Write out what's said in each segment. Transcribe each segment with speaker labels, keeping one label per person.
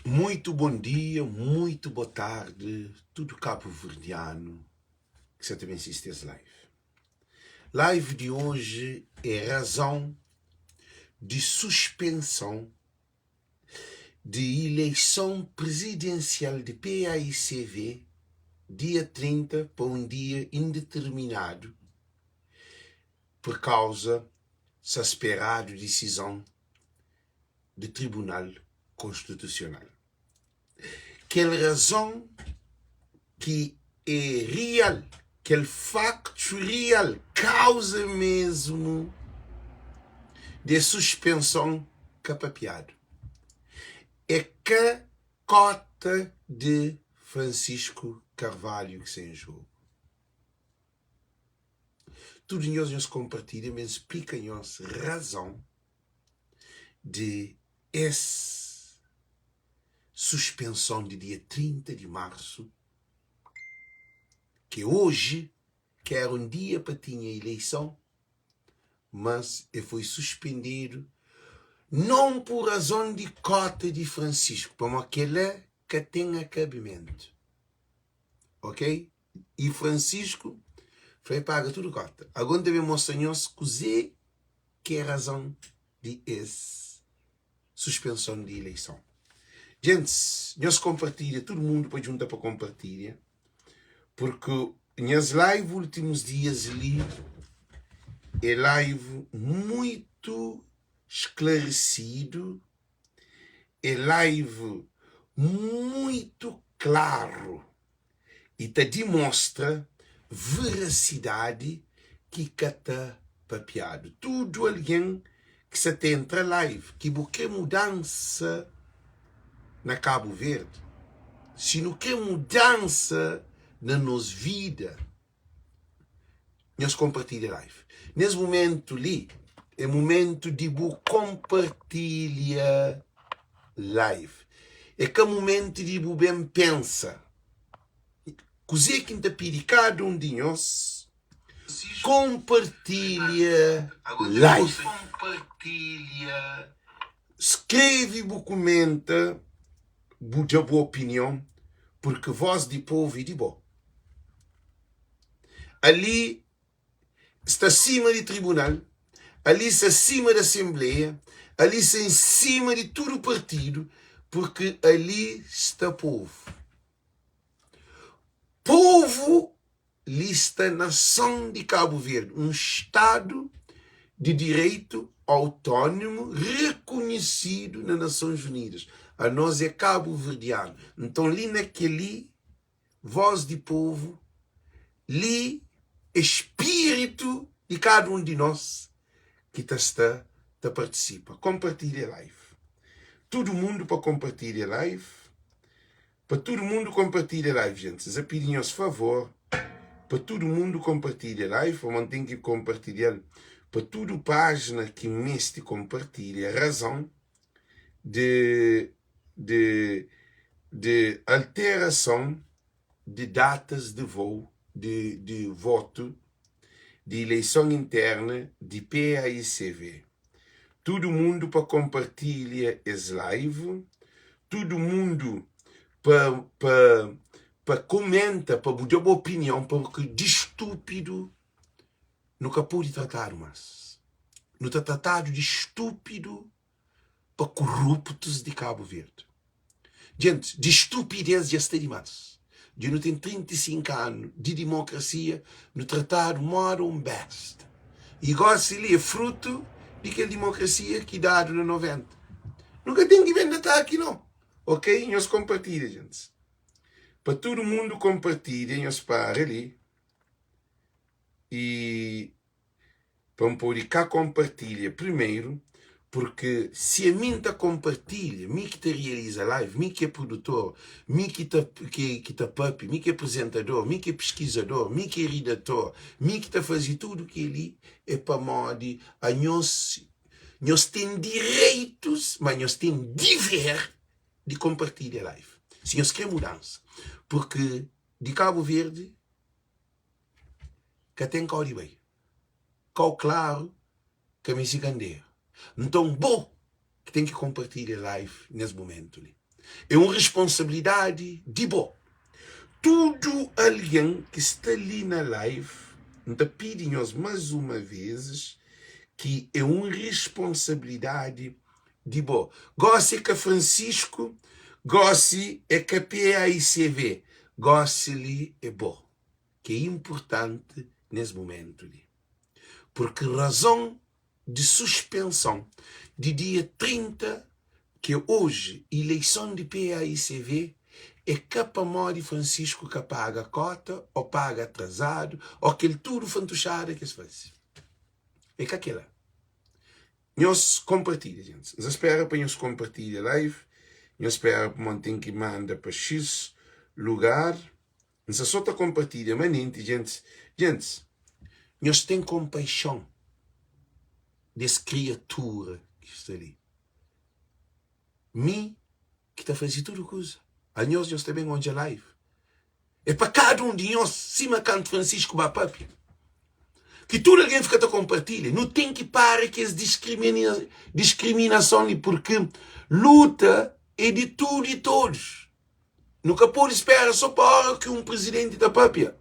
Speaker 1: Muito bom dia, muito boa tarde, tudo cabo-verdiano ki sa ta ben sisti es live. Live di oji é razão di suspensão di ileison prizidensial di paicv dia 30 pa un dia indeterminadu pur kauza sa speradu disizon di Tribunal Konstitusional. Kel razon ki é real, kel faktu real, kauza mesmu di es suspenson ka papiadu. É ka kota di Francisco Carvalho ki sta en jogu. Tudu nhos, nhos konpartilha, ma N splika nhos razon di es suspenson di dia 30 di marsu, ki é oji, ki era un dia pa tinha ileison, mas e foi suspendedu non pur razon di kota di Francisco, pamodi kela ka ten akabimentu, ok? I Francisco fla e paga tudu kota. Ago N ta ben mostra nhos kuze ki é razon di es suspenson di ileison. Gentis, nhos konpartilha, tudu mundu pa djunta pa konpartilha, purki nhas live ultimus dias li é live muitu sklaresidu, é live muitu klaru. i ta dimostra verasidadi ki ka ta papiadu. Tudu algen ki sa ta entra live ki bu kre mudansa na Kabu Verdi, si nu kre mudansa na nos vida, nhos konpartilha live. Nes mumentu li é mumentu di bu konpartilha live. É ka mumentu di bu ben pensa kuzê ki N ta pidi kada un di nhos, konpartilha live. Skrebe bu kumenta, bu da bu opinion, purki vós di povu é di bo. Ali sta sima di tribunal, ali sta sima di asenbleia, ali sta en sima di tudu partidu, purki ali sta povu. Povu li sta nason di Kabu Verdi, un stadu di direitu autónomu rekonhisidu na Nasons Unidas. Anos é kabuverdianu. Nton, li na kel-li Voz di povu li é spiritu di kada un di nos ki ta sta ta partisipa. Konpartilha live. Tudu mundu pa konpartilha live. Pa tudu mundu konpartilha live, gente. Nsa pidi nhos favor pa tudu mundu konpartilha live, pamodi N ten ki konpartilha-l pa tudu pájina ki meste konpartilha. Razon di di di alterason di datas di vou di di votu di ileison interna di PAICV. Tudu mundu pa konpartilha es live, tudu mundu pa pa pa kumenta, pa bu da bu opinion, pamodi di stúpidu nu ka pode tratadu más. Nu ta tratadu di stúpidu pa kuruptus di Kabu Verdi. Djentis, di stupidez dja sta dimás. Dja nu ten 35 anu di dimokrasia, nu tratadu moda un besta. I gosi li é frutu di kel dimokrasia ki dadu na 90. Nu ka ten ki ben di ataki no. Ok, nhos konpartilha, djentis. Pa tudu mundu konpartilha, nhos para li i. pa N pode ka konpartilha primeru, purki si ami N ta konpartilha, mi ki ta realiza live, mi ki é produtor, mi ki ta ki ta papia, mi ki é prezentador, mi ki é piskizador, mi ki é ridator, mi ki ta faze tudu kel-li, é pamodi anhos nhos ten direitus, ma nhos ten diver di konpartilha live, si nhos kre mudansa, purki di Kabu Verdi. Ka ten kau di bai. Kau klaru ka meste kanderu. Nton bo ki ten ki konpartilha live nes mumentu li. É un responsabilidadi di bo. Tudu algen ki sta li na live, N ta pidi nhos más uma vezes ki é un responsabilidadi di bo. Gósi é ka Francisco, gósi é ka PAICV, gósi li é bo ki é inpurtanti nes mumentu li. Purki razon di suspenson di dia 30, ki é oji, ileison di PAICV é ka pamodi Francisco ka paga kota ô paga atrazadu ô kel tudu fantuxada ki es faze. É ka kela. Nhos konpartilha gentis. N sa spera pa nhos konpartilha live. Nhos spera pamodi N ten ki manda pa X lugar. N sa so ta konpartilha manenti gentis. Gentis, nhos ten konpaixon des kriatura ki sta li. Mi ki ta faze tudu kuza. Anhos nhos ta ben odja live. É pa kada un di nhos, sima kantu Francisco ba papia, ki tudu algen fika ta konpartilha. Nu ten ki para ki es diskriminason li, purki luta é di tudu i todos. Nu ka pode spera so pa ora ki un prizidenti ta papia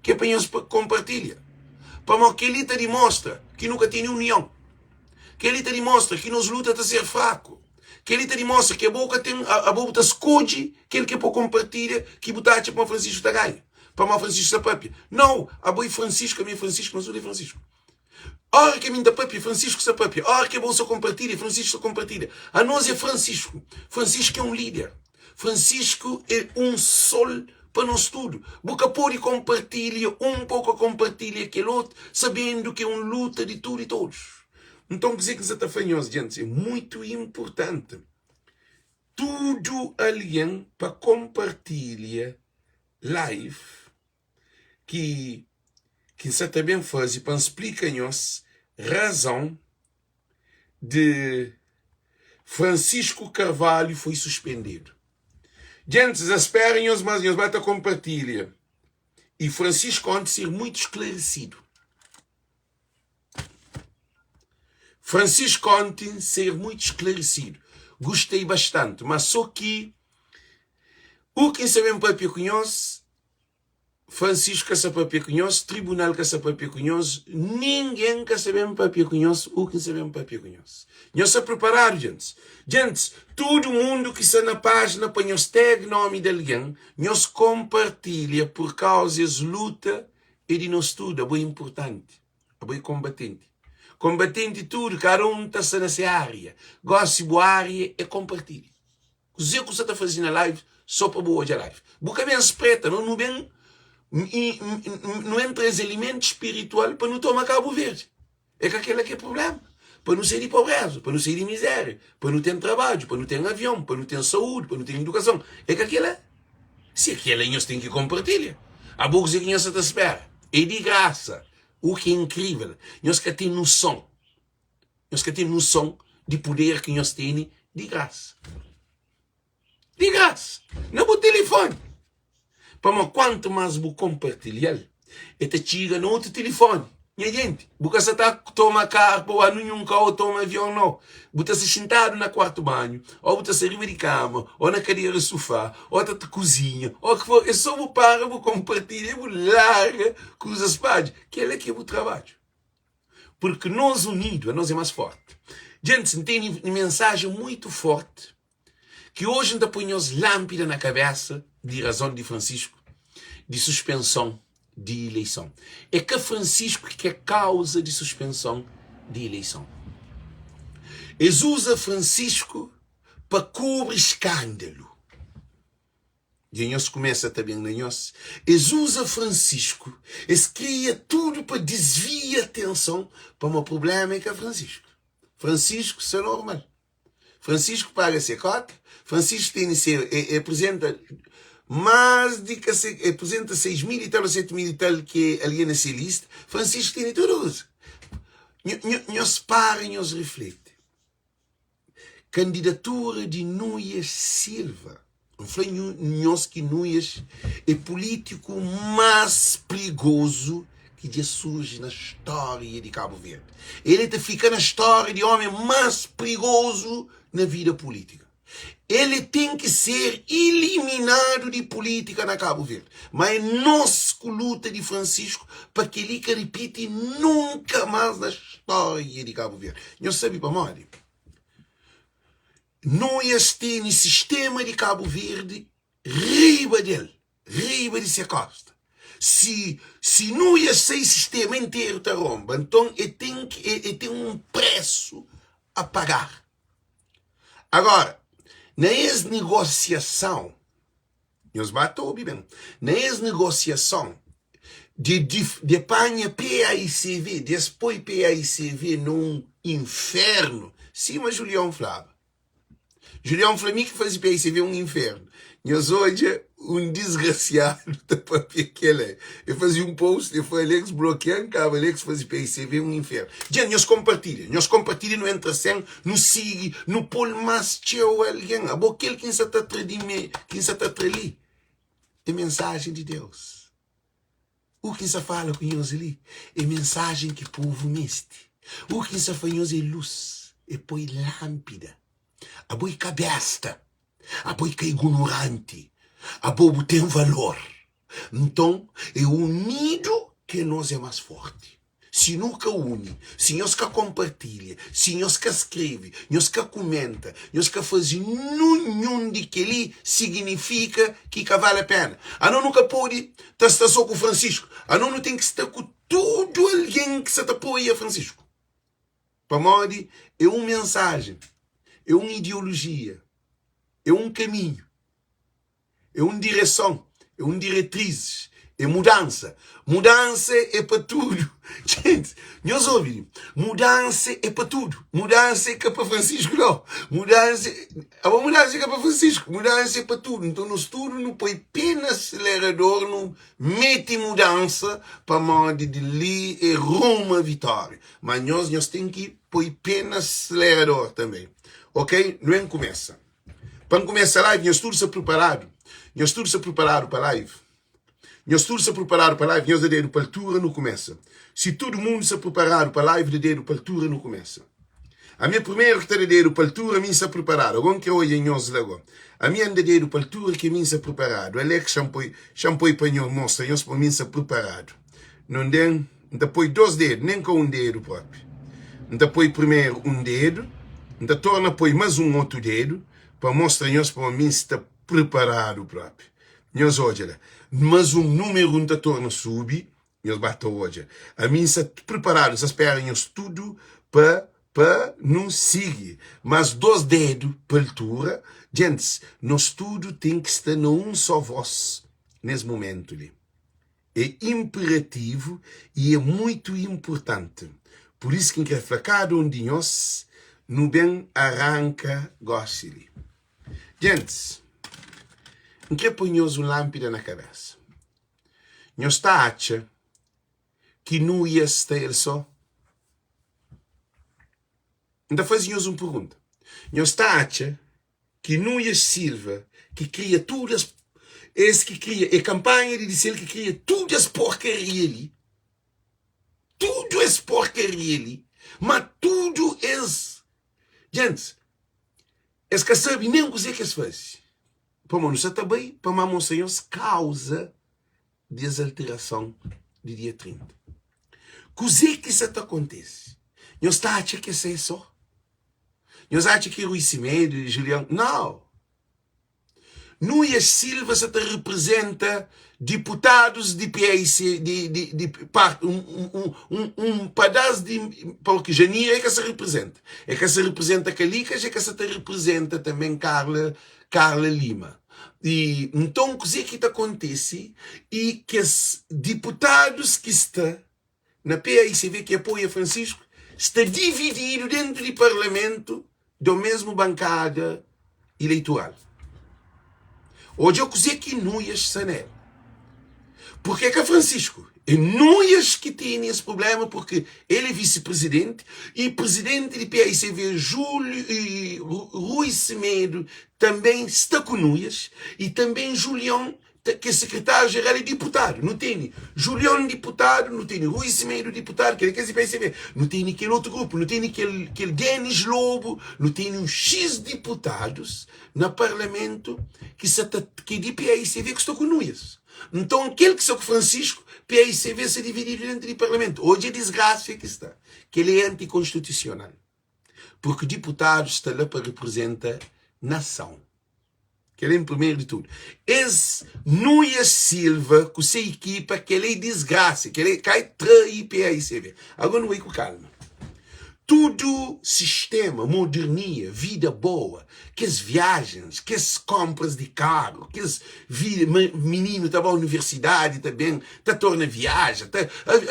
Speaker 1: ki é pa nhos konpartilha. Pamodi kel-li ta dimostra ki nu ka tene union. Kel-li ta dimostra ki nos luta ta ser fraku. Kel-li ta dimostra ki abo ka ten, abo bu ta skodje kel ki é pa konpartilha ki bu ta atxa pamodi Francisco ta ganha, pamodi Francisco ta papia. Nau, abo é Francisco, ami é Francisco, nos tudu é Francisco. Ora ki ami ta papia, Francisco sta papia. Ora ki abo sta konpartilha, Francisco sta konpartilha. Anos é Francisco. Francisco é un líder. Francisco é un sol pa nos tudu. Bu ka pode konpartilha un pa bu ka konpartilha kel otu, sabendu ki é un luta di tudu i todos. Nton, kuzê ki N sa ta fla nhos, djentis, é mutu inpurtanti tudu algen pa konpartilha live ki ki N sa ta ben faze pa N splika nhos razon di Francisco Carvalho foi suspendedu. Djentis, N spera nhos mas nhos ba ta konpartilha i Francisco onti ser muitu sklaresidu. Francisco onti ser muitu sklaresidu. Gostei bastante, mas so ki u ki N sa ben papia ku nhos Francisco ka sa papia ku nhos, tribunal ka sa papia ku nhos, ningen ka sa ben papia ku nhos, u ki sa ben papia ku nhos. Nhos sa preparadu, djentis? Djentis, tudu mundu ki sa na pájina pa nhos tag nomi di algen, nhos konpartilha pur kauza es luta é di nos tudu, abo é inpurtanti, abo é konbatenti. Konbatenti tudu, kada un ta sa na se ária. Gosi bu ária é konpartilha. Kuzê ku sa ta faze na live só pa bu odja live? Bu ka ben spreta no, nu ben nu ben traze alimento spiritual pa nu toma Cabo Verde. É ka kela ki é problema. Pa nu sai di pobreza, pa nu sai di miséria, pa nu ten trabadju, pa nu ten avion, pa nu ten saúde, pa nu ten edukason. É ka kela? Si é kela nhos ten ki konpartilha. Abo kuzê ki nhos sa ta spera? É di grasa. U ki é inkrível, nhos ka ten nuson. Nhos ka ten noson di puder ki nhos tene di grasa. Di grasa. Na bu tilifoni. Pamodi kuantu más bu konpartilha-l, el ta txiga na otu tilifoni. Nha jenti, bu ka sa ta toma karu pa ba ninhun kau ô toma avion, nau. Bu ta sta xintadu na kuartu banhu, ô bu ta sta riba di kama, ô na kadera di sufá, ô ta kuzinha, ô ki for. É sô bu para, bu konpartilha i bu larga kuzas spadja. Kel-la ki é bu trabadju. Porque nos unido, anos é mas forte. Djentis, N tene mensajen muito forte ki oji N ta poi nhos lánpida na kabésa di razon di Francisco di suspenson di ileison. É ka Francisco ki é kauza di suspenson di ileison. Es uza Francisco pa kubri skándalu. Dja nhos kumesa ta ben na nhos. Es uza Francisco, es kria tudu pa disvia atenson pamo prublema é ka Francisco. Francisco sta normal. Francisco paga se kota, Francisco tene se e apresenta mas di ka se e apresenta 6 mil e tal ou 7 mil e tal ki é algen na se lista. Francisco tene tudu kuza. Nhos para nhos rifleti. Kandidatura di Nuias Silva. N fla nhos ki Nuias é pulítiku más prigozu ki dja surji na stória di Kabu Verdi. El ta fika na stória di ómi más prigozu na vida pulítika. El e ten ki ser iliminadu di pulítika na Kabu Verdi. Ma é nos ku luta di Francisco pa kel-li ka ripiti nunka más na stória di Kabu Verdi. Nhos sabe pamodi? Noias tene sistéma di Kabu Verdi riba del, riba di se kósta. Si si Noias sai, sistéma interu ta ronba. Nton, e ten ki e ten un présu a pagar. Agora, na es negosiason, nhos ba ta obi ben, na es negosiason di di di panha PAICV, di es poi PAICV na un infernu, sima Julion flaba. Julion fla mi ki faze PAICV un infernu. Nhos odja un disgrasiadu ta papia kela. E faze un post, e fla Alex blokia-m, kaba Alex faze PAICV un infernu. Dja, nhos konpartilha, nhos konpartilha, nu entra sen, nu sigi, nu pô-l más txeu algen. Abo kel ki N sa ta tra di mi, ki N sa ta tra li, é mensajen di Deus. U ki N sa fala ku nhos li é mensajen ki povu meste. U ki N sa fla nhos é lus, é poi lánpida. Abo é ka besta, abo é ka igunoranti, abo bu ten valor. Nton, é unidu ki nos é más fórti. Si nu ka uni, si nhos ka konpartilha, si nhos ka skrebe, nhos ka kumenta, nhos ka faze nunhun di kel-li, siginifika ki ka vale péna. Anos nu ka pode ta sta sô ku Francisco. Anos nu ten ki sta ku tudu algen ki sa ta apoia Francisco. Pamodi é un mensajen, é un ideolojia, é un kaminhu. É un direson, é un diretrizes, é mudansa. Mudansa é pa tudu. Gente, nhos obi li. Mudansa é pa tudu. Mudansa é ka pa Francisco não. Mudansa, abo mudansa é ka pa Francisco. Mudansa é pa tudu. Nton nos tudu nu poi pé na aselerador, nu mete mudansa pamodi di li é rumu a vitória. Ma nhos, nhos ten ki poi pé na aselerador tanbe. Ok? Nu en kumesa. Pa N kumesa live, nhos tudu sta priparadu? Nhos tudu sta priparadu pa live? Nhos tudu sta priparadu pa live? Nhos da dedu pa altura, nu kumesa. Si tudu mundu sta priparadu pa live, da dedu pa altura, nu kumesa. Ami é primeru ki ta da dedu pa altura, mi N sta priparadu. Ago N kre odja nhos la go. Ami N da dedu pa altura ki mi N sta priparadu. Alex, xa N poi, xa N poi pa nho mostra nhos pa mi N sta priparadu. Nondé N ta poi dos dedu, nen ka un dedu propi. N ta poi primeru un dedu, N ta torna poi mas un otu dedu pa mostra nhos pa mi N sta priparadu propi. Nhos odja la. Mas un numeru N ta torna subi, nhos ba ta odja. Ami N sta priparadu, N sta spera nhos tudu pa pa nu sigi. Mas dos dedu pa altura. Djentis, nos tudu ten ki sta na un so vos nes mumentu li. É inperativu y é muitu inpurtanti. Pur isu ki N kre fla kada un di nhos, nu ben aranka gosi li. Gentis, N kre poi nhos un lánpida na kabésa. Nhos ta atxa ki Nuias sta el sô? N ta faze nhos un pergunta. Nhos ta atxa ki Nuias Silva ki kria tudu es es ki kria e kanpanha di disel ki kria tudu es porkaria li tudu es porkaria li ma tudu es djentis es ka sabi nen kuze ki es fazi pamo nu sa ta bai pa ma mostra nhos kauza di es alterason di dia 30 kuze ki sa ta kontese nhos ta atxa ki es é so Nhos atxa ki Rui Semedo e Julião. Nau! Nuias Silva sa ta reprezenta diputadus di PAIC, di, di, di part, un, un, un, un padás di. Porque Janira é ka sa reprezenta. É ka sa reprezenta Kalikas, é ka sa ta reprezenta também Carla, Carla Lima. E nton kuzê ki ta kontese e kes diputadus ki sta na PAICV ki apoia Francisco sta divididu dentu di parlamentu do mesmu bankada ileitural. Odja kuze ki Nuias sta nel. Porque é ka Francisco, é Nuias ki tene es problema porque el é vice-presidente e presidente di PAICV Júlio e Rui Semedo também sta ku Nuias e também Julião. Ki sekretáriu jeral é diputadu. Nu tene Julion diputadu, nu tene Rui Semedo diputadu, kel-li kes di PSB. Nu tene kel otu grupu, nu tene kel kel Denis Lobo, nu tene un xis diputadus na parlamentu ki sa ta ki é di paicv ki sta ku nuias. Nton kel ki sta ku Francisco, paicv sta divididu dentu di parlamentu. Odja disgrasia ki sta. Kel-li é antikonstitusional, purki diputadus sta la pa riprizenta nasãu. Kel-la em primeiro di tudu. Es Nuias Silva ku se ikipa, kel-la é disgrasa, kel-la é kai tra IPAICV. Agora nu bai ku kalma. Tudu sistema, modernia, vida boa, kes viajens, kes konpras di karu, kes vida, mininu ta ba universidadi, ta ben, ta torna viaja, ta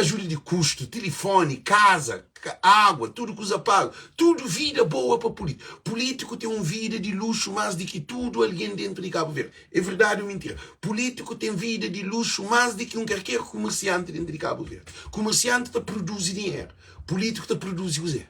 Speaker 1: ajuda di kustu, tilifoni, kaza, Água, tudu kuza pagu, tudu vida boa pa pulítiku. Pulítiku ten un vida di luxu más di ki tudu algen dentu di Kabu Verdi. É verdadi ô mintira? Pulítiku ten vida di luxu más di ki un karker kumersianti dentu di Kabu Verdi. Kumersianti ta produzi dinheru, pulítiku ta produzi kuzê?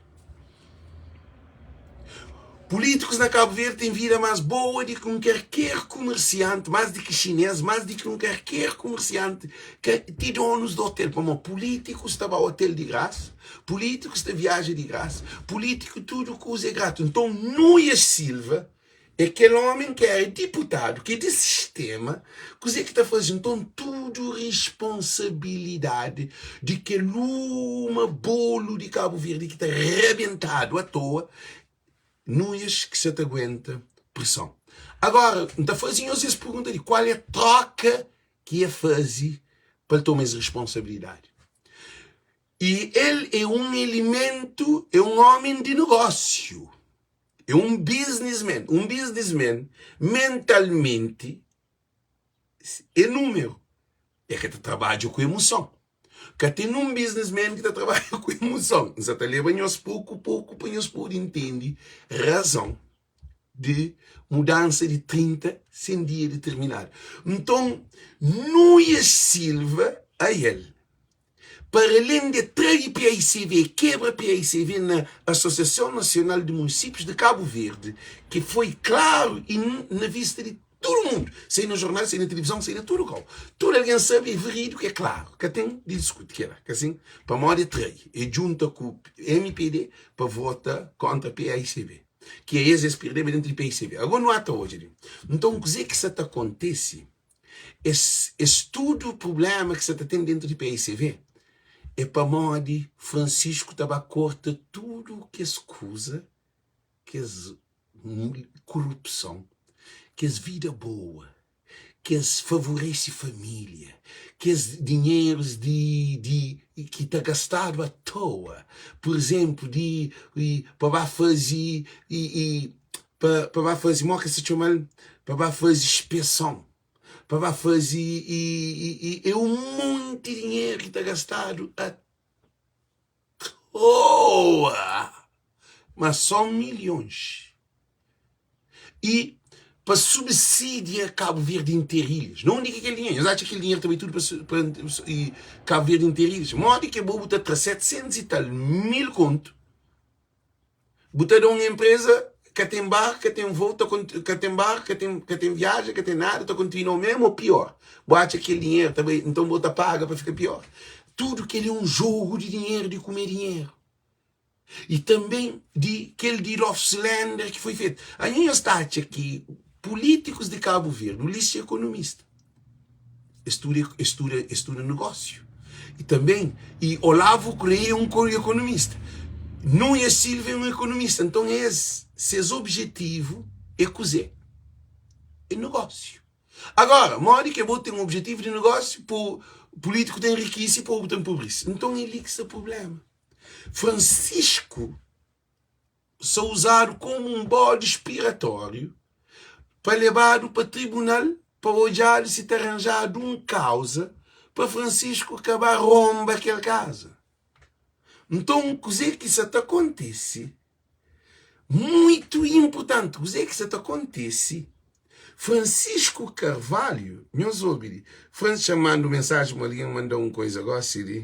Speaker 1: Pulítikus na Kabu Verdi ten vida más boa di ki un karker kumersianti, más di ki xinês, más di ki un karker kumersianti, ka ti donus di otel. Pamodi pulítikus ta ba otel di grasa, pulítikus ta viaja di grasa, pulítiku tudu kuza é gratis. Nton, Nuias Silva é kel ómi ki éra diputadu, ki é di sistéma, kuzê ki ta faze? Nton, tudu risponsabilidadi di kel uma bolu di Kabu Verdi ki ta rabentadu atoa, Nuias ki sa ta aguenta preson. Agora, N ta faze nhos es pergunta li, kual é troka ki e faze pa el toma es risponsabilidadi? I el é un elementu, é un ómi di negósiu. É un businessman. Un businessman mentalmenti é númeru. É ka ta trabadja ku emoson. Ka ten nun businessman ki ta trabadja ku emoson. N sa ta leba nhos poku poku pa nhos pode intende razon di mudansa di 30 sen dia determinadu. Nton, Nuias Silva, ael, Para alén de trai paicv e kebra paicv na Asosiason Nasional di Munisípius di Kabu Verdi, ki foi klaru i na vista di tudu mundu, sai na jornal, sai na tilivizon, sai na tudu kau, tudu algen sabe, é verídiku, é klaru, ka ten di diskuti kela, ka sin? Pamodi e trai, e djunta ku mpd pa vota kontra paicv, ki es es pirdeba dentu di paicv. Ago nu ata odja li. Nton, kuze ki sa ta kontese? Es es tudu prubléma ki sa ta ten déntu di PICV é pamodi Francisco ta ba korta tudu kes kuza, kes korupson, kes vida boa, kes favorese família, kes dinherus di di ki ta gastadu atoa, pur izénplu di pa ba faze i i pa pa ba faze mo ki se txoma-l pa ba faze inspeson pa ba faze i i i é un monti dinheru ki ta gastadu a toa ma son milhons i pa subsidia Kabu Verdi interilhas na undi ki kel dinheru nhos atxa kel dinheru ta bai tudu pa pa Kabu Verdi interilhas modi ki bo bu ta tra 700 i tal mil kontu Bu ta da un enpreza ka ten barku, ka ten voo, ta ka ten barku, ka ten ka ten viaja, ka ten nada, ta kontinua o mesmu ou pior. Bu atxa kel dinheru ta bai, nton bo ta paga pa fika pior. Tudu kel é un jogu di dinheru, di kume dinheru. I tanben di kel di Lofslender ki foi fetu. Anho nhos ta atxa ki pulítikus di Kabu Verdi, Ulisses é ekonomista. Es studa, es studa, es studa negósiu. E também, e Olavo Correia é um economista. Nunes Silva é um economista. Então, es, ses objetivo é kuzê? É negósiu. Agora, modi ke bo tem um objetivo de negósiu, po, político ta enrikise e povo ta empobrece. Então, é li ki sta problema. Francisco sa uzadu komu un bodi spiratóriu pa lebadu pa tribunal pa odjadu si ta ranjadu un kauza pa Francisco ka ba ronba kel kaza. Nton, kuzê ki sa ta kontise, muitu inpurtanti, kuzê ki sa ta kontise, Francisco Carvalho, nhos obi li, Fran xa manda un mensaji ma algen manda un koiza gosi li.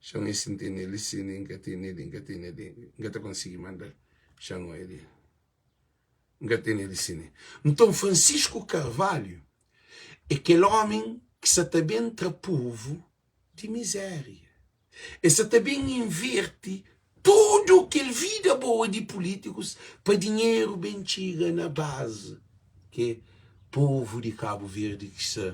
Speaker 1: Xa-m e si N tene li, si N ka tene li, N ka tene li, N ka ta konsigi manda-l. Xa-m oia li. N ka tene li si N. Nton, Francisco Carvalho. É kel ómi ki sa ta ben tra povu di mizéria. El sa ta ben inverti tudu kel vida boa di pulítikus pa dinheru ben txiga na bazi, ki é povu di Kabu Verdi ki sta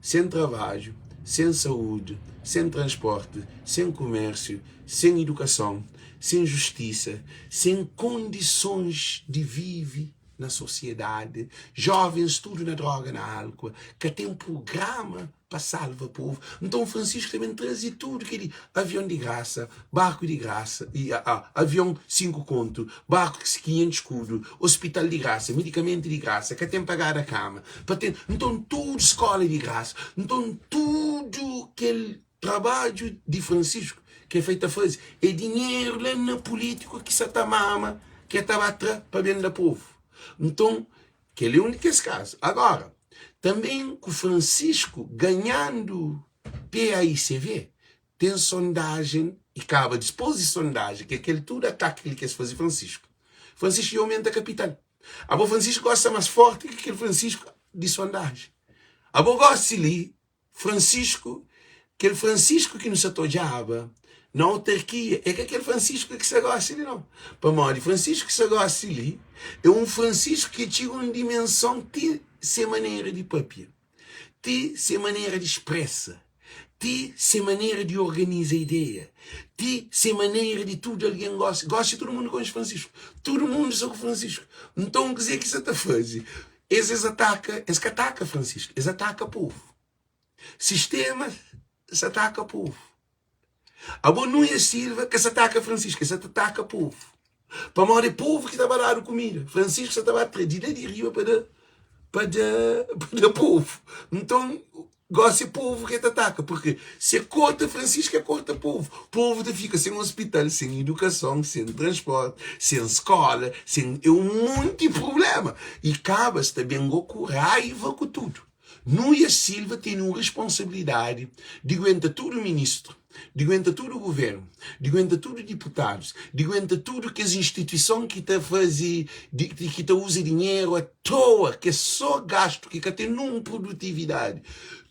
Speaker 1: sen trabadju, sen saúdi, sen transporti, sen kumérsiu, sen idukason, sen justisa, sen kondisons di vive na sosiedadi, jovens tudu na droga, na álkua, ka ten prugrama pa salva povu. Nton Francisco ta ben traze tudu kel-li, avion di grasa, barku di grasa, i, a, a, avion 5 kontu, barku 500 skudu, ospital di grasa, medikamentu di grasa, ka ten pagada kama, pa ten, nton tudu skola di grasa. Nton tudu kel trabadju di Francisco ke fai ta faze é dinheru la na pulítiku ki sa ta mama, ke ta ba tra pa ben da povu. Nton Kel-li é un di kes kazu. Agora, tanben ku Francisco ganhandu PAICV, ten sondajen i kaba dispos di sondajen, ki é kel tudu ataki li ki es faze Francisco. Francisco dja aumenta kapital. Abo Francisco gosi sta mas forti ki kel Francisco di sondajen. Abo gosi li Francisco, kel Francisco ki nu sa ta odjaba na autarkia, é ka kel Francisco ki sta gosi li nau. Pamodi Francisco ki sta gosi li é un Francisco ki txiga un dimenson ti se manera di papia, ti se manera di spresa, ti se manera di organiza ideia, ti se manera di tudu algen gosi. Gosi tudu mundu konxe Francisco, tudu mundu sta ku Francisco. Nton kuzê ki sa ta faze? Es es ataka, es ka ataka Francisco, es ataka povu. Sistema sa ataka povu. Abo Nunes Silva ka sa ataka Francisco, es sa ta ataka povu. Pamodi é povu ki ta ba dadu kumida. Francisco sa ta ba tra di la di riba pa da pa da pa da povu. Nton Gosi é povu ki ta ataka, purki si e korta Francisco e korta povu. Povu ta fika sen ospital, sen idukason, sen transporti, sen skola, sen é un monti prublema. I kaba sta ben go ku raiva ku tudu. Nuias Silva tene un responsabilidadi di guenta tudu ministru, di guenta tudu guvernu, di guenta tudu diputadus, di guenta tudu kes instituison ki ta faze, ki ta uza dinheru a toa, ki é sô gastu, ki ka ten nun produtividadi.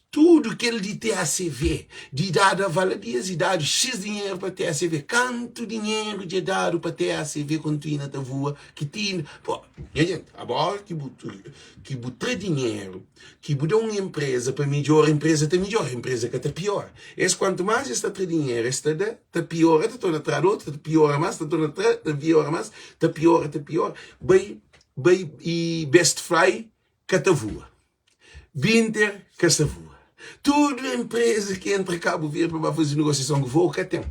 Speaker 1: Tudu kel di TACV, di dadu aval a dias i dadu xis dinheru pa TACV. Kantu dinheru dja dadu pa TACV kontinua ta vua ki ti inda. Pô, nha jenti, agora ki bu ki bu tra dinheru ki bu da un enpreza pa midjora, enpreza ta midjora, enpreza ka ta piora. Es kuantu más es ta tra dinheru, es ta da, ta piora, ta torna tra otu, ta piora más, ta torna tra, ta piora más, ta piora, ta piora. Bai, bai i Best Fly ka ta vua, Binter ka sta vua. Tudu enpreza ki entra Kabu Verdi pa ba faze negosiason ku voo ka ten.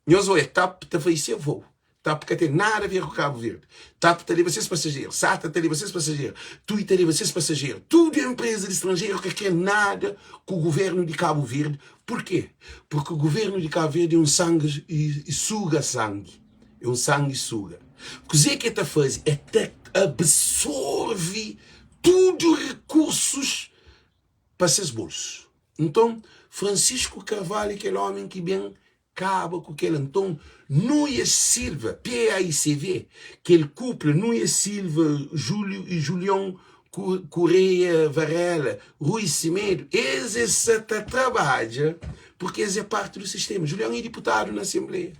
Speaker 1: Nhos oia, tap ta faze se voo. Tap ka ten nada a ver ku Kabu Verdi. Tap ta leba ses pasajeru, SATA ta leba ses pasajeru, TUI ta leba ses pasajeru. Tudu enpreza di stranjeru ka kre nada ku guvernu di Kabu Verdi. Purkê? Purki guvernu di Kabu Verdi é un sangi suga sangi. É un sangi suga. Kuzê ki el ta faze? El ta absorve tudu rekursus pa ses bolsu. Nton, Francisco Carvalho é kel ómi ki ben kaba ku kel. Nton, Nuias Silva, PAICV, kel kupla Nuias Silva, Júlio e Julião Correia Varela, Rui Semedo, es es sa ta trabadja porque es é parte do sistema. Julião é diputadu na Asenbleia.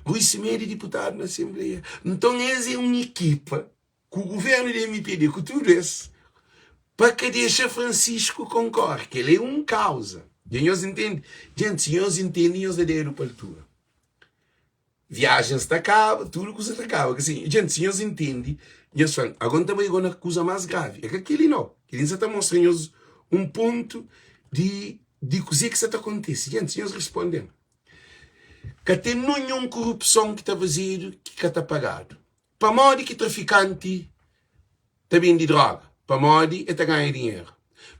Speaker 1: Rui Semedo é diputadu na Asenbleia. Nton, es é un ekipa ku guvernu di mpd ku tudu es pa ka dexa Francisco konkorre kel é un kauza dja nhos intende djenti si nhos intende nhos da dedu pa altura viagens ta kaba tudu kuza ta kaba ka si djenti si nhos intende nhos fla ago nta bai go na kuza mas gravi é ka keli nau keli nsa ta mostra nhos un pontu di di kuze ki sa ta kontise djenti si nhos responden ka ten ninhun korupson ki ta fazedu ki ka ta pagadu Pamodi ki trafikanti ta bende dróga? Pamodi el ta ganha dinheru.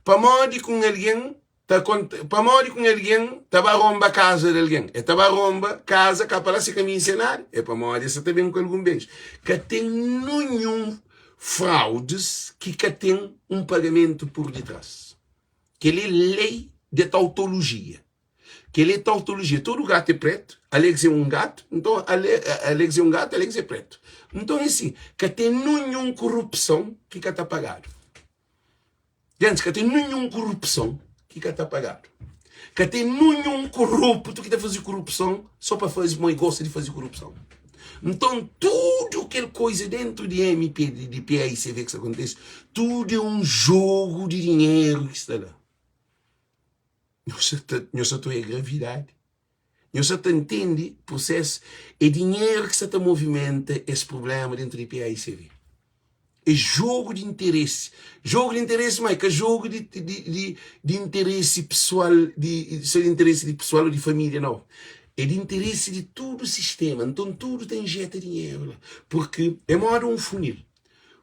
Speaker 1: Pamodi ki un algen ta pamodi ki un algen ta ba ronba kaza di algen? El ta ba ronba kaza ka pa la se ka minse nada? É pamodi el sa ta ben ku algun bens. Ka ten ninhun fraudis ki ka ten un pagamentu pur ditras. Kel-li é lei de tautolojia. Kel-li é tautologia. Tudu gatu é pretu, Alex é un gatu, nton Alex é un gatu, Alex é pretu. Nton é si, ka ten ninhun korupson ki ka ta pagadu. Gentis, ka ten ninhun korupson ki ka ta pagadu. Ka ten ninhun koruptu ki ta faze korupson so pa faze pamodi gosta di faze korupson. Nton, tudu kel koiza dentu di MP, di PAICV ki sta kontise, tudu é un jogu di dinheru ki sta la. Nhos sa ta oia gravidadi. Nhos sa ta ntende prusesu? É dinheru ki sa ta movimenta es prubléma dentu di PAICV. É jogu di interesi. Jogu di interesi, ma é ka jogu di, di, di, di interesi pesoal, di, sô di interesi di pesoal ô di família, nau. É di interesi di tudu sistéma. Nton, tudu ta injeta dinheru la. Purki é móda un funil.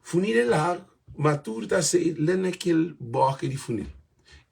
Speaker 1: Funil é largu, ma tudu ta sai la na kel bóka di funil.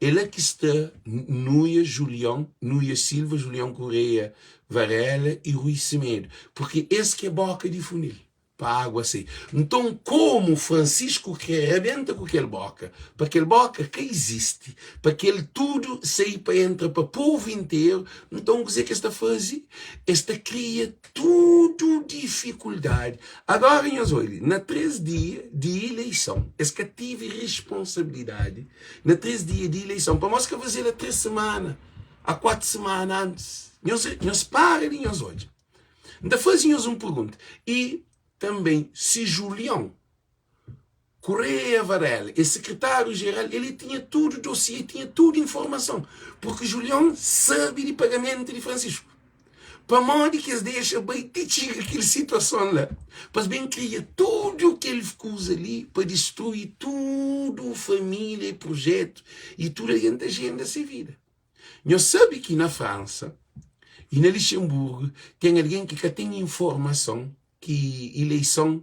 Speaker 1: É la ki sta Nuia Julion, Nuia Silva, Julion Correia Varela y Rui Semedo, purki es ki é bóka di funil pa água sai. Nton, komu Francisco kre rabenta ku kel bóka, pa kel bóka ka izisti, pa kel tudu sai pa entra pa povu interu, nton kuzê ki es ta faze? Es ta kria tudu difikuldadi. Agora nhos oi li, na 3 dia di ileison, es ka tive responsabilidadi na 3 dia di ileison, pamodi es ka faze-l a 3 semana, a 4 semana antis. Nhos, nhos para di nhos odja. N ta faze nhos un pergunta. I tanbe, si Julion Correia Varela é sekretáriu jeral, el tinha tudu dosie, tinha tudu informason, purki Julion sabe di pagamentu di Francisco. Pamodi ki es dexa bai ti txiga kel situason la, pa es ben kria tudu kel kuza li pa distrui tudu família i projetu i tudu algen ta jenda se vida. Nhos sabe ki na Fransa i na Lixenburgu ten algen ki ka ten informason ki ileison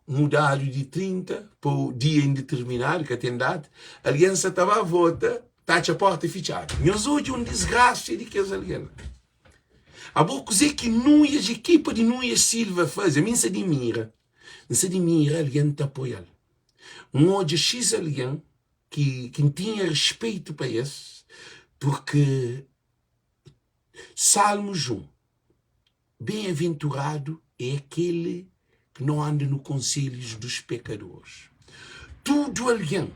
Speaker 1: mudadu di 30 pa dia indeterminadu, ka ten data, algen sa ta ba vota, ta atxa porta fitxadu. Nhos odja un disgrasia di kes algen la. Abo kuzê ki Nuias, ekipa di Nuias Silva faze, ami N sa dimira, N sa dimira algen ta apoia-l. N odja xis algen ki ki N tinha respeitu pa es, purki Salmos 1, Ben-aventuradu é akele ki no anda no konselhus dos pekadores. Tudu algen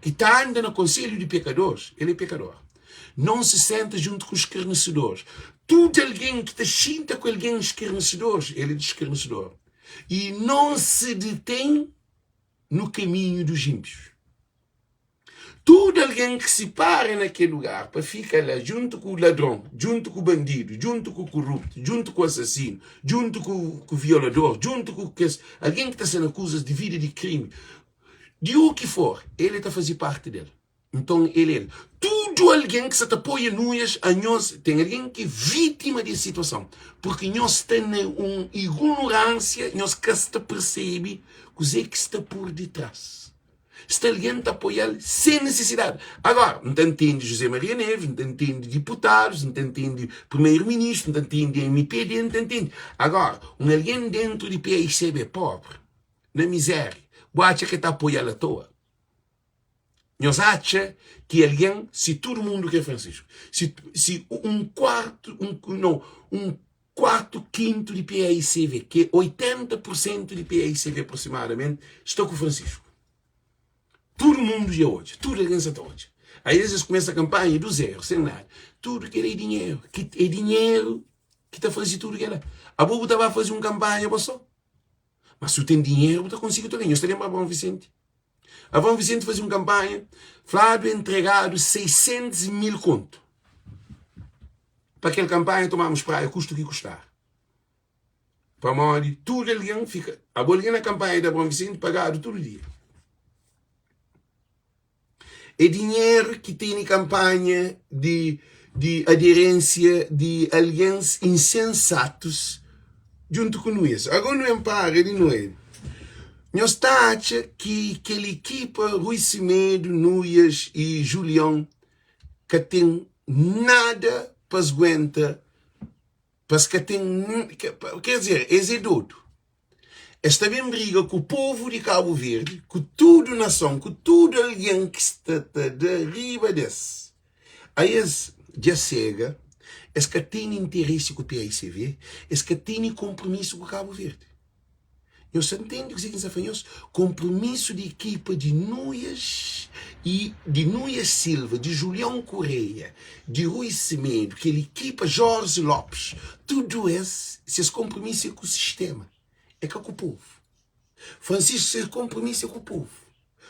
Speaker 1: ki ta anda na konselhu di pekadores, el é pekador. Não se senta junto ku escarnecedores. Tudu algen ki ta xinta ku algen escarnecedores, el é escarnecedor. E não se detém no kaminhu dos ímpios. Tudu algen ki si para na kel lugar pa fika la djuntu ku ladron, djuntu ku bandidu, djuntu ku kuruptu, djuntu ku asasinu, djuntu ku violador, djuntu ku kes algen ki ta sta na kuzas di vida di krimi, di u ki for, el e ta faze parti del. Nton, el el. Tudu algen ki sa ta poia nuias a nhos, ten algen ki é vítima di es situason, purki nhos sta na un ignoransia, nhos ka sta persebe kuzê ki sta pur ditras. Sta algen ta apoia-l sen nisisidadi. Agora, N ta ntende José Maria Neves, N ta ntende diputadus, N ta ntende primeiro-ministru, N ta ntende mpd, N ta ntende. Agora, un algen dentru di PAICB pobri, na mizéria, bu atxa ki el ta apoia-l atoa? Nhos atxa ki algen, si tudu mundu kre Francisco, si, si un kuartu, un, nau, un kuartu kintu di PAICV, ki é 80 pur sentu di PAICV aproximadamenti, sta ku Francisco. Tudu mundu dja odja, tudu algen sa ta odja. Aí es kumesa kampanha du zeru, sen nada. Tudu kel é dinheru, ki é dinheru ki ta faze tudu kel la. Abo bu ta ba faze un kampanha bo so? Ma si bu ten dinheru bu ta konsigi tudu. Nhos ta lenbra Abraão Vicente? Abraão Vicente faze un kampanha, fladu entregadu 600 mil kontu. Pa kel kampanha tomamos praia kustu ki kustar. Pamodi tudu algen fika, abo algen na kampanha di Abraão Vicente pagadu tudu dia. É dinheru ki tene kampanha di di aderênsia di algens insensatus djuntu ku Nuias. Agora nu en para di Nuias. Nhos ta atxa ki kel ekipa Rui Semedo, Nuias y Julion ka ten nada pa es guenta, pa es ka ten, ker dizer, es é dodu. Es ta ben briga ku povu di Kabu Verdi, ku tudu nason, ku tudu algen ki sta ta da riba des. Aes dja sega, es ka tene interesi ku PAICV, es ka tene konpromisu ku Kabu Verdi. Nhos sa ntende kuzê ki N sta fla nhos? Konpromisu di ekipa di Nuias i di Nuias Silva, di Julião Correia, di Rui Semedo, kel ekipa Jorge Lopes, tudu es, ses konpromisu é ku sistema, é ka ku povu. Francisco se konpromisu é ku povu.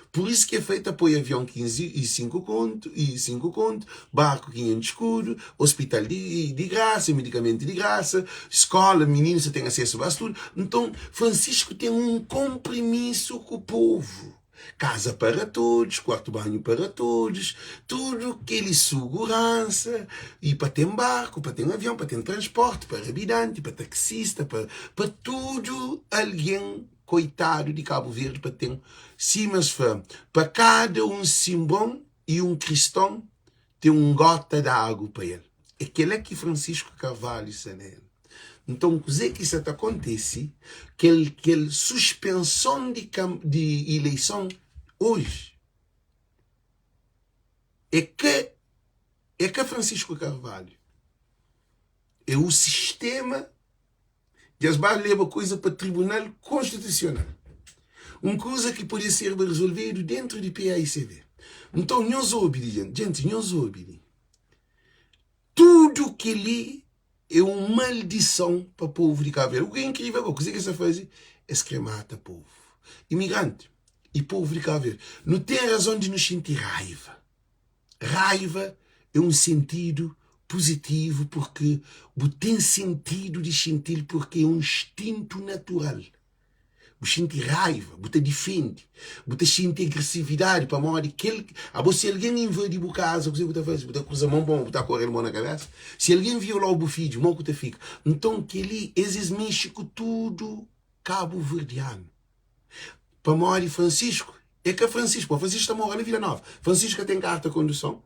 Speaker 1: Pur isu ki el fla el ta poi avion 15 e 5 kontu e 5 kontu, barku 500 skudu, ospital di di grasa, medikamentu di grasa, skola mininus ta ten asesu ba studu. Nton Francisco ten un konprimisu ku povu. Kaza para todos, kuartu banhu para todos, tudu keli suguransa i pa ten barku, pa ten avion, pa ten transporti, pa rabidanti, pa taksista, pa pa tudu algen koitadu di Kabu Verdi pa ten sima es fla pa kada un sinbon i un kriston ten un gota di agu pa el é kela ki Francisco Carvalho sta na el nton kuze ki sa ta kontese kel kel suspenson di di ileison oji é ka é ka Francisco Carvalho é o sistema Dja es ba leba kuza pa Tribunal Konstitusional. Un kuza ki podia serba rezolvedu dentru di paicv. Nton, nhos obi li, jenti. Jenti, nhos obi li. Tudu kel-li é un maldison pa povu di Kabu Verdi. U ki é inkrivel go, kuze ki es ta faze? Es kre mata povu. Imigranti i povu di Kabu Verdi, nu ten razon di nu xinti raiva. Raiva é un sentidu puzitivu purki bu ten sentidu di xinti-l purki é un instintu natural. Bu xinti raiva, bu ta difende, bu ta xinti agresividadi pamodi kel abo si algen invadi bu kaza kuzê bu ta faze? Bu ta kruza mon pamodi bu ta kore-l mon na kabesa? Si algen viola-u bu fidju mo ku ta fika? Nton kel-li es es mexe ku tudu kabuverdianu. Pamodi Francisco é ka Francisco, pamodi Francisco ta mora na Vila Nova. Francisco ka ten karta konduson.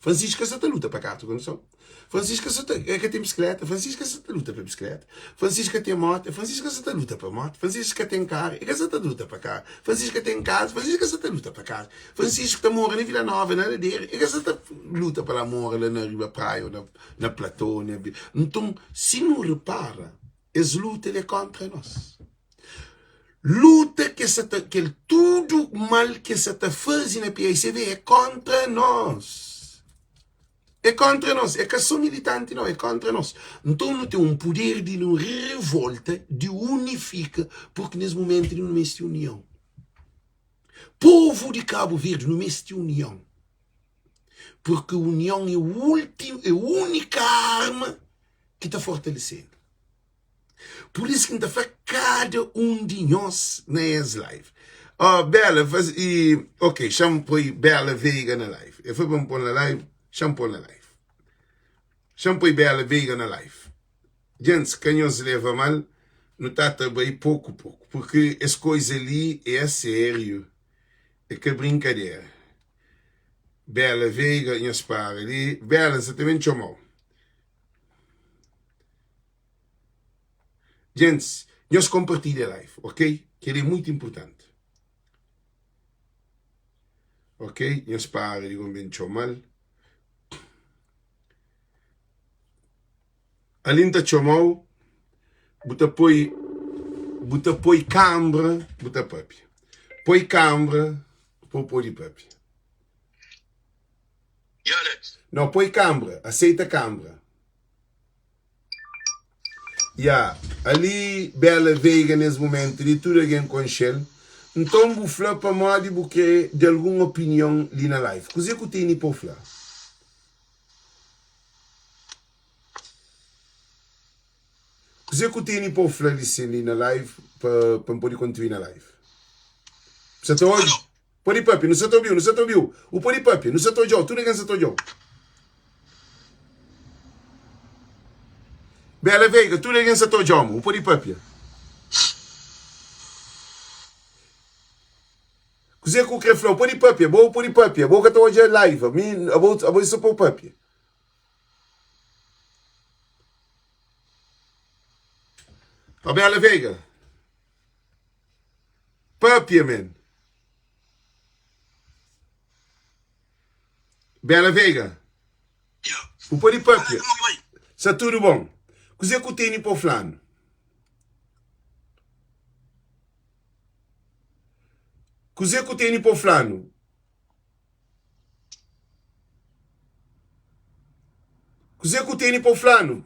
Speaker 1: Francisco ka sa ta luta pa karta konduson. Francisco ka sa ta, é ka ten bisikleta. Francisco ka sa ta luta pa bisikleta. Francisco ka ten moto. Francisco ka sa ta luta pa moto. Francisco ka ten karu. É ka sa ta luta pa karu. Francisco ka ten kaza. Francisco ka sa ta luta pa kaza. Francisco ta mora na Vila Nova, na ladera. É ka sa ta luta pa la mora la na riba praia ou na, na platô. Na... Nton, si nu repara, es luta li é kontra nos. Luta ke sa ta kel tudu mal ke sa ta faze na PICV é kontra nos. É kontra nos, é ka so militanti nau, é kontra nos. Nton nu ten un puder di nu revolta, di unifika, purki nes mumentu li nu meste union. Povu di Kabu Verdi nu meste union, purki union é ultimu, é únika arma ki ta fortalese-nu. Pur isu ki N ta fla kada un di nhos na es live. Oh, Bela, faz, e, ok, xa-m poi Bela Veiga na live. E foi pa N pô na live, xa-m pô na live. Xa-m poi Bela Veiga na live. Gents, ka nhos leva mal, nu ta ta bai poku poku, porque es koisa li é a sério, é ka brinkadera. Bela Veiga, nhos para li. Bela, N sa ta ben txoma-u. Gentis, nhos konpartilha live, ok? Kel-li é mutu inpurtanti. Ok, nhos para di gon ben txoma-l. Ali N ta txoma-u, bu ta poi, bu ta poi kanbra, bu ta papia. Poi kanbra pa bu pode papia. Nau, poi kanbra, aseita kanbra. Ya, ali Bela Veiga nes mumentu li tudu algen konxe-l. Nton bu fla pamodi bu kre da algun opinion li na live. Kuze ku teni pa bu fla? Kuze ku teni pa bu fla li sin li na live pa pa N pode kontribui na live? Bu sa ta obi? Pode papia, nu sa ta obiu, nu sa ta obiu. U pode papia, nu sa ta odjau, tudu algen sa ta odjau. Bela Veiga, tudu algen sa ta odjau, ma u pode papia. Kuzê ku kre fla? U pode papia, bo u pode papia, bo ka ta odja live, mi abo abo é so pa u papia. Ó Bela Veiga. Papia men. Bela Veiga. Bu pode papia. Sa tudu bon. Kuzê ku teni pa flanu? Kuzê ku tene pa fla-nu? Kuzê ku tene pa fla-nu?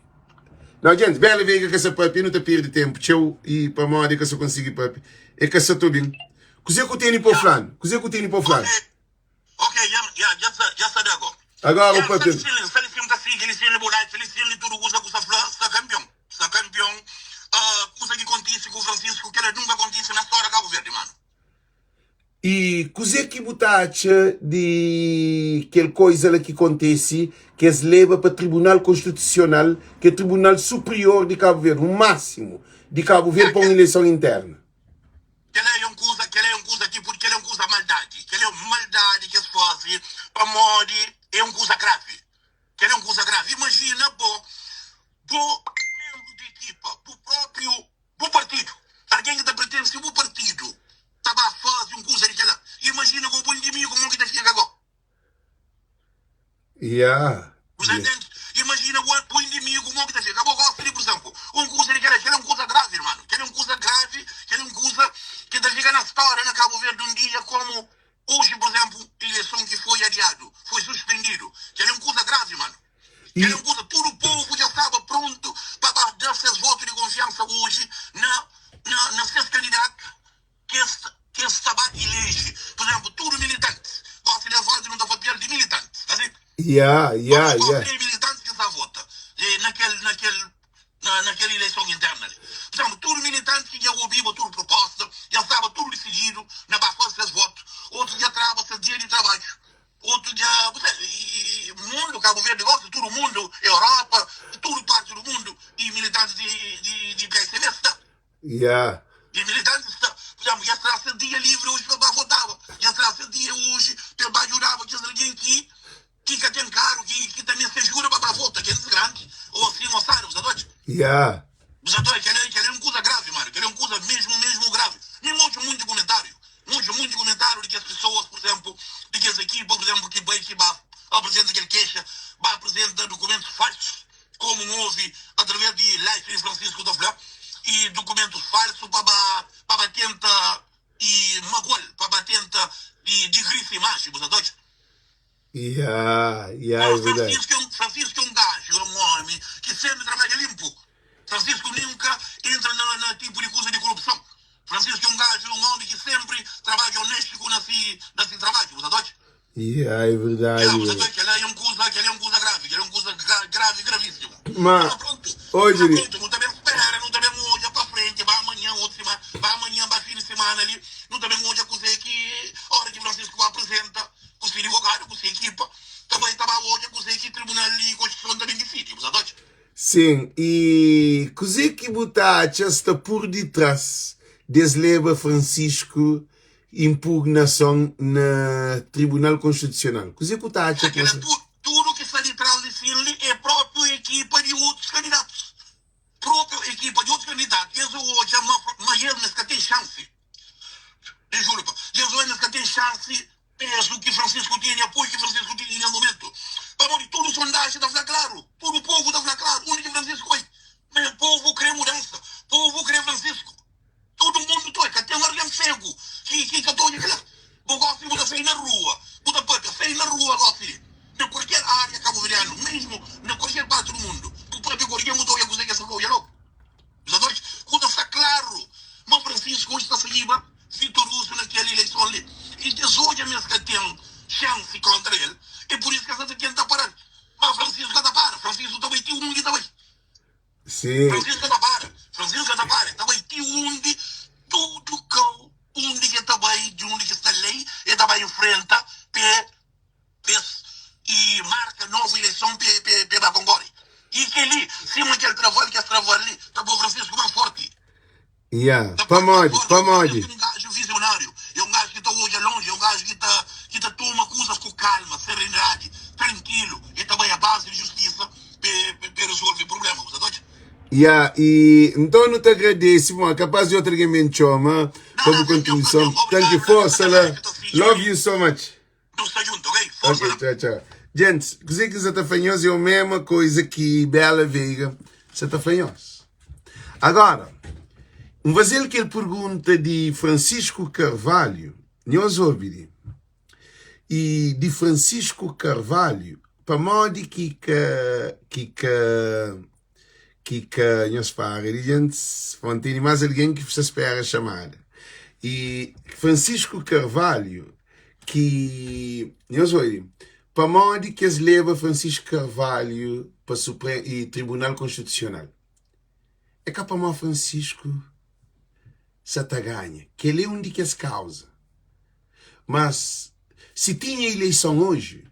Speaker 1: Não, gente, Bela Veiga ka sa papia, nu ta perde tempo txeu e pamodi ka sa konsigi papia. E ka sa ta obi-m. Kuzê ku tene pa fla-nu? Kuzê ku tene pa fla-nu?
Speaker 2: Ok, ya, ya, ya sa, ya sa da go.
Speaker 1: Agora
Speaker 2: Ya,
Speaker 1: o papia.
Speaker 2: sa li sa li sim ta sigi li sim li bu life, li sim li tudu kuza ku sa fla, sa kampion. Sa kampion. Ah, kuza ki kontisi ku Francisco, kela nunka kontisi na storia Cabo Verde, mano.
Speaker 1: I kuzê ki bu ta atxa di kel koiza la ki kontese, ki es leba pa Tribunal Konstitusional, ki é Tribunal Superior di Kabu Verdi, un másimu di Kabu Verdi pa un ileison interna?
Speaker 2: Kel-la é un kuza, kel-la é un kuza ki pudi, kel-la é un kuza maldadi, kel-la é un maldadi ki es faze pamodi é un kuza gravi. Kel-la é un kuza gravi. Imajina bo, bo menbru di ekipa, bu própriu Bu partidu, algen ki ta pertense bu partidu ta ba faze un kuza di kel-la. Imajina go bu indimigu mo ki ta fika go.
Speaker 1: Yeah.
Speaker 2: Bu sa ntende? Imajina go bu indimigu mo ki ta fika. Bo gosta di, pur izemplu, un kuza di kel-la. Kel-la é un kuza gravi, irmanu. Kel-la é un kuza gravi, kel-la é un kuza ki ta fika na stória na Kabu Verdi un dia komu oji, pur izemplu, ileison ki foi adiadu, foi suspendidu. Kel-la é un kuza gravi, manu.
Speaker 1: E
Speaker 2: Kel un kuza, tudu povu dja staba prontu pa ba da ses votu di konfiansa oji na na na ses kandidatu ki es ki es sta ba ileji. Pur izénplu, tudu militantis, gosi des vólta nu ta papial di militantis, ka si?
Speaker 1: Ya, ya,
Speaker 2: Pamodi
Speaker 1: ya.
Speaker 2: gosi é militantis ki sta vota na kel na kel na na kel ileison interna li. Pur izénplu, tudu militantis ki dja obiba tudu proposta, dja staba tudu disididu na ba faze ses votu, otus dja traba ses dia di trabadju. Otu dja, bu sabe, mundu, Kabu Verdi gosi, tudu mundu, Europa, tudu parti du mundu, i militantis di, di, di PSB sta.
Speaker 1: Yeah.
Speaker 2: I militantis sta. Pur izemplu, dja tra ses dia livri oji pa ba votaba, dja tra ses dia oji pa ba djudaba kes algen ki, ki ka ten karu, ki, ki ta meste ajuda pa ba vota, kentis grandi, o asin o asadu, bu sa ta odja?
Speaker 1: Yeah.
Speaker 2: Bu sa ta odja? Kel-la, kel-la é un kuza gravi, manu, kel-la é un kuza mesmu, mesmu gravi. Mi N odja munti kumentariu. N odja monti kumentáriu di kes pesoas, pur izénplu, di kes ekipa, pur izénplu, ki bai ki ba aprizenta kel kexa, ba aprizenta dukumentus falsu, komu N ovi através di Life di Francisco ta fla, i dukumentus falsu pa ba pa ba tenta i magua-l, pa ba tenta di digri se imaji, bu sa ta odja?
Speaker 1: Ya, ya, é
Speaker 2: Ó,
Speaker 1: verdadi.
Speaker 2: Francisco é un, Francisco é un gaju, é un ómi ki sénpri trabadja linpu. Francisco nunka entra na, na tipu di kuza di korupson. Francisco é un gaju, é un ómi ki sénpri trabadja onéstiku na si, na si trabadju. Bu sa ta odja?
Speaker 1: Ya, é verdadi.
Speaker 2: Ya, bu sa ta odja? Kel-la é un kuza, kel-la é un kuza gravi, kel-la é un kuza gra, gravi, gravísimu.
Speaker 1: Ma,
Speaker 2: Ma prontu,
Speaker 1: odja
Speaker 2: ma
Speaker 1: li.
Speaker 2: prontu, nu ta ben spera, nu ta ben odja pa frenti, ba amanhan, otu simana, ba amanhan, ba fin di simana li, nu ta ben odja kuzê ki, óra ki Francisco ba aprizenta. Ku se divogadu ku se ekipa ta bai ta ba odja kuzê ki Tribunal di Konstituison ta ben disidi. Bu sa ta odja?
Speaker 1: Sin, i kuzê ki bu ta atxa sta pur ditras des leba Francisco impugnason na Tribunal Konstitusional? Kuzê ku ta atxa
Speaker 2: Kela
Speaker 1: kuma.
Speaker 2: tudu ki sta ditras di sin li é propriu ekipa di otus kandidatus. Propriu ekipa di otus kandidatus. Es odja ma ma es ma es ka ten xansi. Disculpa, Jesus ainda ka ten xansi pezu ki Francisco tene, apoio ki Francisco tene nes momentu. Pamodi tudu sondajen ta fla klaru, tudu povu ta fla klaru undi ki Francisco bai. Ma povu kre mudansa, povu kre Francisco. Tudu mundu ta oi, ka ten algen segu ki ki ka ta odja kila. Bo gosi bu ta sai na rua, bu ta papia, sai na rua gosi na kualker aria kabuverdianu, mesmu na kualker parti du mundu, bu papia ku algen bu ta odja kuze ki es ta fla, odja logu. Djadois, kuza sta klaru ma Francisco oji sta saíba vitoriozu na kel ileison li. I es odja ma es ka ten xansi kontra el, i pur isu ki es sta ta tenta para-l. Ma Francisco ka ta para, Francisco ta bai ti undi ta bai.
Speaker 1: Sim.
Speaker 2: Francisco ka ta para, Francisco ka ta para, el ta bai ti undi tudu kau undi ki el ta bai, di undi ki sta lei, el ta bai nfrenta pe Pes i marka novu ileison pe pe pe ba konkore. I keli, sima kel traval kes traval li, ta po Francisco mas forti.
Speaker 1: Ya,
Speaker 2: Ta poi mas
Speaker 1: pamodi,
Speaker 2: forti.
Speaker 1: pamodi?
Speaker 2: Francisco é un gaju vizionariu, é un gaju ki ta odja lonji, é un gaju ki ta ki ta toma kuzas ku kalma, serenidadi, trankilu, e ta bai a base di justisa pe pe pe resolve problema. Bu sa ta odja?
Speaker 1: Ya, i nton nu ta agradese, pamodi kapaz di otu algen ben txoma
Speaker 2: Não,
Speaker 1: pa bu
Speaker 2: não, kanpion,
Speaker 1: kontribuison.
Speaker 2: kanpion.
Speaker 1: Thank you,
Speaker 2: Obrigadu, galera,
Speaker 1: forsa la.
Speaker 2: galera ki ta sigi
Speaker 1: Love
Speaker 2: li.
Speaker 1: you so much.
Speaker 2: Nu sta djuntu, ok? Forsa
Speaker 1: Ok,
Speaker 2: la.
Speaker 1: tchau, tchau. Gente, kuzê ki N sa ta fla nhos é o mesma koiza ki Bela Veiga sa ta fla nhos. Agora, N faze-l kel pergunta di Francisco Carvalho. Nhos obi li. I di Francisco Carvalho, pamodi ki ka ki ka ki ka nhos para di djentis? Bom, tene más algen ki sta spera xamada. I Francisco Carvalho ki nhos obi, pamodi ki es leba Francisco Carvalho pa Supre i Tribunal Konstitusional? É ka pamodi Francisco sa ta ganha. Kel-li é un di kes kauza. Mas, si tinha ileison oji,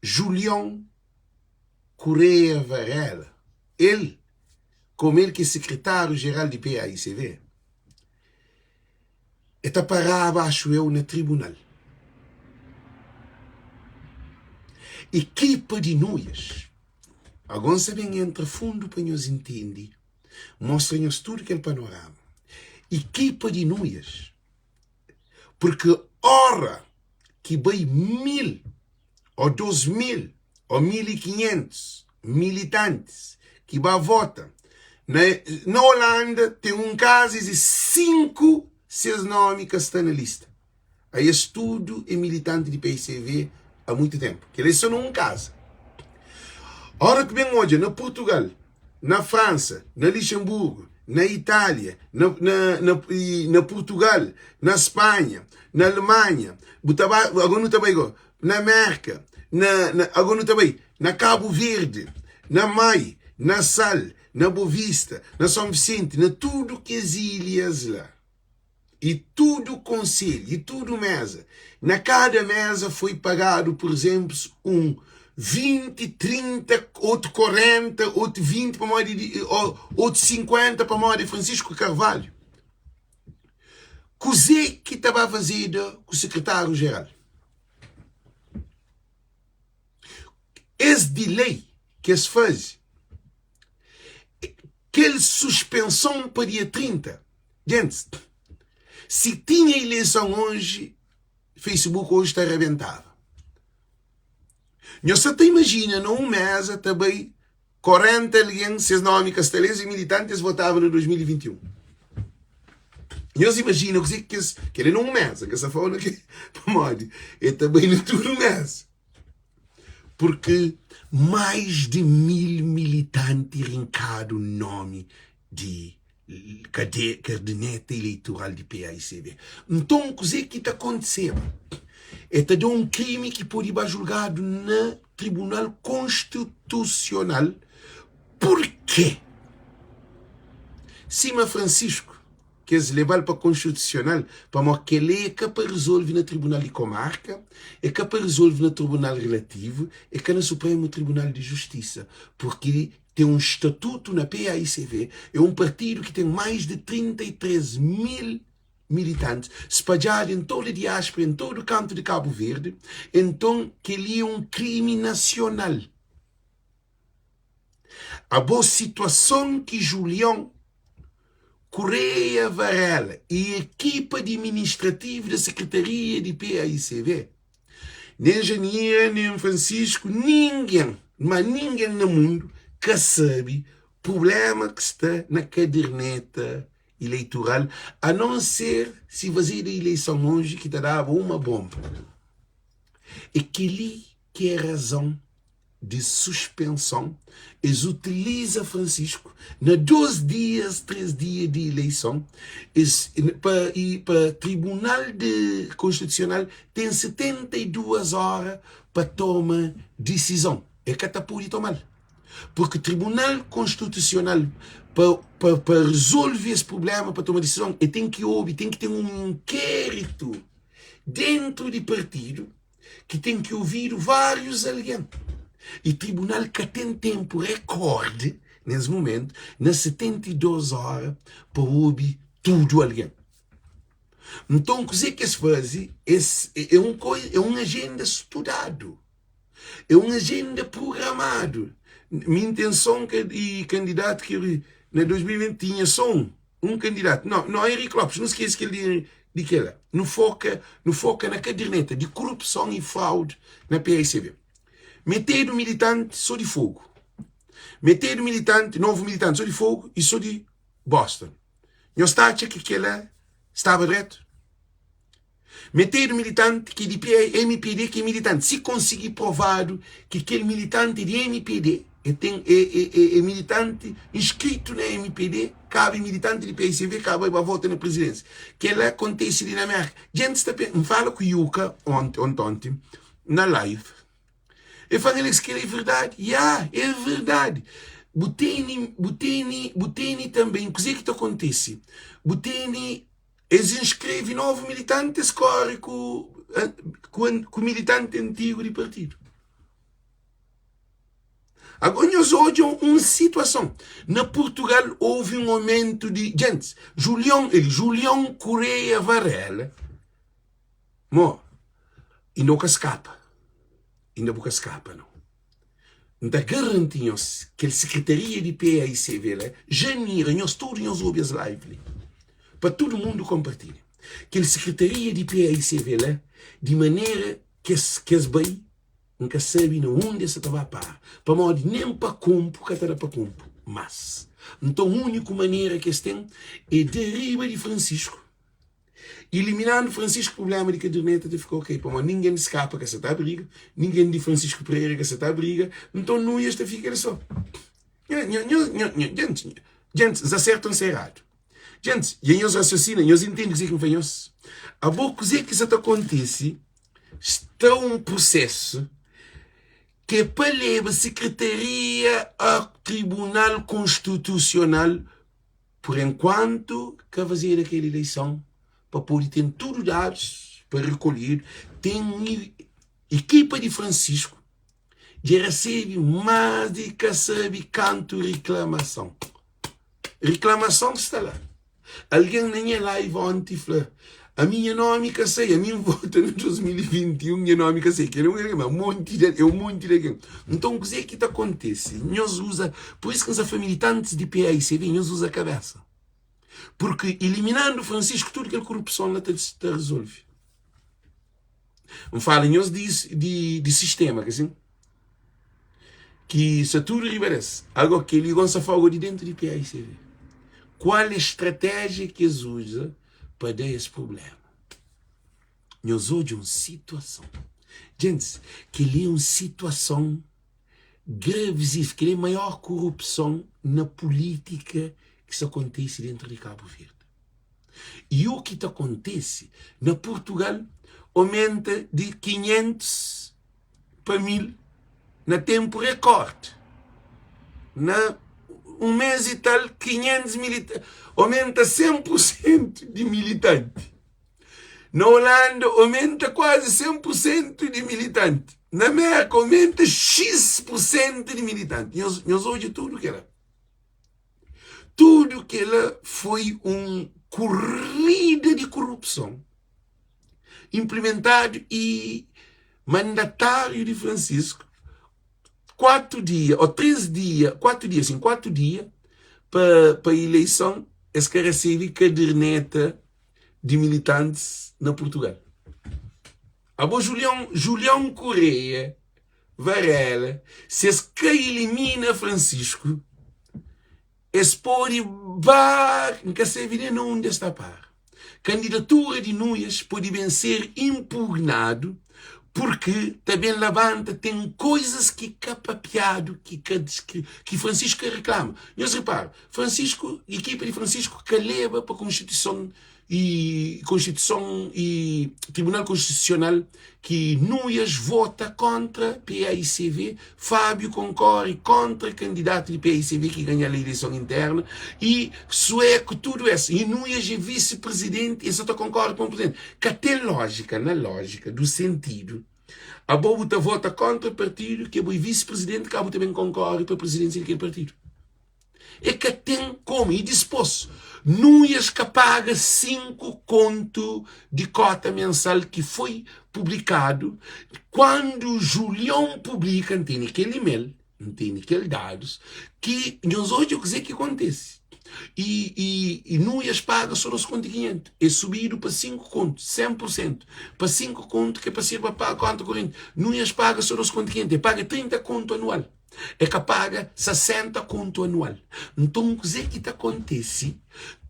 Speaker 1: Julion Correia Varela, el, komu el ki é sekretáriu-jeral di PAICV, el ta paraba, axu eu, na tribunal. Ekipa di Nuias, ago N sa ben entra fundu pa nhos intende, mostra nhos tudu kel panorama. Ekipa di Nuias. Purki ora ki bai 1000 o 2000 o 1500 militantis ki ba vota na na Holanda ten un kaza es e 5 ses nomi ka sta na lista. A es tudu e militanti di PICV a muitu tenpu. Kel é so na un kaza. Ora ki ben odja na Purtugal na Fransa, na Lixenburgu, na Itália, na, na, na, na Purtugal, na Spanha, na Alemanha, bu ta ba, agora nu ta bai go, na Amérika, na, na, agora nu ta bai na Kabu Verdi, na Mai, na Sal, na Bovista, na São Vicente, na tudu kes ilhas la. I tudu konselhu, i tudu meza. Na kada meza foi pagadu, pur izenplu, un 20, 30, otu 40, otu 20 pamodi di, otu 50 pamodi Francisco Carvalho. Kuzê ki ta ba fazeda ku sekretáriu jeral? Es dilei ki es faze, kel suspenson pa dia 30, Gentis, si tinha ileison oji, Facebook oji ta rabentaba. Nhos sa ta imajina na un meza ta bai 40 algen, ses nomi ka sta la, es é militanti, es votaba na 2021. Nhos imajina kuzê ki kes, kel-li na un meza, N ka sta fala na ke, pamodi e ta bai na tudu meza. Purki mais di 1000 militanti rinkadu nomi di kaderneta eleitoral di paicv. Nton, kuzê ki ta kontiseba? E ta da un krimi ki pode ba julgadu na Tribunal Konstitusional. Purkê? Sima Francisco, ki es leba-l pa Konstitusional, pamodi kel-li é ka pa rizolve na Tribunal di Komarka, é ka pa rizolve na Tribunal Relativu, é ka na Supremu Tribunal di Justisa, purki ten un statutu na PAICV, é un partidu ki ten mais di 33 mil militantis spadjadu en toda diáspora, en todo kantu di Kabu Verdi, enton kel-li é un krimi nasional. Abo situason ki Julion Correia Varela y ekipa diministrativu da Sekretaria di PAICV, Nen Janira, nen Francisco, ningen, ma ningen na mundu ka sabe prublema ki sta na kaderneta ileitural, a non ser si fazeda ileison oji ki ta daba uma bonba. E kel-li ki é razon di suspenson, es utiliza Francisco na 2 dias, 3 dia di ileison, es pa i pa Tribunal de Konstitusional ten 72 ora pa toma disizon. E ka ta pudi tomal, porque Tribunal Konstitusional pa pa pa resolve es prublema, pa toma disizon, e ten ki obi, ten ki ten un inkéritu dentru di partidu ki ten ki ovidu várius algen i tribunal ka ten tenpu rekorde nes mumentu na 72 ora pa obi tudu algen. Nton kuzê ki es faze? Es é un koi é un ajenda studadu, é un ajenda prugramadu. Mi intenson ka di kandidatu ki na 2020 tinha sô un. Un kandidatu. No, no Henrique Lopes, nu skese kel di, di kela. Nu foka, nu foka na kaderneta di korupson i fraude na PICB. Metedu militanti so di Fogo. Metedu militanti, novu militanti so di Fogo i so di Boston. Nhos ta atxa ki kela staba dretu? Metedu militanti ki di mpd ki é militanti. Si konsigi provadu ki kel militanti di mpd e ten e e e militanti inskritu na mpd kaba e militanti di paicv kaba e ba vota na prizidensia. Kela kontesi li na Merka. Djentis ta pensa, N fala ku Yuka onti ontonti na live. E fla Alex kel é verdadi? Ya, é verdadi. Bu tene, bu tene, bu tene tanben kuzê ki ta kontise? Bu tene Es inskreve novu militanti, es kóre ku ku militanti antigu di partidu. Agora nhos odja un situason. Na Purtugal houve un aumentu di gentis. Julião, ele, Julião Correia Varela, mo, inda bu ka skapa. Inda bu ka skapa, nau. N ta garanti nhos kel sekretaria di PAICV la ja mira nhos tudu nhos obi es live li pa tudu mundu konpartilha kel sekretaria di PAICV la di manera kes kes bai N ka sabi na undi es sa ta ba para pamodi nen pa konpu ka ta da pa konpu mas nton uniku manera ki es ten é da riba di Francisco Iliminandu Francisco prublema di kaderneta ta fika ok, pamodi ningen di skapa ka sa ta abriga, ningen di Francisco Pereira ka sa ta abriga, nton Nuias ta fika el so. Nho, nho, nho, nho, nho, djentis, djentis, N sta sertu o N sta eradu? Djentis, dja nhos rasiosina, nhos intende kuzê ki N fla nhos? Abo, kuzê ki sa ta kontise, sta un prusesu ki é pa leba Sekretaria a Tribunal Konstitusional Pur enkuantu ka fazedu kel ileison pa pode ten tudu dadus pa rekolhidu, ten ekipa di Francisco dja resebe más di ka sabe kantu riklamason. Riklamason sta la. Algen na nha live onti fla, ami nha nomi ka sai, ami N vota na 2021 nha nomi ka sai. Kel un ma monti di é un monti di algen. Nton kuzê ki ta kontise? Nhos uza, pur isu ki N sa fla militantis di PAICV, nhos uza kabésa. Purki iliminandu Francisco tudu kel korupson la ta ta rezolve. N fala nhos di di di sistema, ka sin? Ki sta tudu riba des. Ago kel-li go N sa fla go di dentu di PAICV. Kual é stratéjia ki es uza pa da es prubléma? Nhos odja un situason. Gentis, kel-li é un situason gravizif. Kel-li é maior korupson na pulítika ki sta kontise dentru di Kabu Verdi. I u ki ta kontise na Purtugal omenta di 500 pa 1000 na tenpu rekord. Na un mes i tal, 500 milita omenta 100 pur sentu di militanti. Na Holanda omenta kuazi 100 pur sentu di militanti. Na Merka omenta X pur sentu di militanti. Nhos, nhos odja tudu kela. Tudu kela foi un kurrida di korupson inplimentadu i mandatáriu di Francisco 4 dia ou 3 dia, 4 dia, sim, 4 dia pa, pa ileison es ka resebe kaderneta di militantis na Portugal. Abo Julião, Julião Correia Varela, se es ka ilimina Francisco, es pode ba, N ka sabe nen na undi es ta para. Kandidatura di Nuias pode ben ser impugnadu purki ta ben labanta ten koizas ki ka papiadu ki ka ki Francisco ka reklama. Nhos repara, Francisco, ekipa di Francisco ka leba pa konstituison i konstituison i Tribunal Konstitusional ki Nuias vota kontra PAICV, Fábio konkore kontra kandidatu di PAICV ki ganha la ileison interna i Sueco tudu es i Nuias é visi prizidenti e sa ta konkore pa un prizidenti. Ka ten lójika na lójika du sentidu abo bu ta vota kontra partidu ki abo é visi prizidenti ka bu ta ben konkore pa prizidênsia di kel partidu. E ka ten komu. I dispôs, Nuias ka paga 5 kontu di kota mensal ki foi publikadu kuandu Julion publika. N tene kel email, N tene kel dadus ki nhos odja kuzê ki kontise. I, i, i Nuias paga sô 2 kontu i 500. E subidu pa 5 kontu, 100 pur sentu, pa 5 kontu ki é pa sirba pa konta korenti. Nuias paga sô 2 kontu i 500, e paga 30 kontu anual. E ka paga 60 kontu anual. Nton kuzê ki ta kontese?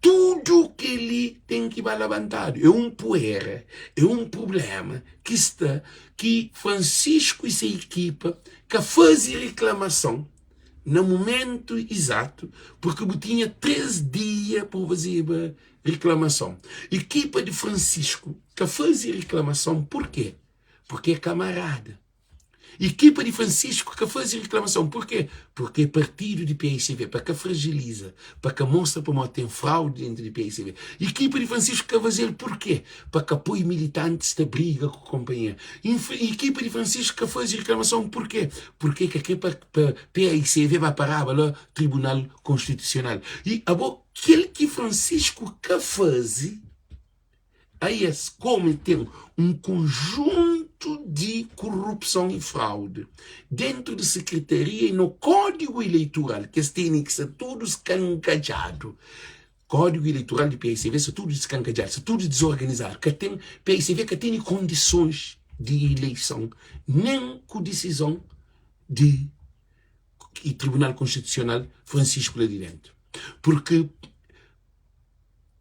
Speaker 1: Tudu kel-li ten ki ba labantadu. É un puera, é un prubléma ki sta ki Francisco y se ekipa ka faze riklamason na mumentu izatu purki bu tinha 3 dia pa bu fazeba riklamason. Ekipa di Francisco ka faze riklamason purkê? Purki é kamarada. Ekipa di Francisco ka faze riklamason. Purkê? Purkê é partidu di PICV, pa ka frajiliza, pa ka mostra pamodi ten fraudi dentu di PICV. Ekipa di Francisco ka faze-l purkê? Pa ka poi militantis ta briga ku konpanheru. Ekipa di Francisco ka faze riklamason purkê? Purkê ka kre pa pa PICV ba paraba la Tribunal Konstitusional. I abo, kel ki Francisco ka faze, Ai es kome ten un konjuntu di kurupson i fraude dentu di sekretaria i no kódigu ileitural ki es tene ki sta tudu skankadjadu. Kódigu ileitural di paicv sta tudu diskankadjadu, sta tudu dizorganizadu. Ka ten, paicv ka tene kondisons di ileison nen ku disizon di Tribunal Konstitusional Francisco la di dentu. Purki.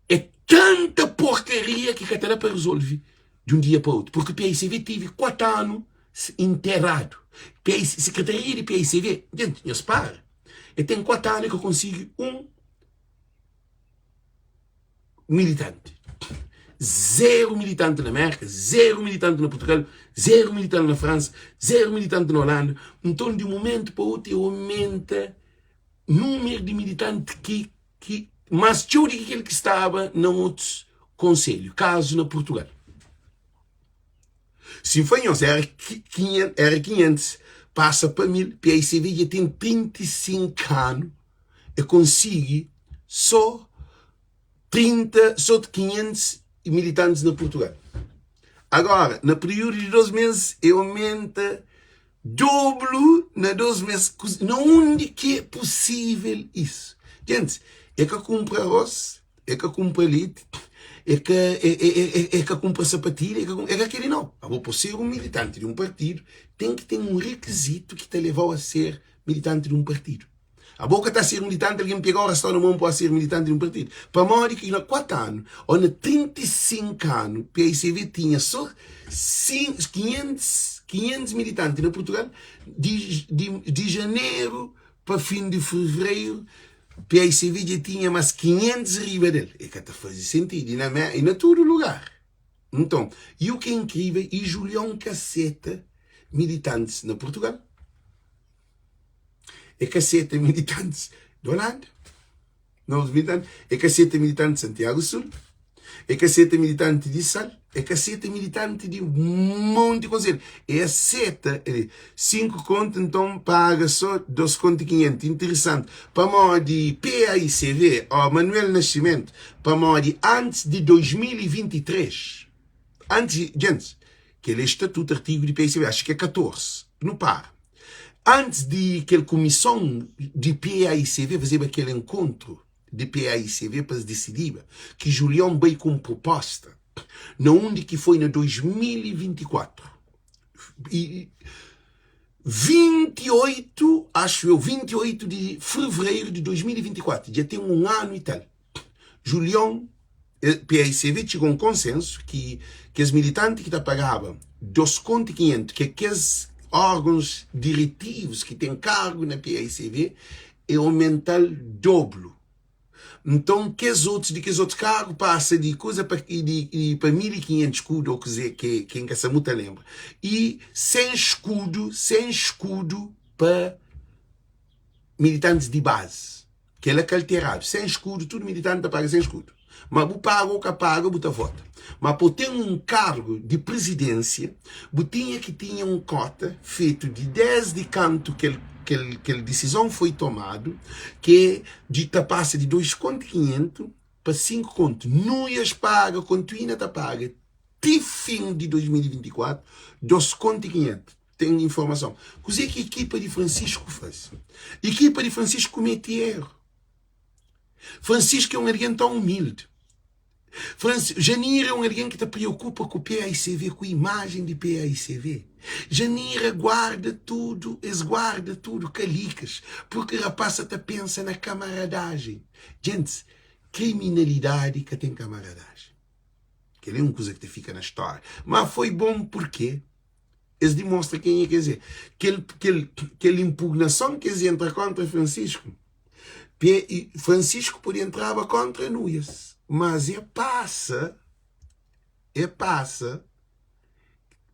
Speaker 1: É tanta porcaria ki ka ta da pa resolve di un dia pa otu, porque paicv tive 4 anu enterradu. PAIC, secretaria di paicv, gente, nhos para, e ten 4 anu e ka konsigi un militante. Zero militante na Merka, zero militante na Portugal, zero militante na França, zero militante na Holanda. Nton, di un momentu pa otu, e aumenta númeru di militanti ki ki más txeu di ki kel ki staba na otus konselhu, kazu na Purtugal. Si N fla nhos, éra éra 500, pasa pa 1000, PICV dja ten 35 anu, e konsigi sô 30, sô 500 militantis na Purtugal. Agora, na períodu di 2 mês, e omenta Doblu na 2 mes. Na undi ki é pusível isu? Gentis, e ka kunpra arros, e ka kunpra leti, e ka e ka kunpra sapatilha, e ka e ka keli nau. Abo pa ser un militanti di un partidu, ten ki ten un rikizitu ki ta levau a ser militanti di un partidu. Abo ka ta ser militante, algen pega-u rastau na mon pa ser militante di un partidu. Pamodi ki na 4 anu ô na 35 anu PICV tinha sô 500, 500 militante na Purtugal, di, di, di janeru pa fin di fevereiru PICV dja tinha más 500 riba del. E ka ta faze sentidu i na, i na tudu lugar. Nton, i u ki é inkrível, i Julion ka seta militantis na Purtugal. E ka seta militantis di Holanda, novus militantis, e ka seta militantis di Santiago Sul, e ka seta militanti di Sal, e ka seta militanti di monti konselhu. E aseta 5 kontu, nton paga so 2 kontu 500. Interesanti, pamodi PAICV, ó Manuel Nascimento, pamodi antis di 2023, antis, gentis, Kel é statutu, artigu di PAICV, axu ki é 14. Nu para. Antis di kel kumison di PAICV fazeba kel enkontru di PAICV pa es disidiba, ki Julion bai ku un proposta na undi ki foi na 2024. I 28, axu eu, 28 di fevereiru di 2024, dja ten un anu i tal. Julion, PAICV txiga un konsensu ki kes militanti ki ta pagaba 2 kontu i 500, ki é kes órgons diretivus ki ten kargu na PAICV, e omenta-l doblu. Nton, kes otus di kes otus kargu pasa di kuza pa di pa 1500 skudu ô kuze ki ki N ka sta mutu ta lenbra. I 100 skudu, 100 skudu pa militantis di bazi. Kela ka alteradu. Sen skudu, tudu militanti ta paga sen skudu. Ma bu paga ou ka paga, bu ta vota. Ma pa bu ten un kargu di prizidensia, bu tinha ki tinha un kota fetu di desdi kantu kel kel kel disizon foi tomadu, ki é di ta pasa di 2 kontu 500 pa 5 kontu. Nuias paga, kontuina ta paga ti fin di 2024, 2 kontu 500. Ten informason. Kuzê ki ekipa di Francisco faze? Ekipa di Francisco komete éru. Francisco é un algen tão umildi. Franci, Janira é un algen ki ta preokupa ku PAICV, ku imajen di PAICV. Janira guarda tudu, es guarda tudu kalikas, purki rapaz sa ta pensa na kamaradajen. Djentis, kriminalidadi ka ten kamaradajen. Kel-li é un kuza ki ta fika na stória. Má foi bon purkê es dimostra kenha ki es é. Kel, kel, kel inpugnason ki es entra kóntra Francisco, Pe, Francisco podia entraba kóntra Nuias, mas e pasa, e pasa,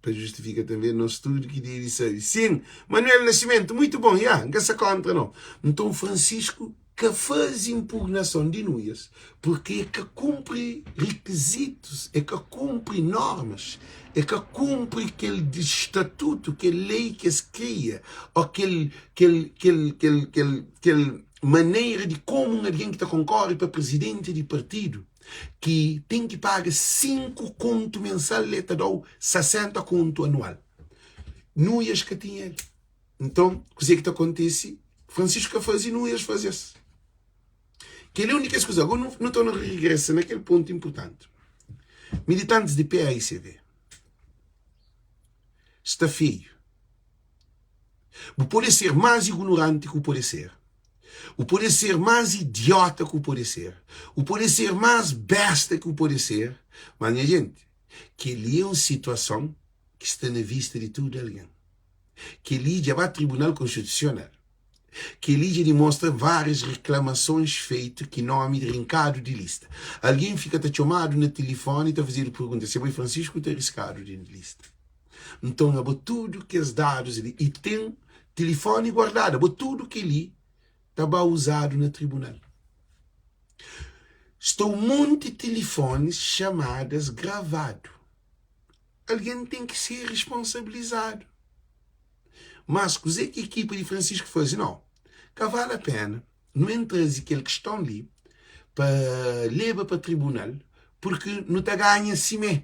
Speaker 1: pa justifika tanbê nos tudu ki debe sabe. Sin, Manuel Nascimento, muitu bon, ya, N ka sta kóntra nau. Nton Francisco ka faze inpugnason di Nuias, purki e ka kunpri rikizitus, e ka kunpri normas, e ka kunpri kel statutu, kel lei ki es kria, ô kel, kel, kel, kel, kel, kel manera di komu un algen ki ta konkore pa prizidenti di partidu, ki ten ki paga 5 kontu mensal, e ta da-u 60 kontu anual. Nuias ka tinha el. Nton, kuzê ki ta kontise? Francisco ka faze, Nuias faze-s. Kel-li é un di kes kuza. Agora nu torna regresa na kel pontu inpurtanti. Militantis di PAICV sta feiu. Bu pode ser más ignoranti ki bu pode ser. Bu pode ser más idiota ki bu pode ser. Bu pode ser más besta ki bu pode ser. Mas, nha jenti, kel-li é un situason ki sta na vista di tudu algen. Kel-li dja ba Tribunal Konstitusional. Kel-li dja dimostra várias reklamasons feitu ki nomi di rinkadu di lista. Algen fika ta txomadu na tilifoni ta fazedu pergunta si abo é Francisco ta riskadu di lista. Nton abo tudu kes dadus li i ten tilifoni guardadu abo tudu kel-li ta ba uzadu na tribunal. Sta un monti tilifonis xamadas gravadu. Algen ten ki ser responsabilizadu. Mas kuzê ki ekipa di Francisco faze? Nau, ka vale a pena nu en traze kel kiston li pa leba pa tribunal, purki nu ta ganha simé.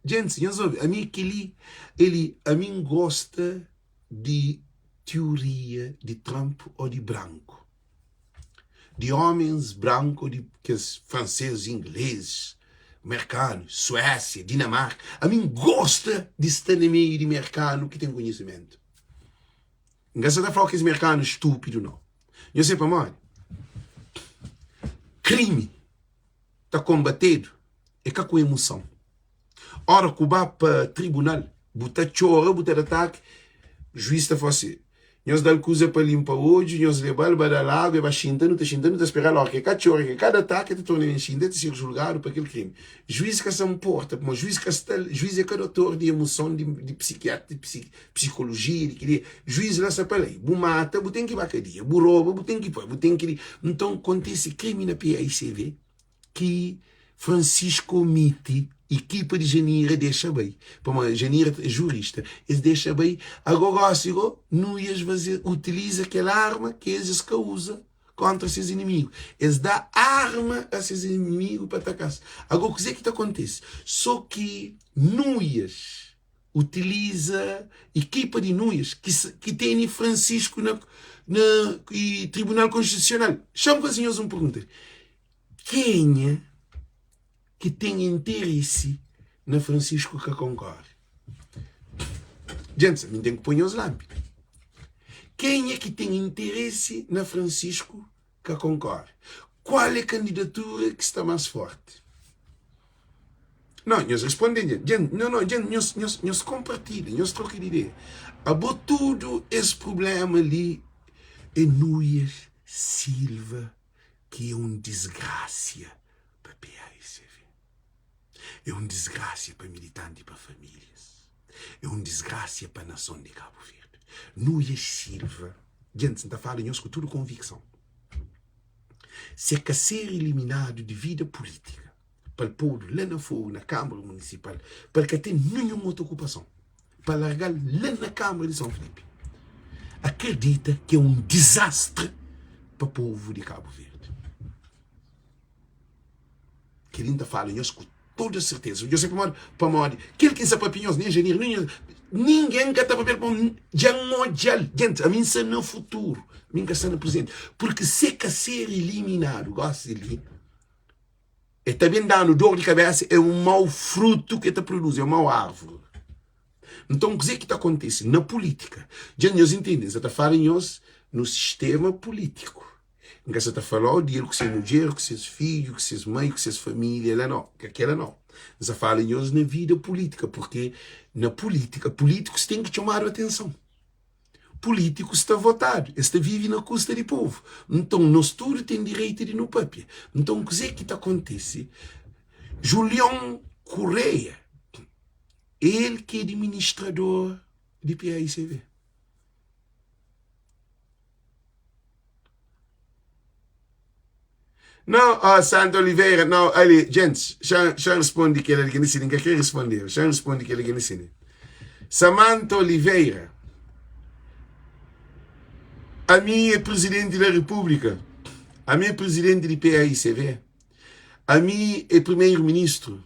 Speaker 1: Djentis, nhos obi, ami kel-li, el-li, ami N gosta di tioria di Trump ô di branku. Di homens branku di kes francês, inglês, merkanu, Suécia, Dinamarca. Ami N gosta di sta na meiu di merkanu ki ten konhisimentu. N ka sa ta fla kes merkanu stúpidu nau. Nhos sabe pamodi? Krimi ta konbatedu é ka ku emoson. Ora ku ba pa tribunal, bu ta txora, bu ta da taki, juiz ta fla si, nhos da-l kuza pa limpa odju, nhos leba-l ba da-l agu, e ba xinta, nu ta xinta, nu ta spera-l, ora ki e ka txora, ki e ka da taki, e ta torna ben xinta, e ta ser julgadu pa kel krimi. Juiz ka sa nporta, pamodi juiz ka sta, juiz é ka dotor di emoson, di psikiatra, di psikolojia, di kili, juiz la sta pa lei, bu mata, bu ten ki ba kadia, bu roba, bu ten ki pa, bu ten ki, nton kontise krimi na PAICV, ki Francisco omiti ekipa di Janira dexa bai pamodi Janira é jurista es dexa bai ago gosi go Nuias faze utiliza kel arma ki es es ka uza kontra ses inimigu es da arma a ses inimigu pa atakas ago kuze ki ta kontise so ki Nuias utiliza ekipa di Nuias ki ki tene Francisco na na Tribunal Konstitusional xa-m faze nhos un pergunta Kenha ki ten interesi na Francisco ka konkore? Djentis, ami N ten ki poi nhos lanpida. Kenha ki ten interesi na Francisco ka konkore? Kual é kandidatura ki sta más forti? Não, nhos responde, djent, não, não, djent, nhos, nhos, nhos konpartilha, nhos troka di ideia. Abo tudu es problema li é Nuias Silva ki é un disgrasia pa PAICV. É un disgrasia pa militanti i pa famílias. É un disgrasia pa nason di Kabu Verdi. Nuias Silva, djentis, N ta fala nhos ku tudu konvikson, si e ka ser iliminadu di vida pulítika, pa el podu la na fogu na Kâmara Munisipal, pa el ka ten ninhun otu okupason, pa larga-l la na Kâmara di São Filipe. Akredita ki é un dizastri pa povu di Kabu Verdi. Kel-li N ta fala nhos ku tudu serteza. Nhos sabe pamodi? Pamodi kel ki N sta papia nhos, nen Janir, nen ningen ka ta papia-l pamodi dja N odja-l. Gentis, ami N sta na futuru, ami N ka sta na prezenti. Purki se ka ser iliminadu gosi li. E ta ben da-nu dor di kabésa, é un mau frutu ki e ta produzi, é un mau árvore. Nton, kuzê ki ta kontise na pulítika? Dja nhos intende, N sa ta fala nhos no sistéma pulítiku. N ka sa ta fala-u di el ku se mudjer, ku ses fidju, ku ses mai, ku ses família, la nau, ka kela nau. N sa fala nhos na vida pulítika, purkê na pulítika, pulítikus ten ki txomadu atenson. Pulítikus ta votadu, es ta vive na kusta di povu. Nton, nos tudu ten direitu di nu papia. Nton, kuzê ki ta kontise? Julion Correia, el ki é diministrador di PAICV. Não, oh, Santa Oliveira, não, ali, gente, xa, xa responde kel algen li sini, nka kre respondeu, xa responde kel algen li sini. Samantha Oliveira, ami é presidente da República, ami é presidente di PAICV, ami é primeiro-ministro,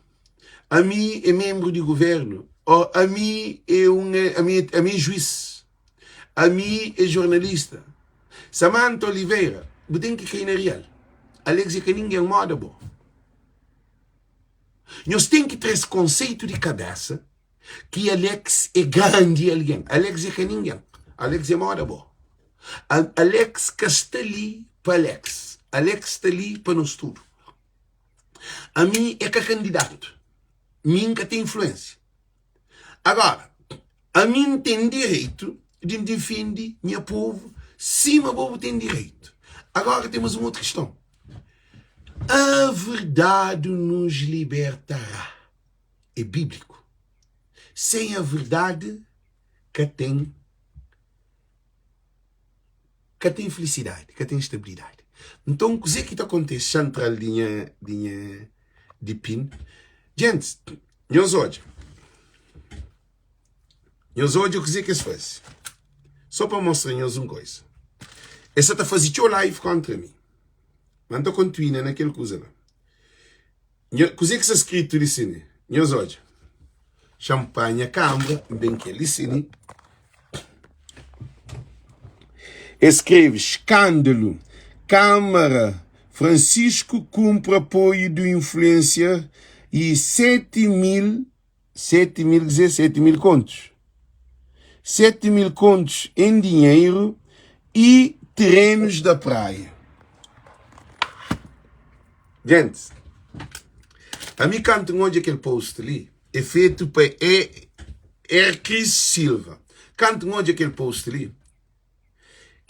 Speaker 1: ami é membro di governo, oh, ami é um, ami, ami é juiz. Ami é jornalista. Samantha Oliveira, bu ten ki kai na real. Alex é ka ningen moda bo. Nhos ten ki tra es konseitu di kabesa ki Alex é grandi algen. Alex é ka ningen. Alex é moda bo. Alex ka sta li pa Alex. Alex sta li pa nos tudu. Ami é ka kandidatu. Mi N ka ten influensia. Agora, ami N ten direitu di N difende nha povu sima bo bu ten direitu. Agora ten mas un otu kiston. A verdade nos libertará. É bíblico. Sem a verdade ka ten ka ten felisidadi, ka ten stabilidadi. Nton, kuzê ki ta kontise? Xa N tra-l di nha, di nha, di pin. Gentis, nhos odja. Nhos odja kuzê ki es faze. Sô pa mostra nhos un koza. Es sa ta faze txeu live kóntra mi. Ma N ta kontinua na kel kuza la. Nha, kuzê ki sta skritu li sini? Nhos odja. Xa N panha kanbra, N ben kel li sini. Es skrebe, Skándalu! Kámara Francisco kunpra apoiu du influencer y 7 mil, 7 mil, kuzê? 7 mil kontus? 7 mil kontus en dinheru y terenus da praia. Gentis, ami kantu N odja kel post li, é fetu pa Ercris Silva. Kantu N odja kel post li,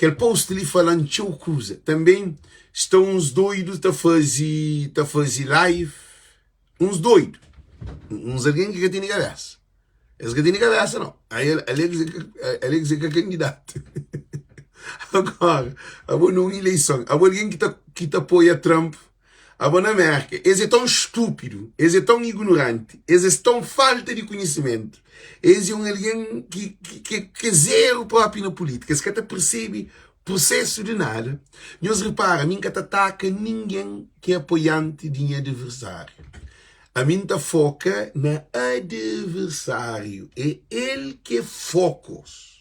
Speaker 1: kel post li fala-m txeu kuza. Tanbê sta uns doidu ta faze ta faze live, uns doidu, uns algen ki ka tene kabésa. Es ka tene kabésa nau. Alex Alex é ka kandidatu. Agora, abo na un ileison, abo algen ki ta ki ta apoia Trump, abo na Merka, es é tão stúpidu, es é tão ignoranti, es é tão falta di konhisimentu, es é un algen ki ki ki é zeru propi na pulítika, es ka ta persebe prusesu di nada. Nhos ripara, mi N ka ta ataka ningen ki é apoianti di nha adiversáriu. Ami N ta foka na adiversáriu, é el ki é fokus.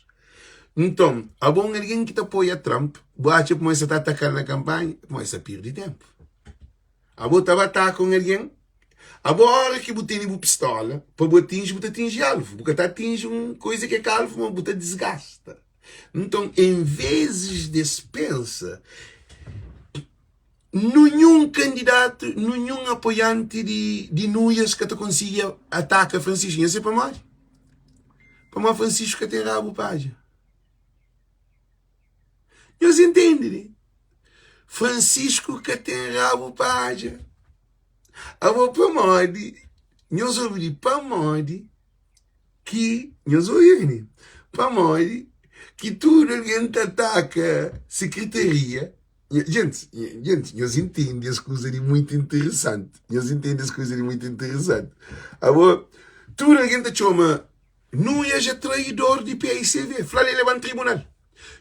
Speaker 1: Nton, abo un algen ki ta apoia Trump, bu atxa pamodi sa ta ataka-l na kanpanha? Pamodi sa pirdi tenpu. Abo ta ba ataka un algen, abo ora ki bu tene bu pistola pa bu atinji, bu ta atinji alvu, bu ka ta atinji un koiza ki é ka alvu, ma bu ta disgasta. Nton, en vezis di es pensa, Nunhun kandidatu, nunhun apoianti di, di Nuias ka ta konsigi ataka Francisco. Nha se pamodi? Pamodi Francisco ka ten rabu padja. Nhos intende li? Francisco ka ten rabu padja. Abo pamodi? Nhos obi li, pamodi ki nhos obi li, pamodi ki tudu algen ta ataka sekretaria Gente, gente, nhos intende es kuza di muito interesante. Nhos intende es kuza di muito interesante. Abo, tudo alguém ta txoma Nuia já traidor di PAICV. Fla ele leba tribunal.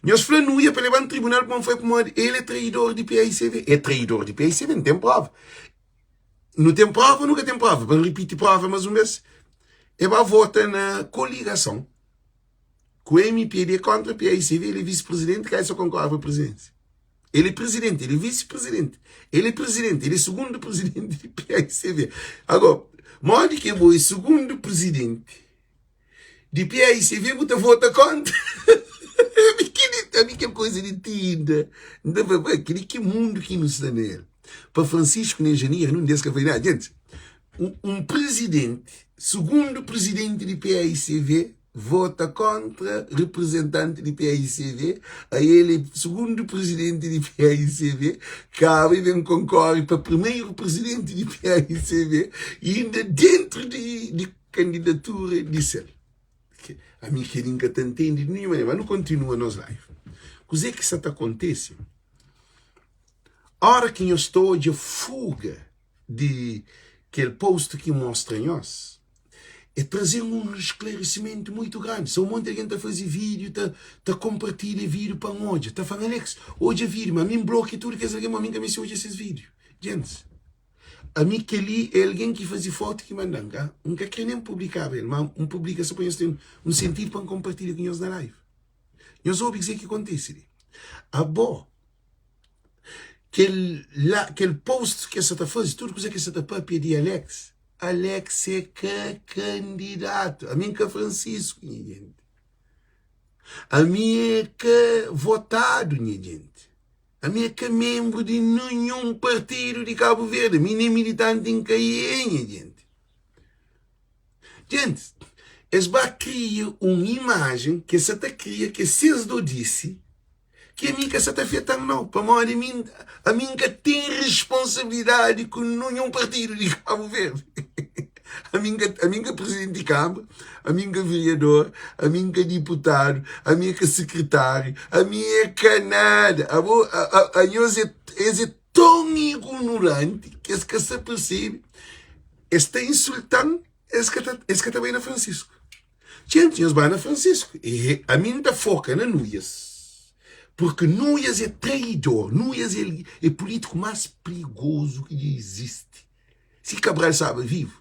Speaker 1: Nhos fla Nuia pa leba tribunal como foi como ele é traidor di PAICV. É traidor di PAICV, não tem prova. Não tem prova, nunca tem prova. Para repetir prova mais uma vez. É ba vota na coligação. Ku MPD kontra PAICV, el é visi-prizidenti, Kaisa konkorre pa prizidênsia. El é prizidenti, el é visi-prizidenti, el é prizidenti, el é sugundu prizidenti di PAICV. Agora, modi ki bo é sugundu prizidenti di PAICV bu ta vota kontra? Ami kel ami kel koza di ti inda N ta fla, bai, kel-li ki mundu ki nu sta na el? Pa Francisco nen Janira, nun di es ka fla nada. Djentis, un prizidenti, sugundu prizidenti di PAICV, vota kontra reprezentanti di paicv, a el é sugundu prizidenti di paicv, kaba e ben konkore pa primeru prizidenti di paicv i inda dentru di di kandidatura di sel. Ami kel-li N ka ta ntende di ninhun manera. Ma nu kontinua nos live. Kuzê ki sa ta kontese? Ora ki nhos ta odja fuga di kel post ki N mostra nhos, é traze-m un sklaresimentu muitu grandi. Sa un monti algen ta faze vídiu, ta ta konpartilha vídiu pa N odja. Ta fla-m, Alex, odja vídiu. Ma ami N blokia tudu kes algen, ma ami N ka meste odja ses vídiu. Djentis, ami kel-li é algen ki faze fotu ki manda-m, ka? N ka kre nen publikaba el, ma N publika so pa nhos ten un sentidu pa N konpartilha ku nhos na live. Nhos obi kuzê ki kontise li. Abo, kel la, kel post ki es sa ta faze, tudu kuza ki es sa ta papia di Alex, Alex é ka kandidatu. Ami N ka Francisco, nha jenti. Ami é ka votadu, nha jenti. Ami é ka menbru di ninhun partidu di Kabu Verdi. Ami nen militanti N ka é, nha jenti. Gentis, es ba kria un imajen ki es sa ta kria ki ses dodisi ki ami ka sa ta afeta-m nau, pamodi ami ami N ka ten responsabilidadi ku ninhun partidu di Kabu Verdi. Ami N ka ami N ka prizidenti di kanbra, ami N ka vereador, ami N ka diputadu, ami é ka sekretáriu, ami é ka nada. Abo anhos é es é ton ignoranti ki es ka sa persebe Es ta insulta-m, es ka ta, es ka ta bai na Francisco. Txente, nhos bai na Francisco. E ami N ta foka na Nuias. Porque Nuias é traidor. Nuias é, é político mais perigoso que dja existe. Si Cabral staba vivo,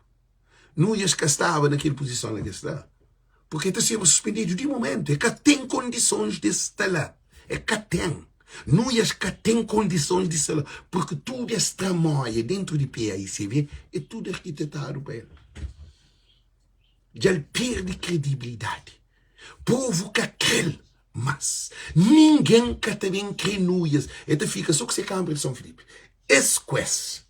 Speaker 1: Nuias ka staba na kel posição la ke sta. Porque el ta seba suspendidu di momentu. El ka ten kondisons di sta la. El ka ten. Nuias ka ten kondisons di sta la. Porque tudu es tramoia dentru di PAICV é tudu arkitetadu pa el. Dja el perde kredibilidadi. Povu ka kre-l mas. Ningen ka ta ben kre Nuias. El ta fika so ku se kanbra di Son Filipi. Es ku es.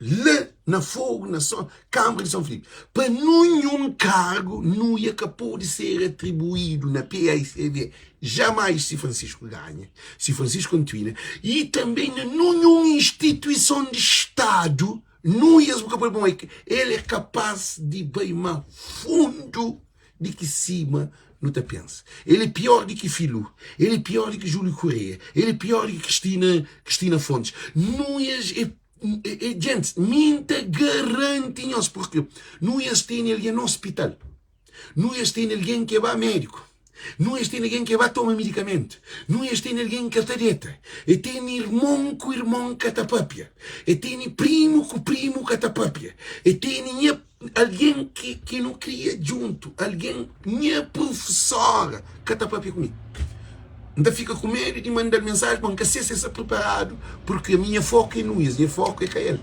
Speaker 1: La na Fogu, na Son, Kanbra di Son Filipi, pa nunhun kargu nuia ka pode ser atribuidu na PAICV, jamais si Francisco ganha, si Francisco kontinua, i tanbe na nunhun instituison di Stadu, nuias bu ka pode pamodi el e kapaz di bai ma fundu di ki sima nu ta pensa. El e pior di ki Filú, el e pior di ki Júlio Correia, el e pior di ki Cristina, Cristina Fontes. Nuias e E, gentis, mi N ta garanti nhos, purki nu es tene algen na ospital, nu es tene algen ke ba médiku, nu es tene algen ke ba toma medikamentu, nu es tene algen ka ta deta, e tene irmon ku irmon ka ta papia, e tene primu ku primu ka ta papia, e tene nha algen ki, ki nu kria djuntu, algen, nha profesora ka ta papia ku mi. N ta fika ku medu di manda-l mensajen, pa N ka se si el sta priparadu, purki ami nha foku é Nuias, nha foku é ka el.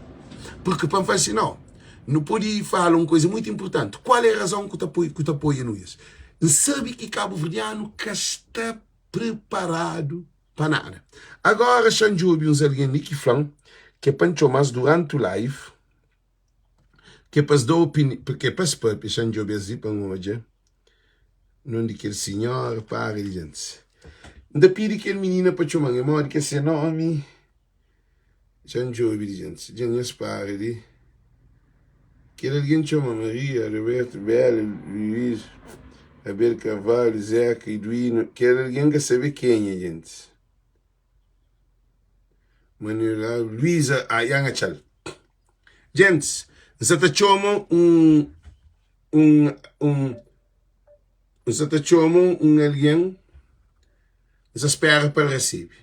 Speaker 1: Purki pa N fla si, nau, nu pode fala un kuza mutu inpurtanti, kual é razon ku ta poi, ku ta apoia Nuias? N sabe ki kabuverdianu ka sta priparadu pa nada. Agora, xa N djobe uns algen li ki fla-m ke pa N txoma-s duranti live, Ke pa-s da opini, ke pa-s papia, xa-m djobe-s li pa N odja non di kel sinhora, para li djantis. N ta pidi kel minina pa txoma-m, é modi ki é se nomi? Xa-m djobe li djantis, dja nhos para li. Kel algen txoma Maria, Roberto, Bela, Luiz, Abel Carvalho, Zeca, Eduino, kel algen ka sabe kenha djantis. Manuela Luiza, ah, ya N atxa-l. Djentis, N sa ta txoma un, un, un, N sa ta txoma un algen, N sa spera pa el resebe.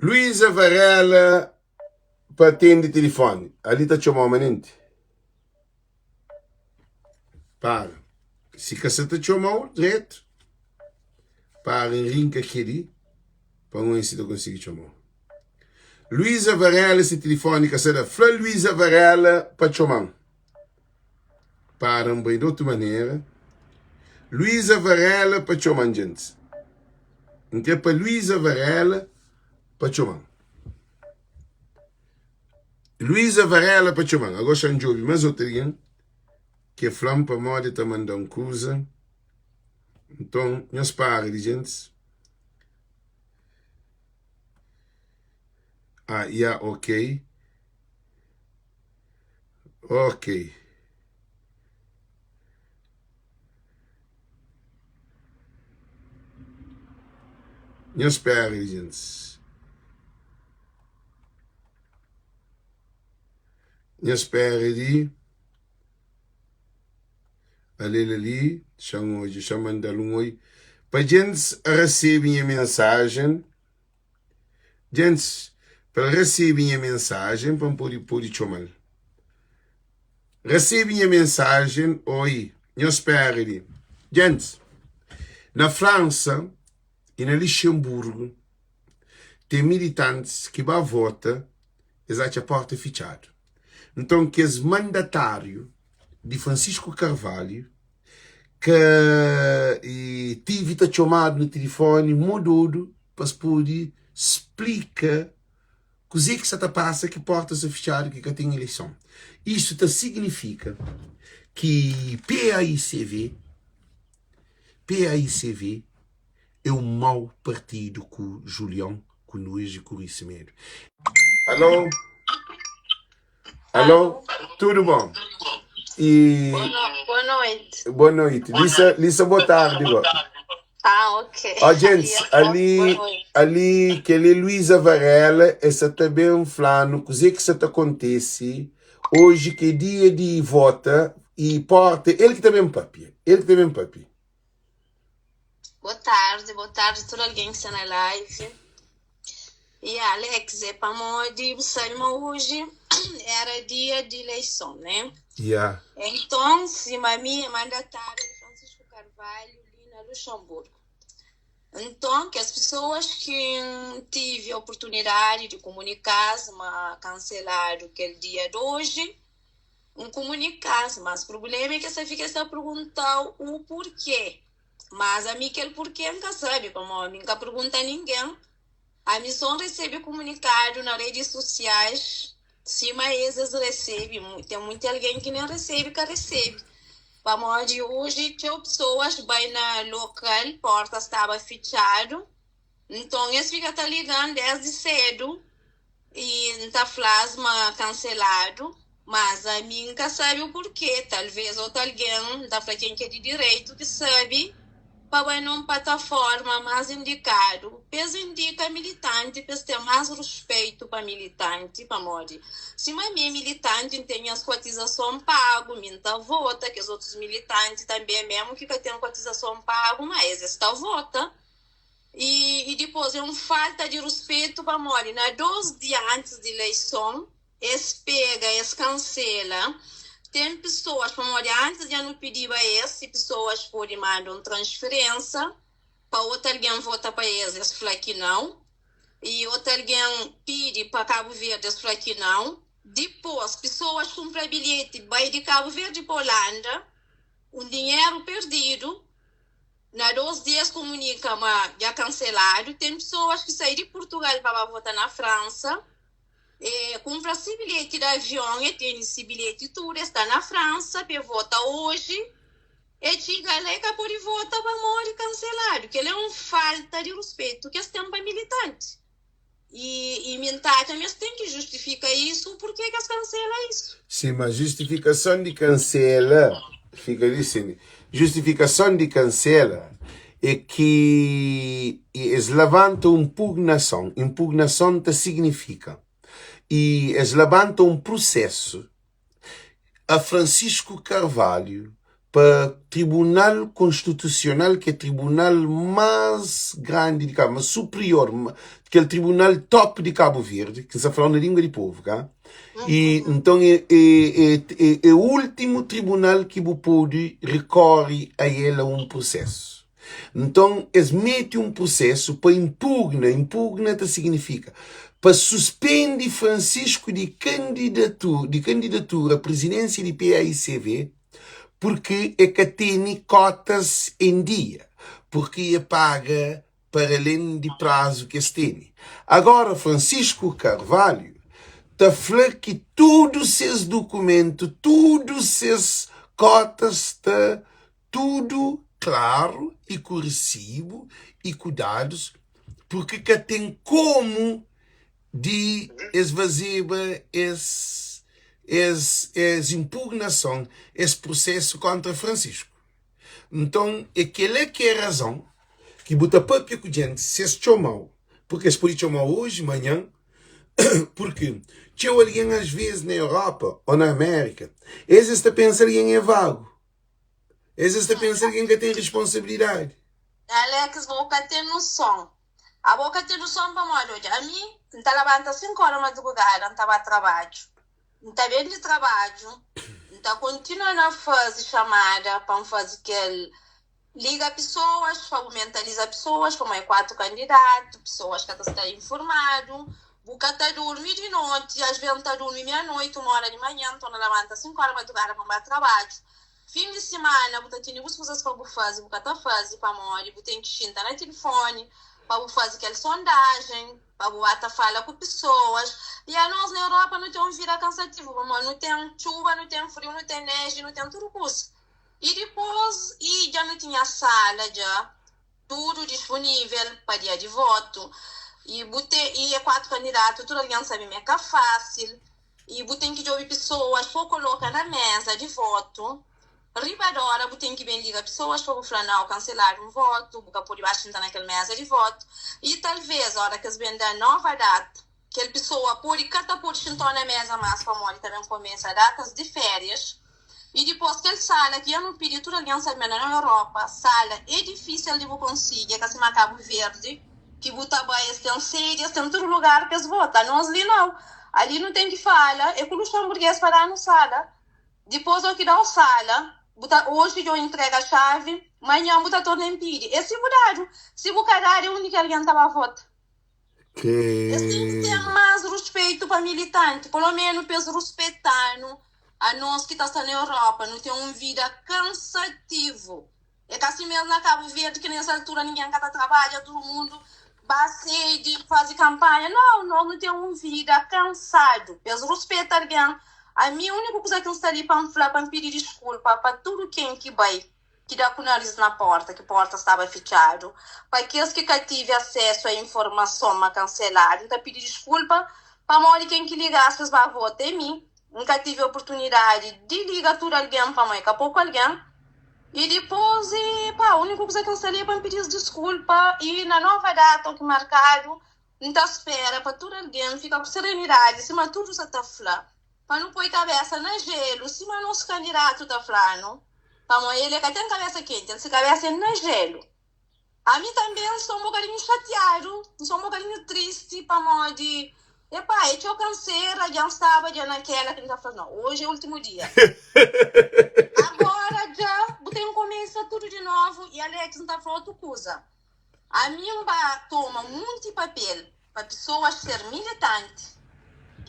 Speaker 1: Luiza Varela pa atende tilifoni. Ali ta txoma-u manenti. Para. Si ka sa ta txoma-u dretu, para, N rinka kel-li. Pa N oia si ta konsigi txoma-u. Luísa Varela si tilifoni ka sa da. Fla Luísa Varela pa txoma-m. Para N bai di otu manera. Luísa Varela pa txoma-m djentis. N kre pa Luísa Varela pa txoma-m. Luísa Varela pa txoma-m. Agora xa N djobe más otu algen ke fla-m pamodi ta manda-m kuza. Nton, nhos para di djentis. Ah, ya, ok. Ok. Nhos spera li, gentis. Nhos spera li. Ale-l ali, xa-m odja, xa-m manda-l un oi. Pa gentis rasebe nha mensajen. Gentis, pa el resebe nha mensajen, pa N pode pode txoma-l. Resebe nha mensajen, oi, nhos spera li. Gentis, na Fransa i na Lixenburgu ten militantis ki ba vota, es atxa porta fitxadu. Nton, kes mandatáriu di Francisco Carvalho ka e tivi ta txomadu na tilifoni mododu pa es pode splika kuzê ki sa ta pasa ki porta sta fitxadu ki ka ten ileison. Isu ta signifika ki PAICV PAICV é un mau partidu ku Julion, ku Nuis i ku Rui Semedo. Alô? Alô? Tudo bom? E
Speaker 3: Boa noite.
Speaker 1: boa noite. Lisa, Lisa, boa tarde. Boa.
Speaker 3: Ah, ok.
Speaker 1: Ó, gente,
Speaker 3: Ali é boa
Speaker 1: ali,
Speaker 3: noite.
Speaker 1: ali, kel é Luísa Varela, essa ta ben flanu kuzê ki sa ta kontese hoje que é dia de vota e porta, ele que ta ben papia, ele que ta ben papia.
Speaker 3: Boa tarde a tudo alguém que está na live. E Alex, é pamodi bu sabe ma hoje era dia de eleição, né?
Speaker 1: Yeah.
Speaker 3: Então, sima mi é mandatária de Francisco Carvalho li na Luxemburgo. Então, que as pessoas que tive a oportunidade de comunicar, ma cancelado aquele dia de hoje, N kumunika-s, mas prubléma é ki es ta fika es ta pergunta-u u purkê. Mas ami kel purkê N ka sabe, pamodi ami N ka pergunta ningen. Ami sô N resebe kumunikadu na redis sosiais, sima es es resebe. Ten munti algen ki nen resebe ka resebe, pamodi oji txeu pesoas bai na lokal, porta staba fitxadu, nton es fika ta liga-m desdi sedu. I N ta fla-s ma kanseladu, mas ami N ka sabe o purkê. Talvês otu algen, N ta fla ken ki é di direitu ki sabe, pa bai na un pataforma más indikadu pa es indika militanti, pa es ten más ruspeitu pa militanti, pamodi sima mi é militanti, N ten nhas kuatizason pagu, mi N ta vota, kes otus militanti tanbê, mésmu ki ka ten kuatizason pagu, má es es ta vota. I i dipôs é un falta di ruspetu pamodi na 2 dia antis di ileison es pega es kansela ten pesoas pamodi antis dja nu pidiba es si pesoas pode manda un transferensa pa otu algen vota pa es es fla ki nau i otu algen pidi pa Kabu Verdi es fla ki nau dipôs pesoas kunpra bilheti bai di Kabu Verdi pa Holanda un dinheru perdidu. Na 2 dia es komunika ma dja kanseladu. Ten pesoas ki sai di Purtugal pa ba vota na Fransa. E kunpra si bilheti di avion, e tene si bilheti tudu, e sta na Fransa pa e vota oji. E txiga la e ka pode vota pamodi kanseladu. Kel é un falta di ruspetu ki es ten pa militanti. I, i mi N ta atxa ma es ten ki justifika isu, purke ki es kansela isu?
Speaker 1: Sim, ma justifikason di kansela fika li sin. Justifikason di kansela é ki es labanta un pugnason. Impugnason ta signifika i es labanta un prusesu a Francisco Carvalho pa Tribunal Konstitusional, ki é tribunal más grandi di Kabu, mas superior, kel tribunal top di Kabu Verdi, ki N sta fla-u na língua di povu, ka? I nton é, é, é, é, é últimu tribunal ki bu pode rekorre a el a un prosesu. Nton, es mete un prusésu pa inpugna, inpugna ta signifika pa suspende Francisco di kandidatu di kandidatura a prizidensia di paicv purki e ka tene kotas en dia, purki e paga para alen di prazu ki es tene. Agora Francisco Carvalho ta fla ki tudu ses dukumentu, tudu ses kotas sta tudu klaru i ku risibu i ku dadus purki ka ten komu di es fazeba es es es inpugnason, es prusesu kontra Francisco. Nton é kela ki é razon ki bu ta papia ku djentis si es txoma-u, purki es pode txoma-u oji, manhan, purki txeu algen asves na Europa ô na Amérika es es ta pensa algen é vagu. Es es ta pensa algen ka ten responsabilidadi.
Speaker 3: Alex bo ka ten noson. Abo ka ten noson pamodi odja ami N ta labanta 5 ora madrugada N ta ba trabadju N ta ben di trabadju N ta kontinua na fazi xamada pa N fazi kel liga pesoas pa bu mentaliza pesoas pamodi é 4 kandidatu pesoas ka ta sta informadu bu ka ta durmi di noti as ves N ta durmi mia noiti 1 ora di manhan N torna labanta 5 ora madrugada pa N ba trabadju Fin di simana bu ta tene bus kuzas pa bu faze, bu ka ta faze pamodi bu ten ki xinta na tilifoni pa bu faze kel sondajen, pa bu ba ta fala ku pesoas. I anos na Europa nu ten un vida kansativu pamodi nu ten txuba, nu ten friu, nu ten neji, nu ten tudu kuza. I dipôs i dja nu tinha sala dja tudu dispunivel pa dia di votu. I bu te i e 4 kandidatu tudu algen sabe ma é ka fásil. I bu ten ki djobe pesoas pa bu koloka na meza di votu. Riba di ora bu ten ki ben liga pesoas pa bu fla, Nau, kanseladu un votu, bu ka pode ba xinta na kel meza di votu. I talvês ora ki es ben da nova data, kel pesoa pode ka ta pode xinta na meza más pamodi ta ben kumesa datas di férias. I dipôs kel sala ki nu pidi, tudu algen sabe ma na Europa sala é difísil di bu konsigi, é ka sima Kabu Verdi ki bu ta bai es ten sedi, es ten tudu lugar pa es vota. Anos li nau, ali nu ten ki fala é ku luxanburguês pa da-nu sala. Dipôs ô ki da-u sala, bu ta oji dja-u intrega xavi, manhan bu ta torna inpidi. É si bu dadu, si bu ka dadu é undi ki algen ta ba vota. Es ten ki ten más ruspetu pa militanti, pelo menu pa es ruspeta-nu, anos ki ta sta na Europa, nu ten un vida kansativu. É ka si mesmu na Kabu Verdi ki nes altura ningen ka ta trabadja, tudu mundu ba sedi, faze kanpanha. Nau, nos nu ten un vida kansadu. Pa es ruspeta algen. Ami uniku kuza ki N sta li pa N fla, pa N pidi diskulpa pa tudu ken ki bai. ki da ku naris na porta, ki porta staba fitxadu. Pa kes ki ka tive asesu a informason ma kanseladu, N ta pidi diskulpa pamodi ken ki liga-s pa es ba vota é mi. N ka tive oportunidadi di liga tudu algen pamodi é ka poku algen. I dipôs, i pa, úniku kuza ki N sta li é pa N pidi-s diskulpa i na nova data ki markadu, N ta spera pa tudu algen fika ku serenidadi sima tudu sa ta fla. Pa nu poi kabesa na jelu, sima nos kandidatu ta fla-nu, pamo el e ka ten kabesa kenti, el se kabesa é na jelu. Ami tanbe N sta un bokadinhu xatiadu, N sta un bokadinhu tristi pamodi, epá, é txeu kansera, dja N staba dja na kela ki N ta fla, nau, oji é ultimu dia. Agora dja bu ten kumesa tudu di novu i Alex N ta fla otu kuza, Ami N ba toma munti papel pa pesoas ser militanti.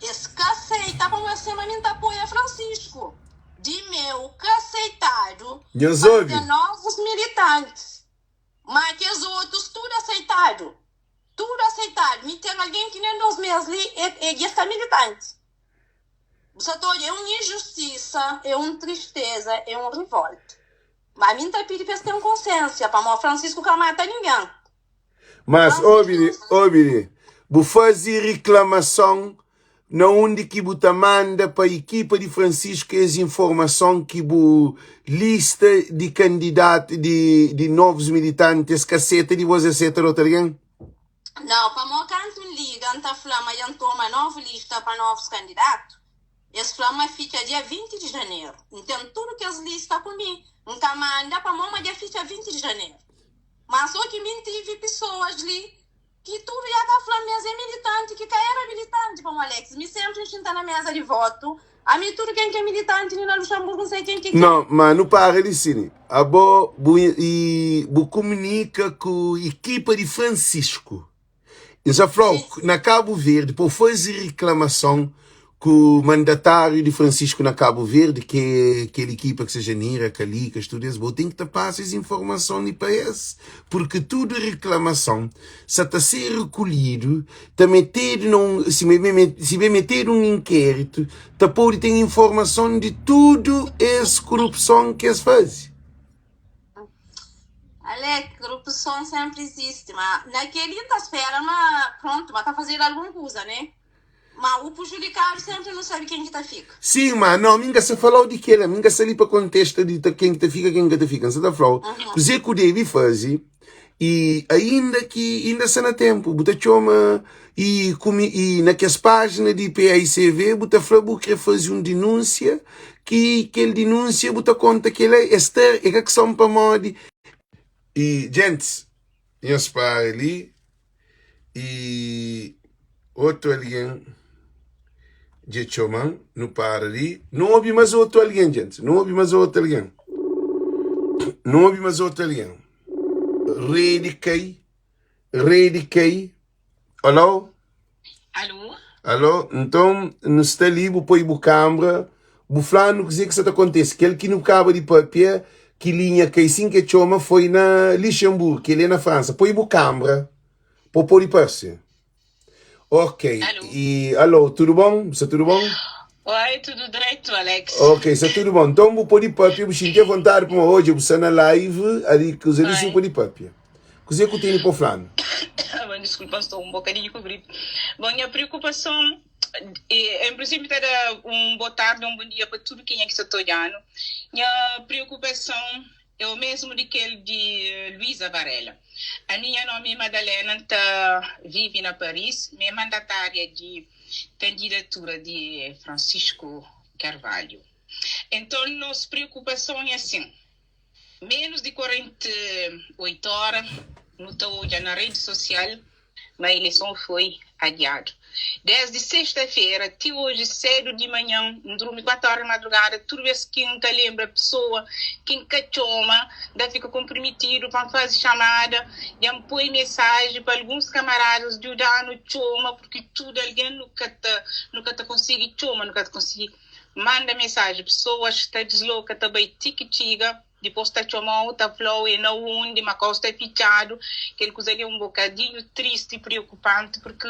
Speaker 3: Es ka seita pamo es sema mi N ta apoia Francisco. Di meu ka seitadu
Speaker 1: Nhos
Speaker 3: pa nu
Speaker 1: obi?
Speaker 3: ten novus militantis. Ma kes otus tudu aseitadu. Tudu aseitadu. Mi ten algen ki nen dos mes li e e dja sta militanti. Bu sa ta odja é un injustisa, é un tristeza, é un rivolta. Ma mi N ta pidi pa es ten konsiensia pamo Francisco ka mata ningen.
Speaker 1: Mas obi li, obi li, bu faze riklamason na undi ki bu ta manda pa ikipa di Francisco es informason ki bu lista di kandidatu di, di novus militanti es ka seta di bos es seta di otu algen?
Speaker 3: Nau, pamo kantu N liga N ta fla ma dja N toma novu lista pa novus kandidatu. Es fla ma fitxa dia 20 di janeru. N ten tudu kes lista ku mi. N ka manda pamo ma dja fitxa 20 di janeru. Ma so ki mi N tive pesoas li ki tudu ja ka fla-m ma es é militanti ki ka era militanti pamo Alex. Mi senpri N xinta na meza di votu. Ami tudu ken ki é militanti li na Luxemburgo N sai ken ki é ken.
Speaker 1: Não, ma nu para li sini. Abo bu i bu kumunika ku ikipa di Francisco. N sa flau
Speaker 3: Sim.
Speaker 1: na Cabo Verde pa bu fazi riklamason ku mandatáriu di Francisco na Cabo Verde ki é kel ikipa ki seja Nira, Kalikas, tudu es, bu ten ki ta pasa es informason li pa es, purki tudu riklamason sa ta ser rikolhidu ta metedu na un si si ben metedu un inkéritu ta pode ten informason di tudu es korupson ki es faze.
Speaker 3: Alec, korupson senpri izisti, ma na kel-li N ta spera ma prontu, ma ta fazedu algun kuza, ne? Ma u prejudikadu senpri nu sabe ken ki ta fika.
Speaker 1: Sim, ma no, mi N ka sa falau di kela, mi N ka sa li pa kontesta di ta ken ki ta fika, ken ki ka ta fika. N sa ta flau kuzê ku debe faze i ainda ki inda sta na ténpu, bu ta txoma i kumi i na kes pájina di PAICV bu ta fla bu kre faze un dinúnsia ki kel dinúnsia bu ta konta kela es ta é ka kson pamodi i djentis nhos para li i otu algen dja txoma-m nu para li nu obi más otu algen djentis nu obi más otu algen nu obi más otu algen redi kai redi kai alo
Speaker 4: Alô?
Speaker 1: Alô, nton nu sta li, bu poi bu kanbra, bu fla-nu kuzê ki sta ta kontise. Kel ki nu kaba di pâpia, ki linha kai sin ki e txoma, foi na Lixenburgu, kel-li é na Fransa. Poi bu kanbra pa bu pode parse. Ok,
Speaker 4: Alô?
Speaker 1: i alô, tudu bon? Bu sta tudu bon?
Speaker 4: Oi, tudu dretu, Alex?
Speaker 1: Ok, sta tudu bon. Nton bu pode pâpia, bu xinti avontadi pamodi odja bu sta na live ali, kuzê li sin
Speaker 4: Oi.
Speaker 1: pode pâpia. Kuzê ku tene pa fla-nu?
Speaker 4: Bom, desculpa, estou um bocadinho com gripe. Bom, minha preocupação, é, em princípio, tá dar um boa tarde, um bom dia para tudo quem é que está olhando. Minha preocupação é o mesmo de aquele de Luísa Varela. A minha nome é Madalena, tá, vive na Paris, minha mandatária de candidatura de Francisco Carvalho. Então, nossa preocupação é assim, Menus di 48 ora nu ta odja na redi sosial ma ileison foi adiadu. Desdi sexta-fera ti oji sedu di manhan, N durmi 4 ora di madrugada, tudu bes ki N ta lenbra pesoa ki N ka txoma, N ta fika konprometidu pa N fazi xamada. Dja N poi mesaji pa alguns kamaradas djuda-nu txoma, purki tudu algen nu ka ta nu ka ta konsigi txoma, nu ka ta konsigi. Manda mesaji, pesoas ta disloka ta bai ti ki txiga, dipos ta txomau ta flau e na undi, ma kau sta fitxadu, kel kuza li é un bokadinhu tristi i priokupanti purki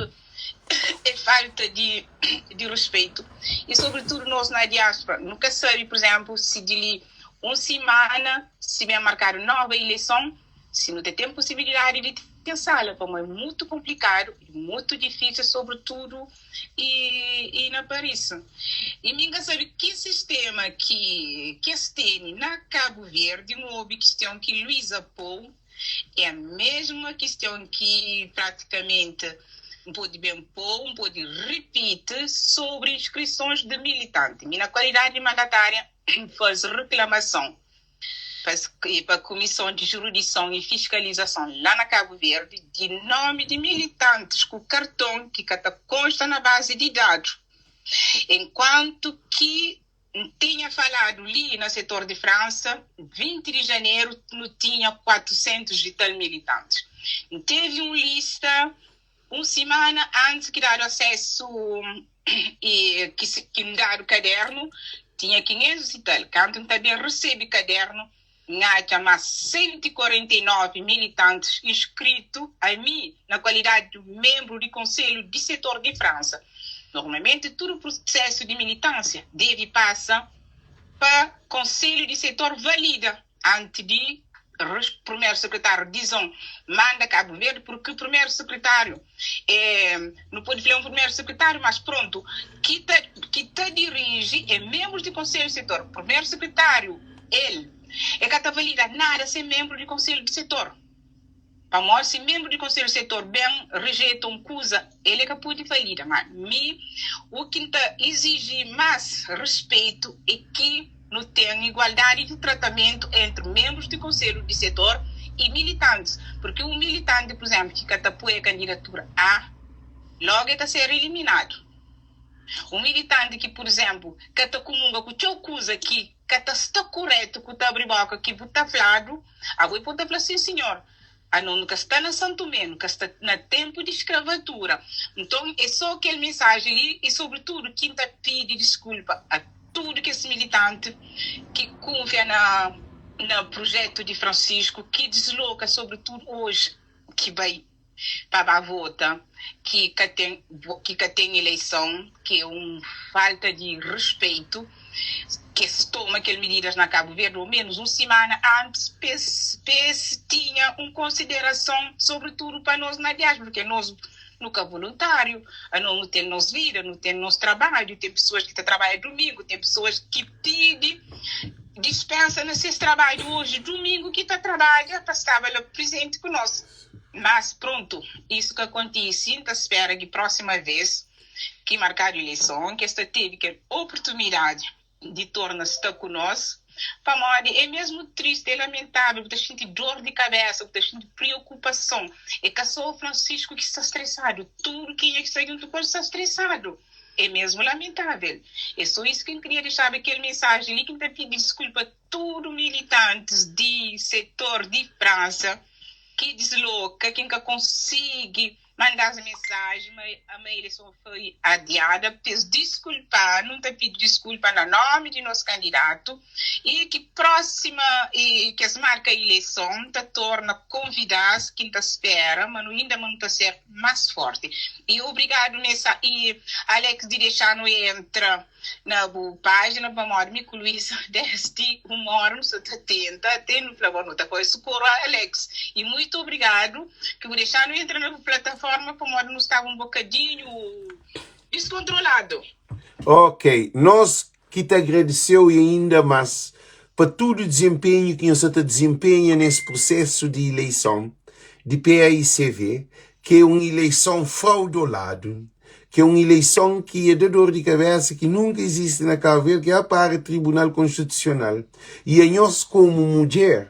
Speaker 4: é falta di di rispeitu i sobritudu nos na diaspora nu ka sabi, pur izemplu, si di li un simana si ben markadu nova ileison si nu ta ten posibilidadi di ten sala pamo é mutu konplikadu i mutu difisil sobritudu i na Paris. I mi N ka sabe ki sistema ki kes tene na Kabu Verdi. N obi kistion ki Luiza pou, é mesma kistion ki pratikamenti N pode ben pou, N pode ripiti sobri inskrisons di militanti. Mi na kualidadi di mandatária N faze riklamason pa Kumison di Juridison i Fiskalizason la na Kabu Verdi di nomi di militantis ku karton ki ka ta konsta na bazi di dadu. Enkuantu ki N tinha faladu li na setor di Fransa, 20 di Janeru nu tinha 400 i tal militantis. N tevi un lista un simana antis ki dadu asesu i ki N dadu kadernu, tinha 500 i tal. Kantu N ta ben resebe kadernu, N atxa ma 149 militantis inskritu, ami na kualidadi di menbru di Konselhu di Setor di Fransa. Normalmenti, tudu prusesu di militansia debe pasa pa Konselhu di Setor valida anti di Primeru Sekretáriu dizon manda Kabu Verdi, purki Primeru Sekretáriu é, nu pode fla é un Primeru Sekretáriu, mas prontu, ki ta ki ta diriji é menbrus di Konselhu di Setor. Primeru Sekretáriu, el, e ka ta valida nada sen menbru di Konselhu di Setor. Pamodi si menbru di Konselhu di Setor ben rejeta un kuza, el e ka pode valida. Ma mi, u ki N ta iziji mas rispeitu é ki nu ten igualdadi di tratamentu entri menbrus di Konselhu di Setor i militantis. Purki un militanti, pur izenplu, ki ka ta apoia kandidatura A, logu e ta ser eliminadu. Un militanti ki, pur izénplu, ka ta kumunga ku txeu kuza ki ka ta sta kurétu ku ta abri bóka ki bu ta fladu, abo é pa bu ta fla, Sin sinhor, anos nu ka sta na Santumé, nu ka sta na ténpu di skravatura. Nton, é sô kel mensajen li i, sobritudu, ki N ta pidi diskulpa a tudu kes militanti ki kunfia na na prujétu di Francisco, ki disloka, sobritudu oji, ki bai. pa ba vota ki ka ten ki ka ten eleison ki é un falta di respeito ki es toma kel medidas na Cabo Verde ou menos un simana antes pes pes tinha un considerason sobretudo pa nos na diaspora porque nos nu ka voluntário ano nu ten nos vida nu ten nos trabalho ten pessoas ki ta trabalha domingo ten pessoas ki pidi dispensa na ses trabalho hoje domingo ki ta trabalha pa staba la presente ku nos. Mas prontu, isu ka kontisi, N ta spera ki prósima vês ki markadu ileison, ki es ta tevi kel oportunidadi di torna sta ku nos, pamodi é mesmu tristi, é lamentável, bu ta xinti dor di kabésa, bu ta xinti priokupason. É ka sô Francisco ki sta stresadu, tudu kenha ki sta djuntu ku el sta stresadu. É mesmu lamentável. É sô isu ki N kria dexaba kel mensajen li, ki N ta pidi diskulpa tudu militantis di setor di Fransa ki disloka, ki N ka konsigi manda-s mensaji ma ma ileison foi adiada, pa es diskulpa-nu, N ta pidi diskulpa na nomi di nos kandidatu i ki prósima i ki es marka ileison N ta torna konvida-s ki N ta spera ma nu inda ma nu ta ser más forti. I obrigadu nesa i Alex di dexa-nu entra. Na bu pájina pamodi mi ku Luísa desti un óra nu sta ta tenta até nu fla bo nu ta poi sokoru Alex i muitu obrigadu ki bu dexanu entra na bu plataforma pamodi nu staba un bokadinhu diskontroladu.
Speaker 1: Ok, nos ki ta agradeseu i ainda mas pa tudu dizenpenhu ki nhos sa ta dizenpenha nes prusesu di ileison di PAICV, ki é un ileison fraudoladu, ki é un ileison ki é da dor di kabesa, ki nunka izisti na Kabu Verdi, ki a para Tribunal Konstitusional. I anhos komu mudjer,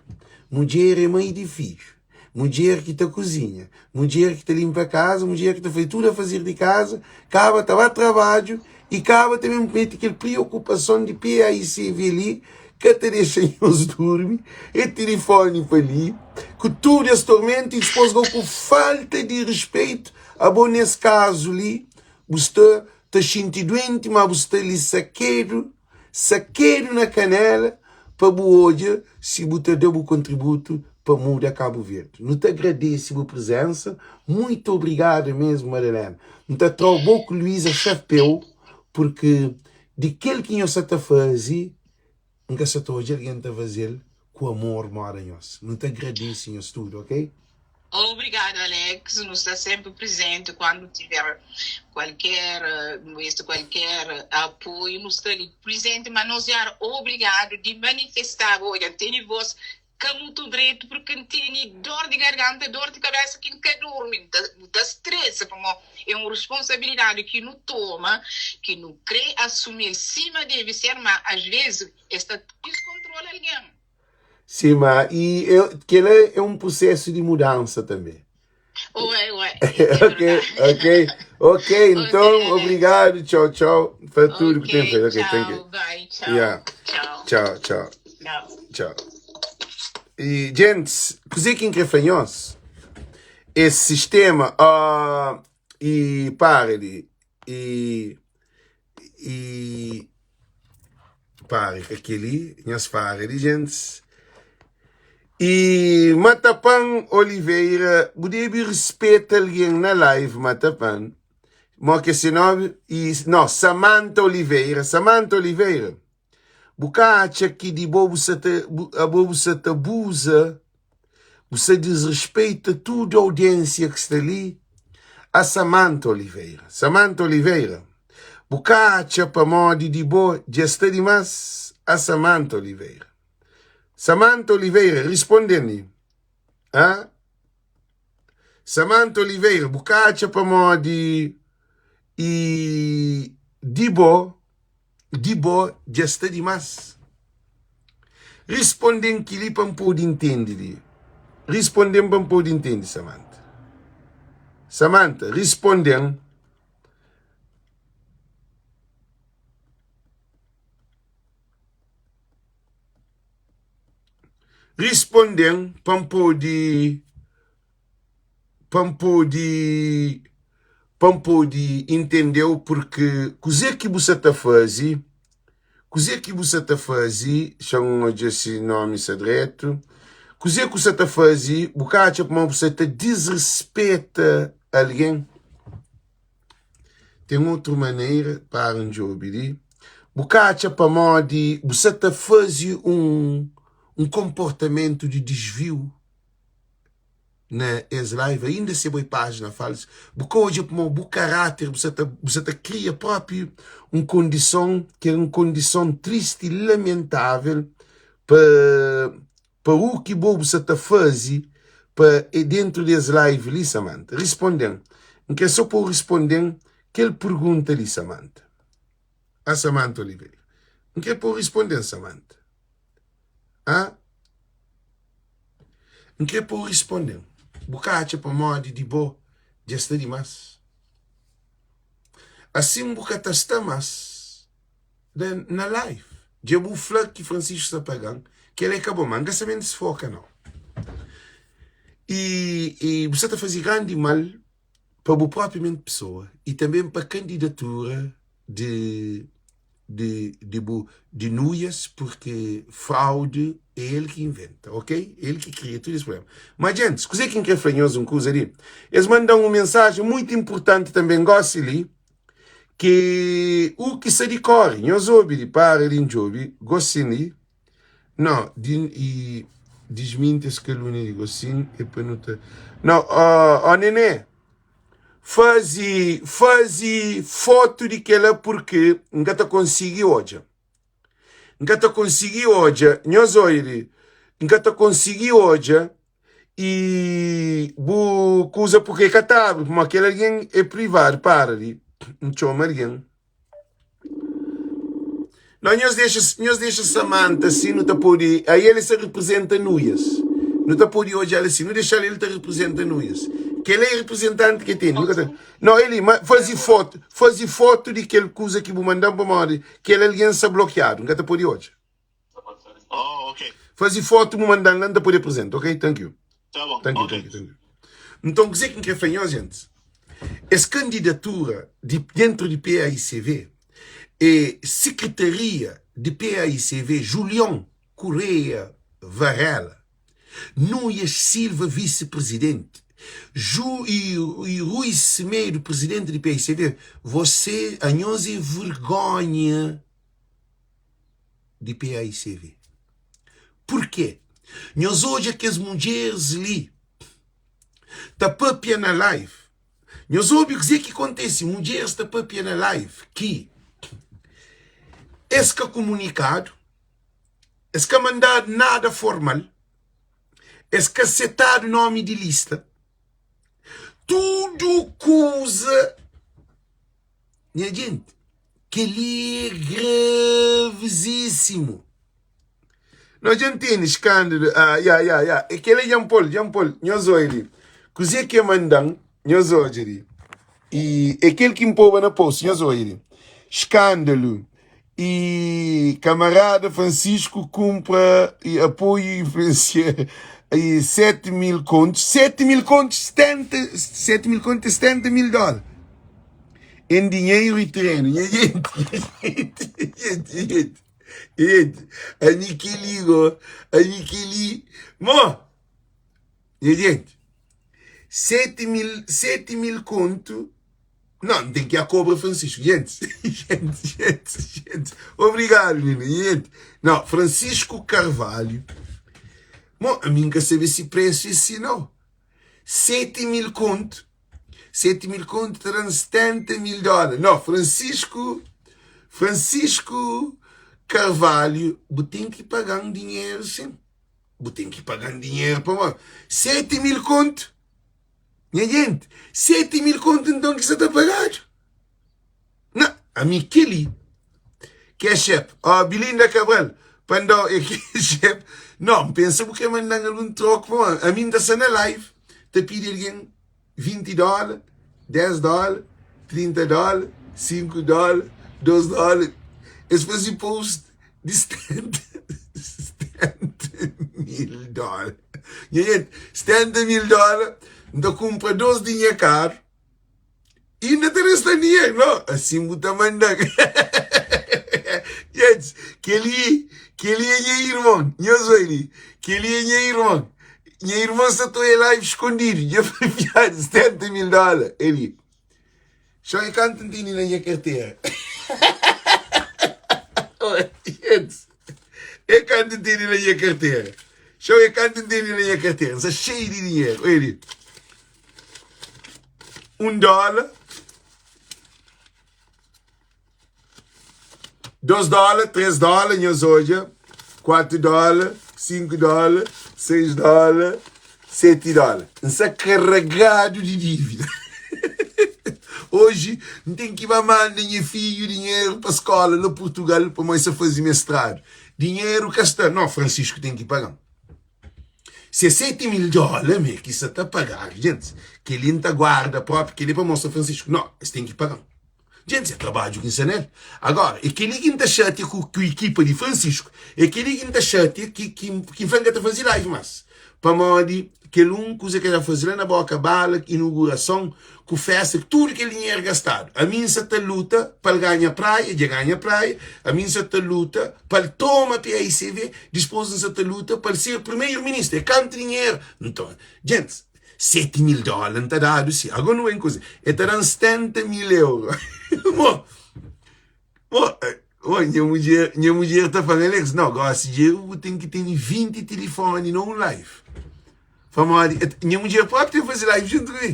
Speaker 1: mudjer é mai di fidju, mudjer ki ta kuzinha, mudjer ki ta linpa kaza, mudjer ki ta faze tudu afazer di kaza, kaba ta ba trabadju i kaba ta ben mete kel priokupason di PAICV li, ka ta dexa nhos durmi, é tilifoni pa li, ku tudu es tormentu i dipôs go ku falta di rispeitu Abo nes kazu li bu sta ta xinti duenti ma bu sta li sakedu, sakedu na kanela pa bu odja si bu ta da bu kontributu pa muda Kabu Verdi. Nu ta agradesi bu prezensa, muitu obrigada mesmu Madalena. N ta trau bo ku Luiza xapeu purki di kel ki nho sa ta fazi N ka sa ta odja algen ta faze-l ku amor moda nhos. Nu ta agradese nhos tudu, ok?
Speaker 4: Obrigado Alex, nu sta sempre presente quando tiver qualquer este qualquer apoio nu sta li presente, ma nos era obrigado di manifestaba, odja N tene voz ka mutu dretu porque N tene dor di garganta, dor di kabesa ki N ka durmi, N ta bu ta stresa pamo é un responsabilidadi ki nu toma, ki nu kre asumil sima debe ser, ma as vezes es ta diskontrola algen.
Speaker 1: Sim, ma i kel-la é un prusesu di mudansa tanbe.
Speaker 4: Ué, ué, é
Speaker 1: Ok,
Speaker 4: verdade.
Speaker 1: ok, ok,
Speaker 4: Ok,
Speaker 1: então,
Speaker 4: Alex.
Speaker 1: obrigado, tchau, tchau, pa tudo que
Speaker 4: Ok,
Speaker 1: tem feito, ok, thank you.
Speaker 4: tchau, bye, tchau,
Speaker 1: Yeah,
Speaker 4: tchau,
Speaker 1: tchau, tchau,
Speaker 4: tchau.
Speaker 1: tchau. E, gente, kuzê ki N kre fla nhos? Es sistema, ah, e para li, e, e para ka kel-li, nhos para li, gente. E Matapan Oliveira, bu debe rispeta algen na live, Matapan. Mo ke se nomi? E, no, Samantha Oliveira, Samantha Oliveira. Bu ka atxa ki di bo bu sa ta, bu, abo bu sa ta abuza, bu sa disrespeita tudu audiênsia ki sta li? A Samantha Oliveira, Samantha Oliveira, bu ka atxa pamodi di bo dja sta dimás? A Samantha Oliveira, Samantha Oliveira, risponde-mi, ha? Samantha Oliveira, bu ka atxa pamodi i di bo di bo dja sta dimás? Risponde-m kel-li pa N pode intende li. Risponde-m pa N pode intende, Samantha. Samantha, risponde-m. Risponde-m pa N pode pa N pode pa N pode intende-u purki kuzê ki bu sa ta faze kuzê ki bu sa ta faze xa-m odja si nomi sta dretu kuzê ku sa ta faze bu ka atxa pamodi bu sa ta disrispeta algen ten otu manera para N djobe li bu ka atxa pamodi bu sa ta faze un un konportamentu di disviu na es live ainda se bo é página falso bu ka odja pamodi bu karáter bu sa ta bu sa ta kria propi un kondison ki é un kondison tristi lamentável pa pa u ki bo bu sa ta faze pa é dentru di es live li Samantha risponde-m N kre so pa u risponde-m kel pergunta li Samantha a Samantha Oliveira N kre pa u risponde-m Samantha a N kre pa bu risponde-m. Bu ka atxa pamodi di bo dja sta dimás? Asin bu ka ta sta más na live. Dja bu fla ki Francisco sta paga-m, kel-la é ka bo, má N ka sta ben disfoka nau. I, i bu sta ta faze grandi mal pa bu propi menti pesoa i tanbe pa kandidatura di di di bu di nuias purki fraude é el ki inventa ok el ki kria tudu es problema ma djentis kuze ki n kre fla nhos un kuza li es manda-m un mensajen muitu inpurtanti tanbe gosi li ki u ki sa di kore nhos obi li para li n djobi gosin li no di i disminti es kalúnia di gosin e pa nu ta no ó ó nené Faze faze fotu di kela purki N ka ta konsigi odja. N ka ta konsigi odja, nhos oi li, N ka ta konsigi odja i bu kuza purki e ka ta abri, pamodi kel algen é privadu. Para li, N txoma algen. Não, nhos dexa, nhos dexa Samantha assim, nu ta pode. Aí ele se representa Nuias. Nu ta pode odja ela assim, nu deixa ele ta representa Nuias. Que ele é representante que tem. Nunca tem. Não, ele faze foto, faze foto de kel kuza que bu mandam pamodi kel alguém sa bloqueado. Nunca ta pode odja.
Speaker 2: Oh, ok.
Speaker 1: Faze foto bu mandan lá, N ta pode apresenta, ok? Thank you.
Speaker 2: Tá bom.
Speaker 1: Thank you,
Speaker 2: ok.
Speaker 1: thank you, thank you. Então, kuzê ki N kre fla nhos, gente? Es kandidatura di dentro di PAICV e Sekretaria di PAICV Julion Correia Varela, Nuias Silva Vise-Presidente, Ju e, e Rui Semedo Presidente di PAICV, você, anhos é vergonha di PAICV. Purkê? Nhos odja kes mudjeris li ta papia na live. Nhos obi kuzê ki kontese, mudjeris ta papia na live ki es ka kumunikadu, es ka mandadu nada formal, es ka setadu nomi di lista, tudu kuza Nha jenti, kel-li é gravizísimu. Nós dja ntende skándalu. Ah, ya, ya, ya. É kel-li dja N pô-l, dja N pô-l. Nhos odja li. Kuzê ki e manda-m, nhos odja li. I é kel ki N poba na post, nhos odja li. Skándalu. I kamarada Francisco kunpra i apoiu i influensia i 7 mil kontus, 7 mil kontus, 70, 7 mil kontus é 70 mil dóla. Em dinheiro e terreno. Nha gente, nha gente, gente, gente, gente. Ami ki li go, ami ki li. Mo, nha gente, 7 mil, 7 mil conto. Não, tem que a cobra Francisco. Gente, gente, gente, gente. Obrigado, menino. Gente. Não, Francisco Carvalho. Bom, a mim nunca sabe esse preço esse não. 7 mil conto. 7 mil conto ta da-m 70 mil dólar. Não, Francisco, Francisco Carvalho, bu ten ki paga-m dinheiro sim. Bu ten ki paga-m dinheiro pamodi 7 mil conto. Nha gente, 7 mil conto então ki sa ta pagadu. Na, ami kel-li Cash App, ó, Belinda Cabral, pa N da-u é Cash App. Não, N pensa bu kre manda-m algun troku pamodi ami N ta sta na live ta pidi algen 20 dóla, 10 dóla, 30 dóla, 5 dóla, 2 dóla. Es faze post di 70, 70 mil. mil dóla. Nha gente, 70 mil dóla, N ta kunpra dos di nha karu, inda ta resta-m dinheru. No, asin bu ta manda-m. Gente, kel-li, kel-li é nha irmon. Nhos oi li, kel-li é nha irmon. Nha irmon sa ta oia live skondidu. Dja fla, 70 mil dóla, el-li. Txeu é kantu N tene na nha kartera. É kantu N tene na nha kartera. Txeu é kantu N tene na nha kartera. N sta xeiu di dinheru. Olha li. Un dóla. 2 dóla, 3 dóla, nhos odja, 4 dóla, 5 dóla, 6 dóla, 7 dóla. N sta karagadu di dívida. Oji N ten ki ba manda nha fidju dinheru pa skóla na Purtugal pamodi el sta faze mestradu. Dinheru ka sta. No, Francisco ten ki paga-m. Se é 7 mil dóla mê ki sa ta pagadu, gentis, kel-li N ta guarda própi, kel-li é pa mostra Francisco. No, es ten ki paga-m. Djentis, é trabadju ki N sta nel. Agora, é kel-li ki N ta xatia ku, ku ekipa di Francisco. É kel-li ki N ta xatia ki, ki, ki N fla N ka ta faze live más. Pamodi kel un kuza ki el ta faze la na Boka Bala, inugurason, ku festa, tudu kel dinheru gastadu. Ami N sa ta luta pa el ganha praia, dja ganha praia. Ami N sa ta luta pa el toma PAICV, dispôs N sa ta luta pa el ser primeru-ministru. É kantu dinheru? Nton, djentis, 7 mil dóla N ta dadu si. Agora nu ben kuze. E ta da-m 70 mil euro. Mo, mo, mo, nha mudjer, nha mudjer ta fla-m, Alex, no, gosi dja bu ten ki tene 20 tilifoni na un live. Pamodi, nha mudjer propi ten faze live djuntu ku mi.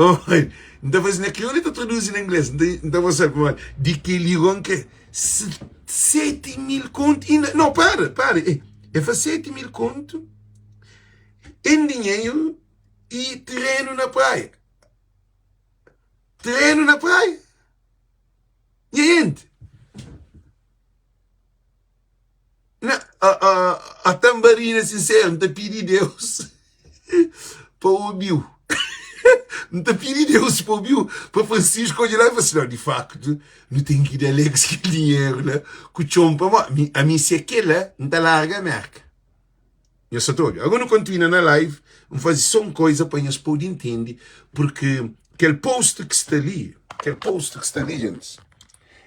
Speaker 1: Oi, N ta faze na kriolu e ta traduzi na ingles. N ta, N ta mostra-l pamodi di kel-li go N kre 7 mil kontu inda. No, para, para. E, e fla 7 mil kontu. Em dinheiro e terreno na praia. Terreno na praia. Nha gente. Na, a, a, a tambarina sincero, N ta pidi Deus pa obiu. N ta pidi Deus pa obiu, pa Francisco odja lá e fala assim, não, de facto, nu tem que dar Alex kel dinheiro lá, ku txon pa mo. Mi, a mi se é kela, N ta larga Merca. Nhos sa ta obi? Agora nu kontinua na live, N faze so un koiza pa nhos pode intende, purki kel post ki sta li, kel post ki sta li, gentis,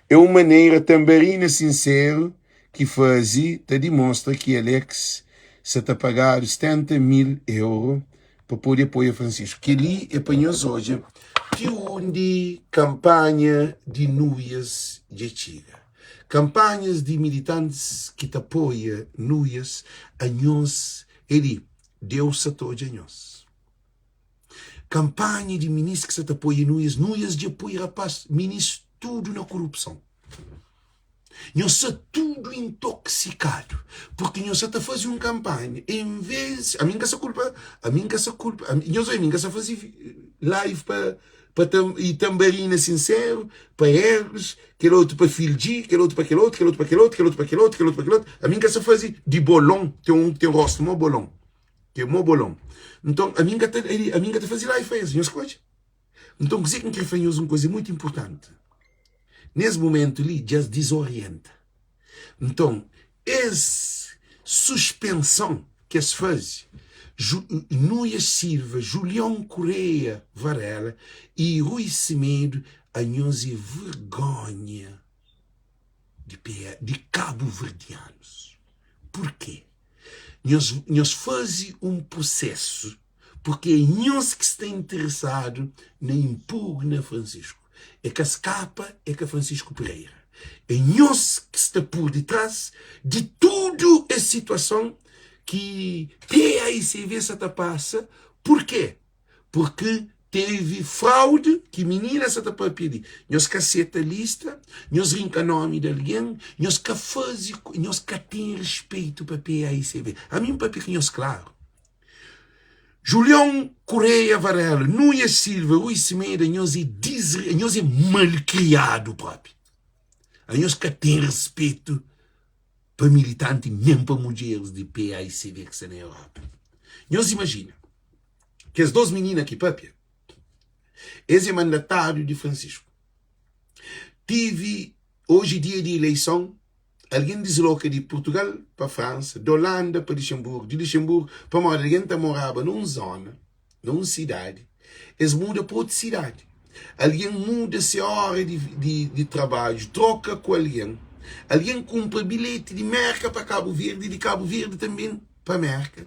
Speaker 1: é un manera tanbarina sinseru ki faze ta dimostra ki Alex sa ta pagadu 70 mil euro pa pode apoia Francisco. Kel-li é pa nhos odja ti undi kanpanha di Nuias dja txiga. Kanpanhas di militantis ki ta apoia Nuias, anhos é di Deus sa ta odja nhos. Kanpanha di minis ki sa ta apoia Nuias, Nuias dja poi rapaz, minis tudu na korupson. Nhos sa tudu intoksikadu purki nhos sa ta faze un kanpanha en vez ami N ka sa kulpa ami N ka sa kulpa nhos obi mi N ka sa faze live pa pa tam i tanbarina sinseru pa Hércules kel otu pa Fildji kel otu pa kel otu kel otu pa kel otu kel otu pa kel otu kel otu pa kel otu ami N ka sa faze di bolon ten un ki ten rostu mo bolon ki é mo bolon nton ami N ka ta ami N ka ta faze live pa es nhos ka odja nton kuzê ki N kre fla nhos un kuza mutu inpurtanti. Nes mumentu li dja-s dizorienta. Nton, es suspenson ki es faze, Nuias Silva, Julion Correia Varela y Rui Semedo, anhos é vergonha di di kabuverdianus. Purkê? Nhos nhos faze un prusesu purkê é nhos ki sta interesadu na inpugna Francisco. É ka skapa, é ka Francisco Pereira. É nhos ki sta pur ditrás di tudu es situason ki PAICV sa ta pasa. Purkê? Purkê tevi fraude ki minina sa ta papia li. Nhos ka seta lista, nhos rinka nomi di algen, nhos ka faze, nhos ka ten respeitu pa PAICV. Ami N papia ku nhos klaru. Julião Correia Varela, Nunes Silva, Rui Semedo, nhos é disre, nhos é malcriado propi. Anhos ka ten respetu pa militanti nem pa mudjeres di PAICV ki sta na Europa. Nhos imajina, kes dos minina ki papia, es é mandatáriu di Francisco. Tive, oji dia di ileison. Algen disloka di Purtugal pa Fransa, di Olanda pa Lixenburgu, di Lixenburgu, pamodi algen ta moraba na un zóna, na un sidadi, es muda pa otu sidadi. Algen muda se óra di, di, di trabadju, troka ku algen. Algen kunpra bilheti di Mérka pa Kabu Verdi, di Kabu Verdi tanben pa Mérka.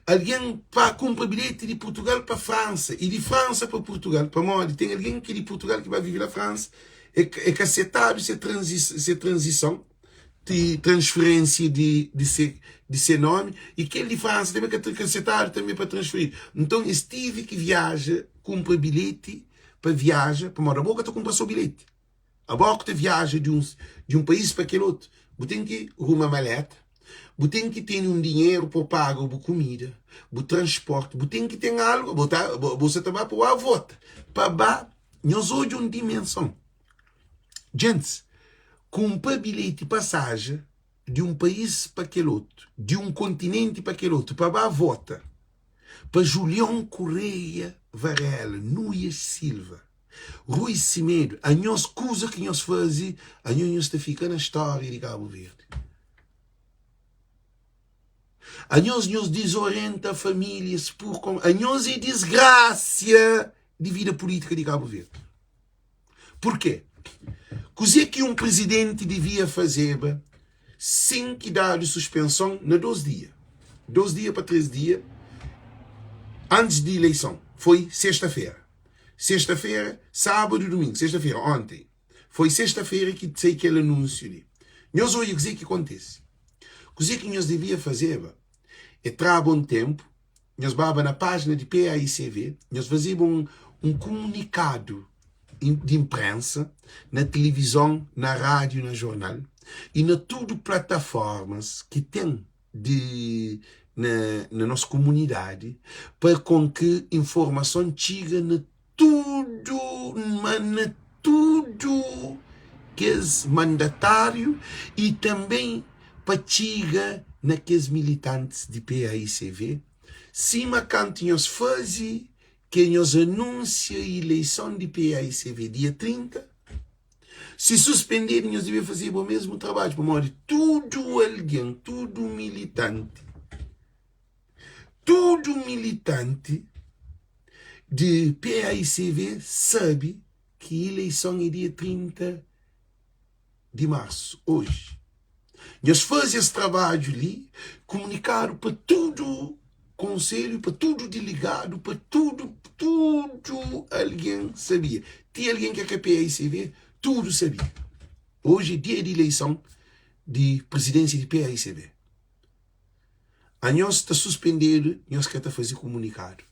Speaker 1: Algen pa kunpra bilheti di Purtugal pa Fransa i di Fransa pa Purtugal, pamodi ten algen ki di Purtugal ki ba vive na Fransa, e ka, e ka setadu se transi, se tranzison, ti transferênsia di, di se, di se nomi, i kel di Fransa tanbe ka, ka setadu tanbe pa transferidu. Nton es tive ki viaja, kunpra bilheti pa viaja, pamodi abo ka ta kunpra so bilheti. Abo ku ta viaja di un di un país pa kel otu, bu ten ki ruma maleta, bu ten ki tene un dinheru pa bu paga bu kumida, bu transporti, bu ten ki ten algu, bu ta bu sa ta ba pa ba vota, pa ba nhos odja un dimenson. Djentis, kunpra bilheti pasaja di un país pa kel otu, di un kontinenti pa kel otu, pa ba vota pa Julion Correia Varela, Nuias Silva. Rui Semedo, anhos kuza ki nhos faze, anhos nhos ta fika na stória di Kabu Verdi. Anhos nhos dizorienta famílias pur kon, anhos é disgrasia di vida pulítika di Kabu Verdi. Purkê? Kuzê ki un prizidenti divia fazeba sin ki dadu suspenson na 2 dia? 2 dia pa 3 dia antis di ileison. Foi sexta-fera. Sexta-fera, sábadu, dumingu. Sexta-fera, onti. Foi sexta-fera ki sai kel anúnsiu li. Nhos odja kuzê ki kontise. Kuzê ki nhos devia fazeba é traba un ténpu, nhos baba na pájina di PAICV, nhos fazeba un, un kumunikadu di inprénsa na tilivizon, na rádiu, na jornal i na tudu plataformas ki ten di na, na nos komunidadi pa kon ki informason txiga na tudu ma na tudu kes mandatáriu i tanben pa txiga na kes militantis di PAICV sima kantu nhos faze ke nhos anúnsia ileison di PAICV dia 30 Si suspendedu nhos debe fazeba o mesmu trabadju pamodi tudu algen, tudu militanti, tudu militanti di PAICV sabe ki ileison é dia 30 di marsu, oji. Nhos faze es trabadju li kumunikadu pa tudu konselhu, pa tudu diligadu, pa tudu, tudu algen sabia. Ti algen ki é ka PAICV, tudu sabia. Oji é dia di ileison di prizidénsia di PAICV. Anhos sta suspendedu, nhos ka ta faze kumunikadu.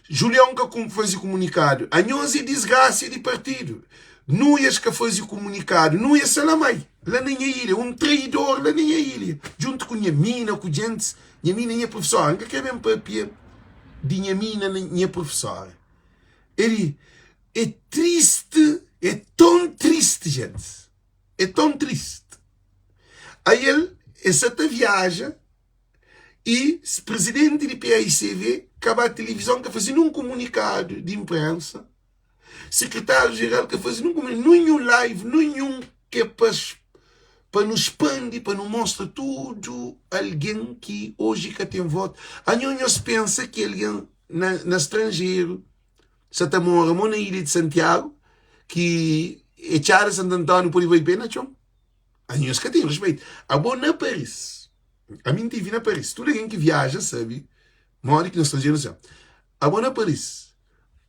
Speaker 1: Julião ka faze kumunikadu. Anhos é disgrasia di partidu. Nuias ka faze kumunikadu. Nuias sta la mai, la na nha ilha, un traidor la na nha ilha, djuntu ku nha mina, ku djentis. Nha mina é nha profesora. N ka kre ben papia di nha mina, nha profesora. Eli é triste, é ton triste, djentis. É ton triste. Ael, el sa ta viaja. I prizidenti di PAICV ka ba tilivizon ka faze nun kumunikadu di inprensa, sekretáriu jeral ka faze nun kumunikadu, ninhun live, ninhun ke pa pa nu spandi, pa nu mostra tudu algen ki oji ka ten votu. Anho nhos pensa ki algen na na stranjeru sa ta mora mo na ilha di Santiagu ki e txada Santu Antóniu pode bai pe na txon? Anho nhos ka ten respeito. Abo na Paris, ami N tive na Paris, tudu algen ki viaja sabe modi ki nos stranjeru nu Abo na Paris,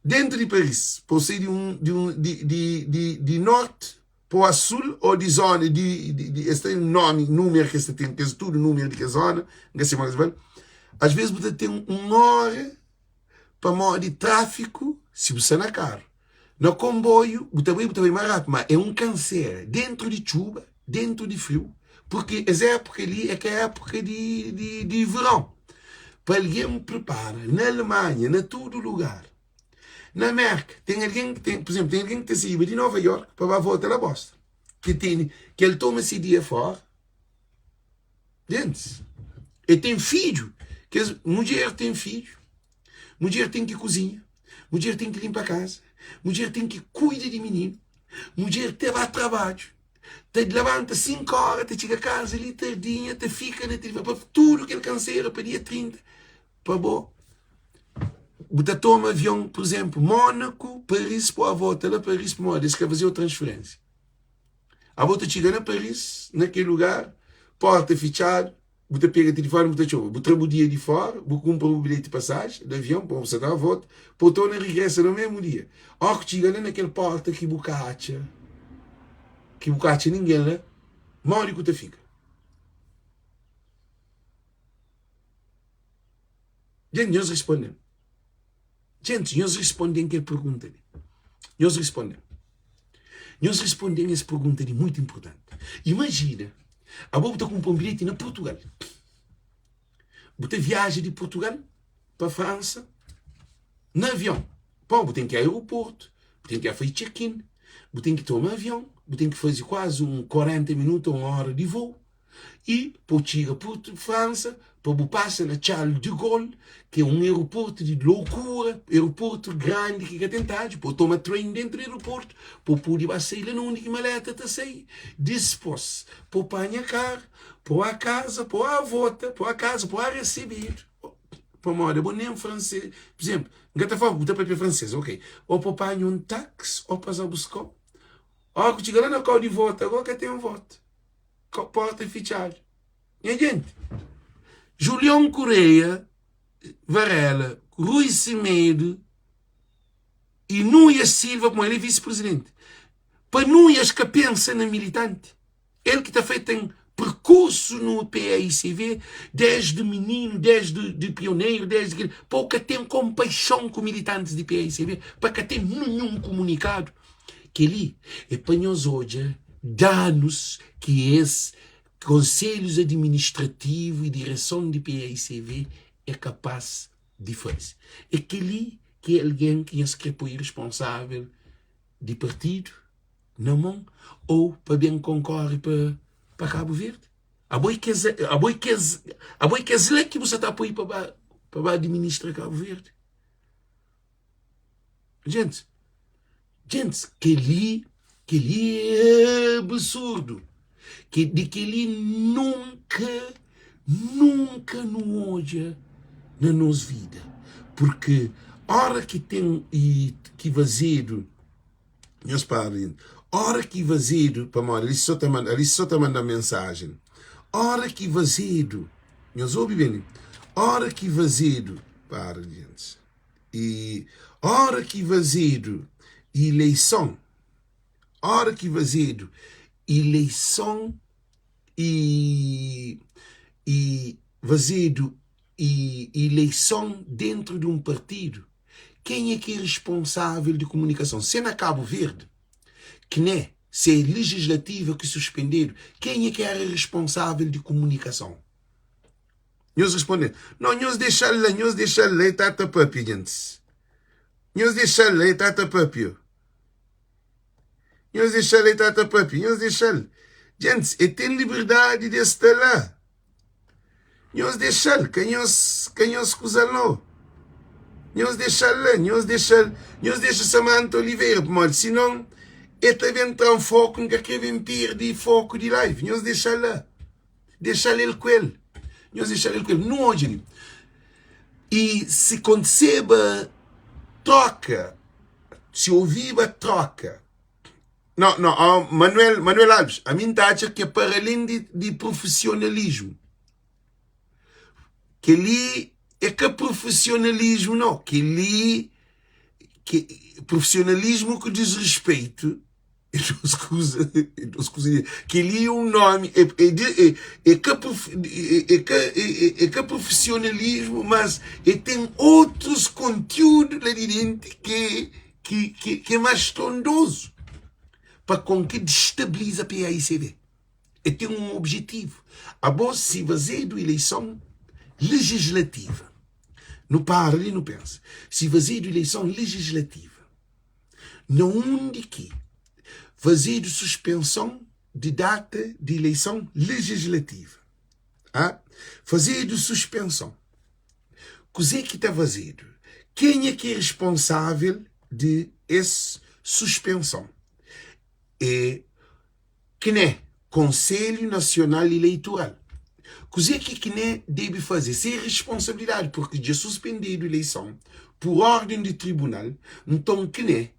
Speaker 1: dentu di Paris, pa bu sai di un di un di di di di norti pa a sul o di zona di di di es ten nomi, numeru ki es ta ten, kes tudu numeru di kes zona, N ka sibi modi ki es fla, asves bu ta ten un ora pamodi tráfiku si bu sta na karu. Na konboiu bu ta bai bu ta bai más rápidu, má é un kansera déntu di txuba, déntu di friu, purki es épuka li é ka épuka di, di, di veron. Pa algen pripara na Alemanha, na tudu lugar, na Mérka, ten algen ki ten, pur izénplu, ten algen ki ta saíba di Nova York pa ba vota la Boston, ki tene, ki el toma se dia fóra. Gentis, el ten fidju, kes mudjer ten fidju, mudjer ten ki kuzinha, mudjer ten ki linpa kaza, mudjer ten ki kuida di mininu, mudjer te ba trabadju. Ta labanta 5 óra, ta txiga kaza li tardinha, ta fika na tilifoni pa tudu kel kansera pa dia 30 pa bo. Bu ta toma avion, pur izenplu, Mónaku, Paris, pa volta la Paris pamodi es ka faze-u transferénsia. Abo ta txiga na Paris, na kel lugar, porta fitxadu, bu ta pega tilifoni bu ta txoma, bu tra bu dia di fora, bu kunpra bu bilheti pasaji di avion pa bu sa ta volta, pa bu torna rigresa na mesmu dia. Ora ku txiga la na kel porta ki bu ka atxa, ki bu ka atxa ningen la, modi ku ta fika? Dja nhos risponde-m. Gentis, nhos risponde-m kel pergunta li. Nhos risponde-m. Nhos risponde-m es pergunta li muitu inportanti. Imajina, abo bu ta kunpra un bilheti na Purtugal. Bu ta viaja di Purtugal pa Fransa na avion. Pô, bu ten ki aeroportu, bu ten ki faze check-in, bu ten ki toma avion, bu ten ki faze kuazi un 40 minutu ô un óra di voo. I pa bu txiga Purtu Fransa, pa bu pasa na Charles de Gaulle, ki é un aeroportu di lokura, aeroportu grandi ki ka ten tadju, pa bu toma train dentu di aeroportu, pa bu pudi ba sai la na undi ki maleta ta sai. Dispos, pa bu panha karu, pa bu a kaza, pa bu a vota, pa bu a kaza, pa bu a resebedu. Pamodi abo nen fransês, pur izenplu, N ka ta fla bu ta papia fransês, ok, ô pa bu panha un taxi, ô pa sa buska-u. Óra ku txiga la na kau di vota, agó ka ten vota. Porta fitxadu. Nha jenti, Julion Correia Varela, Rui Semedo y Nuias Silva, pamodi el é visi-prizidenti. Pa Nuias ka pensa na militanti, el ki ta fla el ten perkursu no PAICV desdi mininu, desdi di pioneru, desdi kel, pa bu ka ten konpaixon ku militantis di PAICV, pa ka ten ninhun kumunikadu. Kel-li é pa nhos odja danus ki es konselhus adiministrativu i direson di PAICV é kapás di faze. É kel-li ki é algen ki nhos krê poi responsável di partidu na mon ô pa ben konkore pa Kabu Verdi? Abo é kes, abo é kes, abo é kes la ki bu sa ta poi pa ba, pa ba adiministra Kabu Verdi? Gentis, gentis, kel-li, kel-li é absurdu. Ke, di kel-li nunka, nunka nu odja na nos vida. Purki óra ki ten i ki fazedu, nhos para li, óra ki fazedu, pamodi ali so ta manda, ali so ta manda mensajen. Óra ki fazedu, nhos obi ben li, óra ki fazedu, para li gentis. I óra ki fazedu ileison, óra ki fazedu ileison i i fazedu i ileison dentru di un partidu, kenha ki é responsável di komunikason? Se na Kabu Verdi, k'ne se é lejislativa ki suspendedu, kenha ki éra responsável di komunikason? Nhos responde, No, nhos dexa-l la, nhos dexa-l la, e ta ta papia, gentis. Nhos dexa-l la, e ta ta papia. Nhos dexa-l, e ta ta papia, nhos dexa-l. Gentis, e ten liberdadi di e sta la. Nhos dexa-l, ka nhos, ka nhos kuza-l no. Nhos dexa-l la, nhos dexa-l, nhos dexa Samanta Oliveira, pamodi sinon e ta ben tra-m foku, N ka kre ben perde foku di live. Nhos dexa-l la. Dexa-l el ku el. Nhos dexa-l el ku el. Nu odja li. I si kontiseba troka, si oviba troka. No, no, oh, Manuel, Manuel Alves, a mi N ta atxa ke para alén di, di profisionalismu, kel-li é ka profisionalismu, no. Kel-li, ke, profisionalismu ku disrespeitu É dos kuza, é dos kuza. Kel-li é un nómi, é, é, de, é, é, ka, é, é, ka, é, é ka profissionalismo, mas é ten outros conteúdo lá de dentro que, que, que, que é mais estrondoso pa com que destabiliza PAICV. É ten un objetivo. Abo si fazedu eleição legislativa, nu para li nu pensa, si fazedu eleição legislativa, na undi ki fazedu suspenson di data di ileison lejislativa. A Fazedu suspenson. Kuze ki ta fazedu? Kenha ki é responsável di es suspenson? É. CNE, Konselhu Nasional Ileitural. Kuzê ki CNE debe faze? Se responsabilidadi, purki dja suspendedu ileison pur orden di tribunal, nton CNE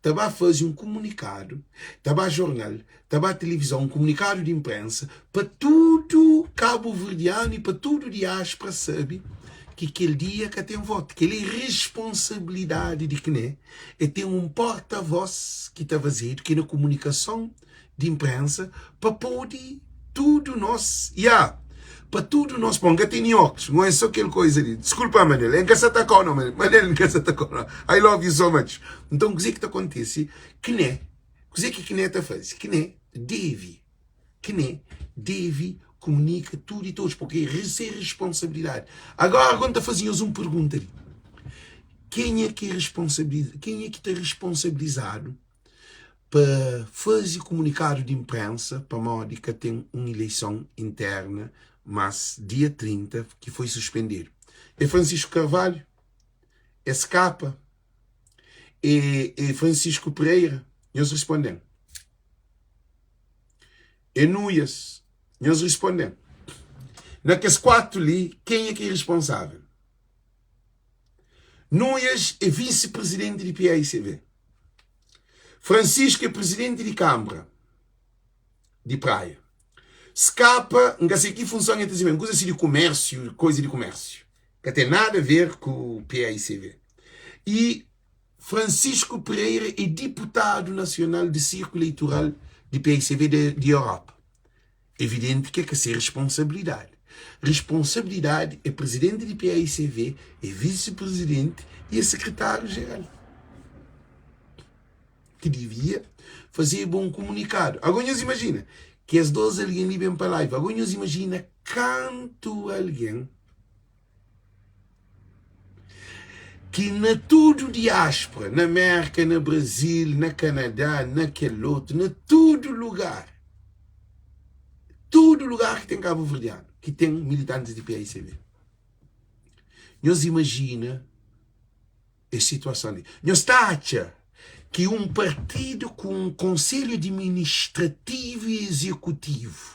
Speaker 1: ta ba faze un kumunikadu, ta ba jornal, ta ba tilivizon, un kumunikadu di inprensa pa tudu kabuverdianu i pa tudu diáspora sabe ki kel dia ka ten votu. Kel-li é responsabilidadi di CNE, é ten un porta-vós ki ta fazedu, ki é na kumunikason di inprensa pa pode tudu nos ya pa tudu nos pon ka tene okus não é só kel coisa li desculpa Manel en ka sa ta kau não Manel Manel n ka sa ta kau não I love you so much então kuze ki ta kontise kne kuze ki kne ta faze kne deve kne deve komunika tudu i todos porque é se responsabilidade agora agora n ta faze nhos un pergunta li kenha ki responsabiliza kenha ki ta responsabilizadu pa faze kumunikadu di inprensa pamodi ka ten un ileison interna mas dia 30 ki foi suspendedu é Francisco Carvalho é Skapa é é Francisco Pereira nhos responden é Nuias nhos responden na kes 4 li kenha ki é responsável Nuias é visi-presidenti di PAICV. Francisco é presidenti di Kanbra di Praia. Skapa, N ka sei ki funson el ta sirbi, un kuza si di kumérsiu, koiza di kumérsiu. Ka ten nada a ver ku PAICV. I Francisco Pereira é diputadu nasional di sirku ileitural di PAICV di Europa. Evidenti ki é ka se responsabilidadi. Responsabilidadi é presidenti di PAICV, é visi-presidenti i é sekretáriu-jeral ki divia fazeba un kumunikadu. Agora nhos imajina ki es dos algen li ben pa live. Agora nhos imajina kantu algen ki na tudu diáspora, na Mérka, na Brazil, na Kanadá, na kel otu, na tudu lugar, tudu lugar ki ten kabuverdianu, ki ten militantis di paicv. Nhos imajina es situason li. Nhos ta atxa ki un partidu ku un konselhu administrativu i izekutivu,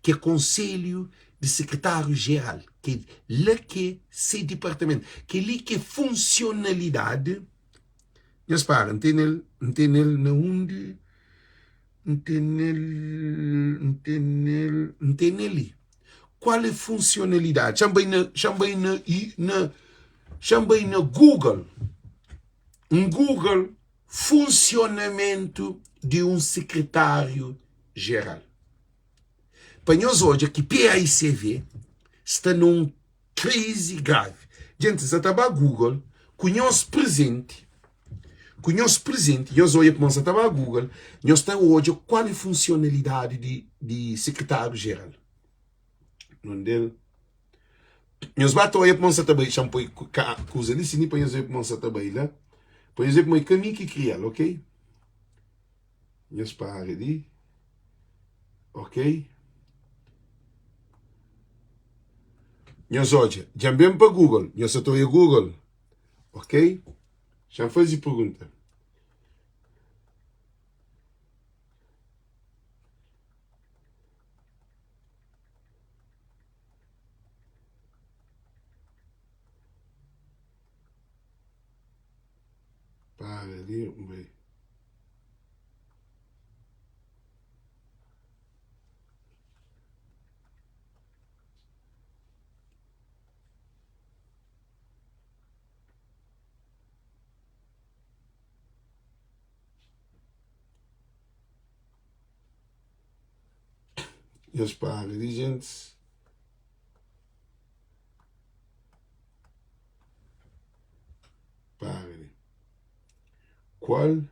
Speaker 1: ki é konselhu di sekretáriu jeral, ki la ki é se dipartamentu, kel-li ki é funsionalidadi. Nhos para, N tene-l, N tene-l na undi? N tene-l, N tene-l, N tene-l li. Kual é funsionalidadi? Xa-m bai na, xa-m bai na, na, xa-m bai na Google, N Google funsionamentu di un sekretáriu jeral. Pa nhos odja ki PAICV sta na un krizi gravi. Djenti, sa ta ba Google ku nhos prezenti, ku nhos prezenti, nhos odja kuma sa ta ba Google, nhos ta odja kual é funsionalidadi di, di sekretáriu jeral. Nondel. Nhos ba ta odja kuma sa ta bai, xa-m poi kuza li sini pa nhos odja kuma sa ta bai la, pa nhos odja kuma é ka mi ki kria-l, ok? Nhos para li. Ok. Nhos odja. Dja-m ben pa Google. Nhos sa ta odja Google. Ok. Xa-m faze pergunta. Para li, un bai. Nhos para li, gentis. Para li. Kual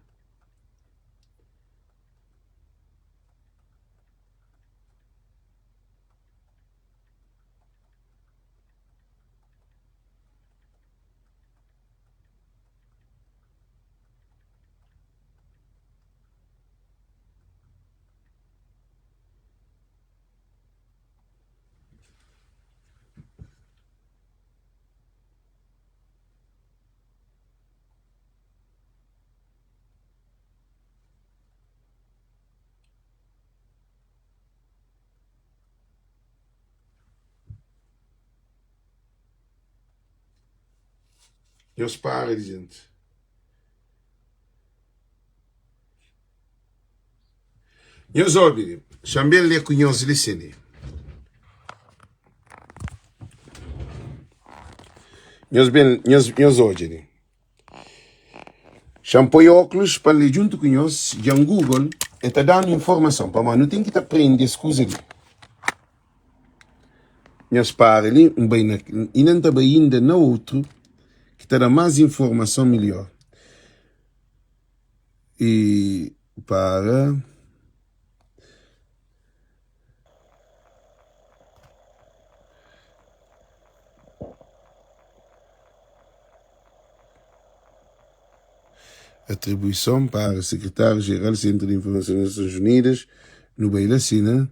Speaker 1: Nhos para di gente. Nhos obi li. Xa-m ben lé ku nhos li sin li. Nhos ben, nhos, nhos odja li. Xa-m poi óklus pa N lé djuntu ku nhos. Dja N Google, el ta da-nu informason pamodi nu ten ki ta prende es kuza li. Nhos para li, N bai na, inda N ta bai inda na outru ki ta da más informason midjór. E para. Atribuison para Sekretáriu-Jeral Sentru di Informason di Nasons Unidas, nu bai la sina.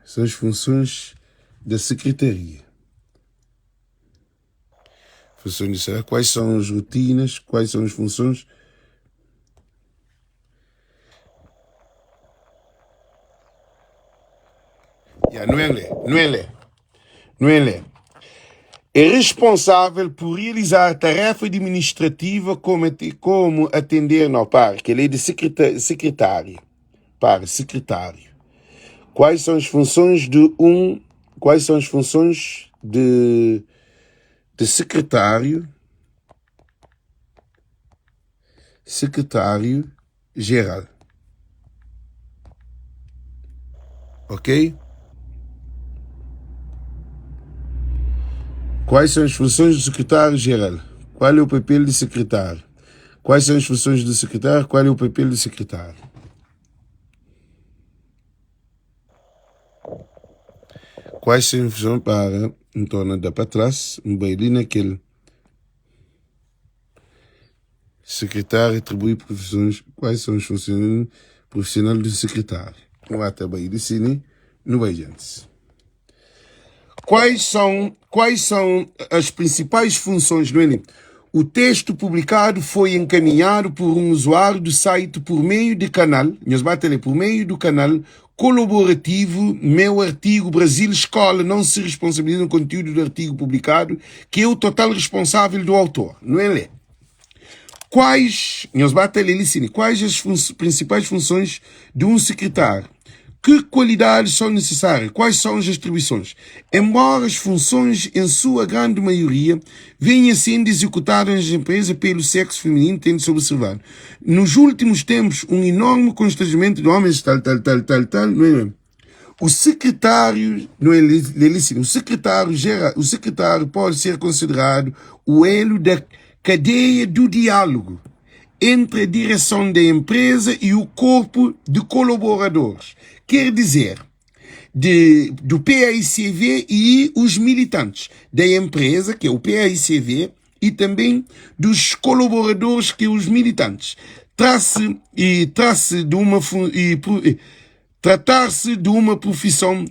Speaker 1: São as funções da secretaria. Funções de será quais são as rotinas, quais são as funções. Yeah, não é lê, não é lê, não é lê. É responsável por realizar tarefa administrativa como, como atender, não, para, que ele é de secretário. Para secretário. Quais são as funções de um, quais são as funções de, de secretário, secretário geral? Ok? Quais são as funções do secretário-geral? Qual é o papel do secretário? Quais são as funções do secretário? Qual é o papel do secretário? Quais são as funções para então dar para trás, um baile naquele secretário atribui profissões, quais são as funções profissionais do secretário? Não vai até baile cine, não vai gente. Quais são, quais são as principais funções do Enem? O texto publicado foi encaminhado por um usuário do site por meio de canal, nhos ba ta lê, por meio do canal colaborativo Meu Artigo Brasil Escola não se responsabiliza no conteúdo do artigo publicado, que é o total responsável do autor. Não é lê. Quais, nhos ba ta lê li sini, quais as fun principais funções de um secretário? Que qualidades são necessárias? Quais são as atribuições? Embora as funções, em sua grande maioria, venham sendo executadas nas empresas pelo sexo feminino, tem-se observado, nos últimos tempos, um enorme constrangimento de homens, tal, tal, tal, tal, tal, não é? O secretário, não é, o secretário geral, o secretário pode ser considerado o elo da cadeia do diálogo entre a direção da empresa e o corpo de colaboradores, quer dizer, de, do PAICV e os militantes da empresa, que é o PAICV, e também dos colaboradores, que é os militantes. Trata-se e trata de uma e, Tratar-se de uma profissão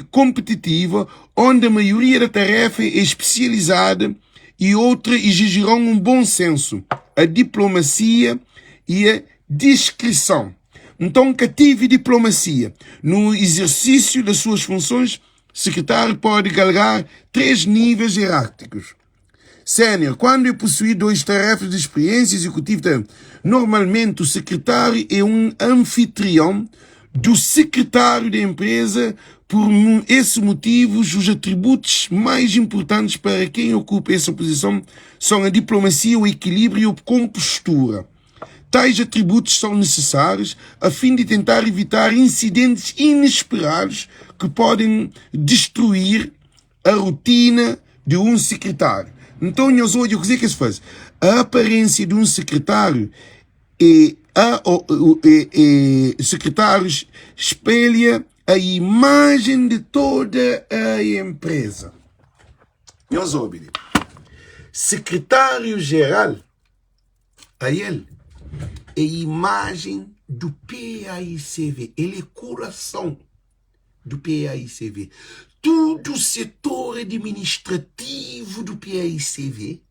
Speaker 1: competitiva onde a maioria da tarefa é especializada e outra exigirão um bom senso, a diplomacia e a discrição. Então, cative diplomacia. No exercício das suas funções, secretário pode galgar três níveis hierárquicos. Sénior, quando é possuir dois tarefas de experiência executiva, normalmente o secretário é um anfitrião do secretário da empresa. Por esse motivo, os atributos mais importantes para quem ocupa essa posição são a diplomacia, o equilíbrio e a compostura. Tais atributos são necessários a fim de tentar evitar incidentes inesperados que podem destruir a rotina de un sekretáriu. Nton, nhos odja kuzê ki es faze. A aparênsia di un sekretáriu é a é sekretárius spelha a imajen di toda a enpreza. Nhos obi li. Sekretáriu jeral, a el é imajen du PAICV, el é kurason. do PAICV. Tudo setor administrativo do PAICV,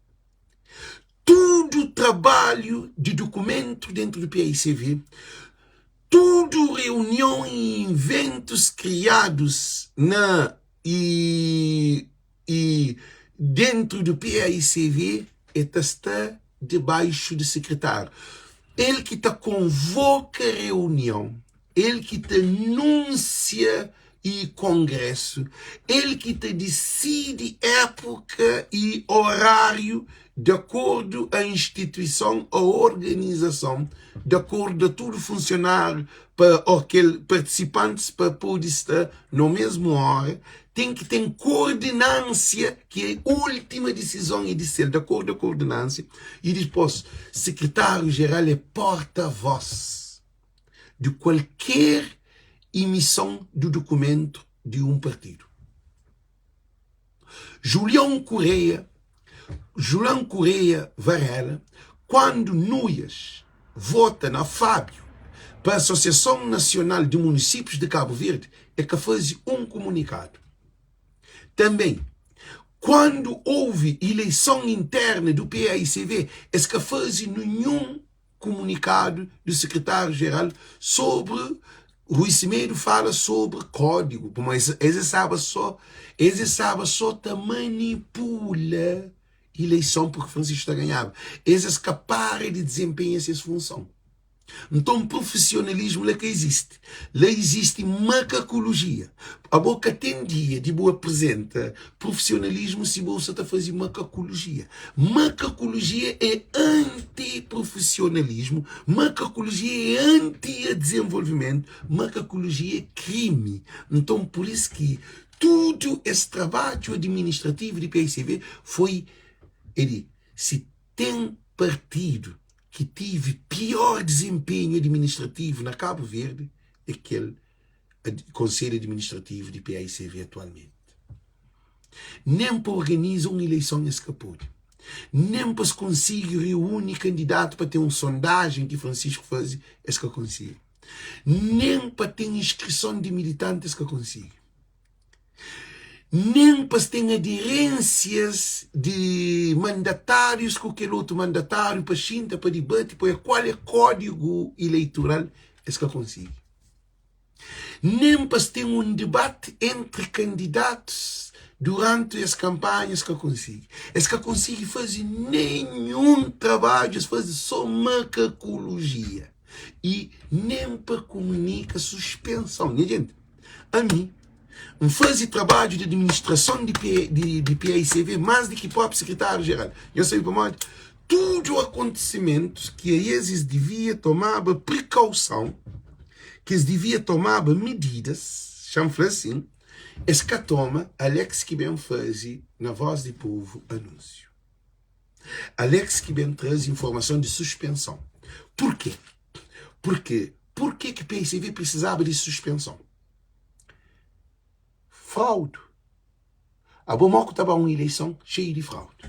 Speaker 1: tudo trabalho de documento dentro do PAICV, tudo reunião e inventos criados na e, e Dentru di PAICV e ta sta debaixu di sekretáriu. El ki ta konvoka reunion, el ki ta anúnsia i kongrésu, el ki ta disidi épuka i oráriu di akordu a instituison ô organizason, di akordu a tudu funsionáriu pa ô kel partisipantis pa pode sta no mesmu óra, ten ki ten koordenansia ki é última disizon é di sel, di akordu a koordenansia i dipos sekretáriu jeral é porta-vós di kualker imison di dukumentu di un partidu. Julião Correia Julan Correia Varela, kuandu Nuias vota na Fábio pa Asosiason Nasional di Munisípius di Kabu Verdi, e ka faze un kumunikadu. Tanben, kuandu ouvi ileison interna du paicv, es ka faze ninhun kumunikadu di sekretáriu-jeral sobri Rui Semedo fala sobri kódigu, pamodi es es staba só es staba só ta manipula ileison porque Francisco ta ganhaba. Es es ka para di dizenpenha ses funson. Nton profisionalismu la ka izisti. La izisti makakulojia. Abo ka ten dia di bu aprizenta profisionalismu si bu sa ta faze makakulojia. Makakulojia é anti-profisionalismu, makakulojia é anti-dezenvolvimentu, makakulojia é krimi. Nton, pur is ki tudu es trabadju administrativu di paicv foi, é di, si ten partidu ki tive pior dizenpenhu administrativu na Kabu Verdi, é kel Konselhu Administrativu di paicv atualmenti. Nen pa organiza un ileison es ka pode. Nen pa es konsigi reúni kandidatu pa ten un sondajen ki Francisco faze, es ka konsigi. Nen pa ten inskrison di militanti es ka konsigi. Nen pa es ten aderensias di mandatárius ku kel otu mandatáriu pa xinta pa dibati pa oia kual é kódigu ileitural, es ka konsigi. Nen pa es ten un debate entri kandidatus duranti es kanpanha es ka konsigi. Es ka konsigi faze nenhun trabadju, es faze so makakulujia i nen pa kumunika suspenson. Nha jenti, ami N faze trabadju di administrason di di paicv más di ki própi sekretáriu jeral. Nhos sabe pamodi? Tudu akontisimentus ki aes es divia tomaba prikauson, ki es divia tomaba mididas, xa-m fla asin, es ka toma, Alex ki ben faze na Voz di Povu anúnsiu. Alex ki ben traze informason di suspenson. Purkê? Purkê, purkê ki paicv prisizaba di suspenson? Fraude. Abo mo ku ta ba un ileison xeiu di fraude.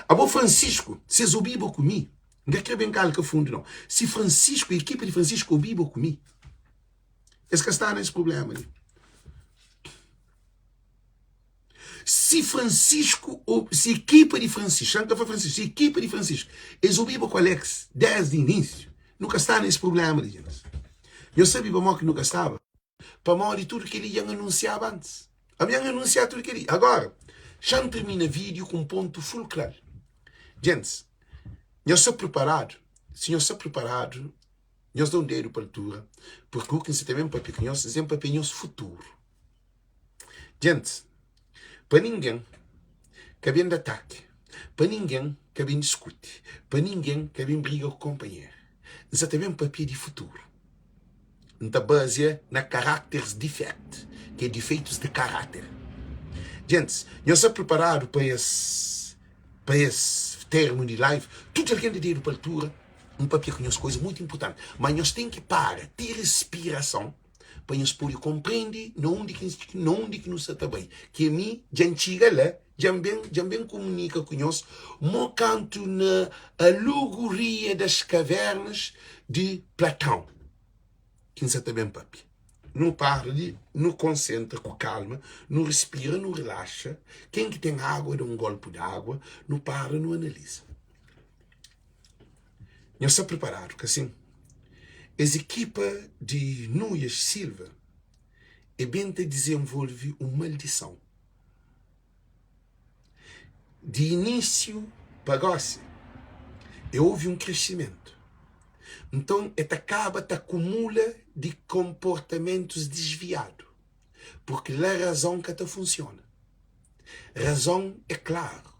Speaker 1: Abo Francisco, si es obiba ku mi, N ka kre ben kalka fundu nau. Si Francisco, ekipa di Francisco obiba ku mi, es ka sta na es prublema li. Si Francisco, si ekipa di Francisco, xa N ka fla Francisco, si ekipa di Francisco, es obiba ku Alex desdi inísiu, nu ka sta na es prublema li, djentis. Nhos sabe pamodi ki nu ka staba? Pamodi tudu kel-li dja N anunsiaba antis. Ami N anunsia tudu kel-li. Agora, xa N tirmina vídiu ku un pontu fulkral. Djentis, nhos sta priparadu? Si nhos sta priparadu, nhos da un dedu pa altura, purki u ki N sta ta ben papia ku nhos, N sta ben papia nhos futuru. Djentis, pa ningen ka ben da ataki, pa ningen ka ben diskuti, pa ningen ka ben briga ku konpanheru. N sta ta ben papia di futuru. N ta bazia na karákteris difekt, ki é difeitus di karáter. Djentis, nhos sta priparadu pa es pa es termu di live? Tudu algen da dedu pa altura, N papia ku nhos kuza mutu inpurtanti, ma nhos ten ki para ti respirason pa nhos pode konprende na undi ki na undi ki nu sta ta bai. Ki ami dja N txiga la, dja N ben dja N ben kumunika ku nhos mo kantu na Alegoria das Cavernas di Platão. Ki N sa ta ben papia. Nu para li, nu konsentra ku kalma, nu respira, nu relaxa. Ken ki ten água, da un golpu di água. Nu para, nu analiza. Nhos sta priparadu, ka sin? Es ekipa di Nuias Silva e ben ta dizenvolve un maldisãu. Di inísiu pa gósi, e ovi un kresimentu. Nton, e ta kaba ta akumula di konportamentus disviadu, purki la razon ka ta funsiona. Razon é klaru,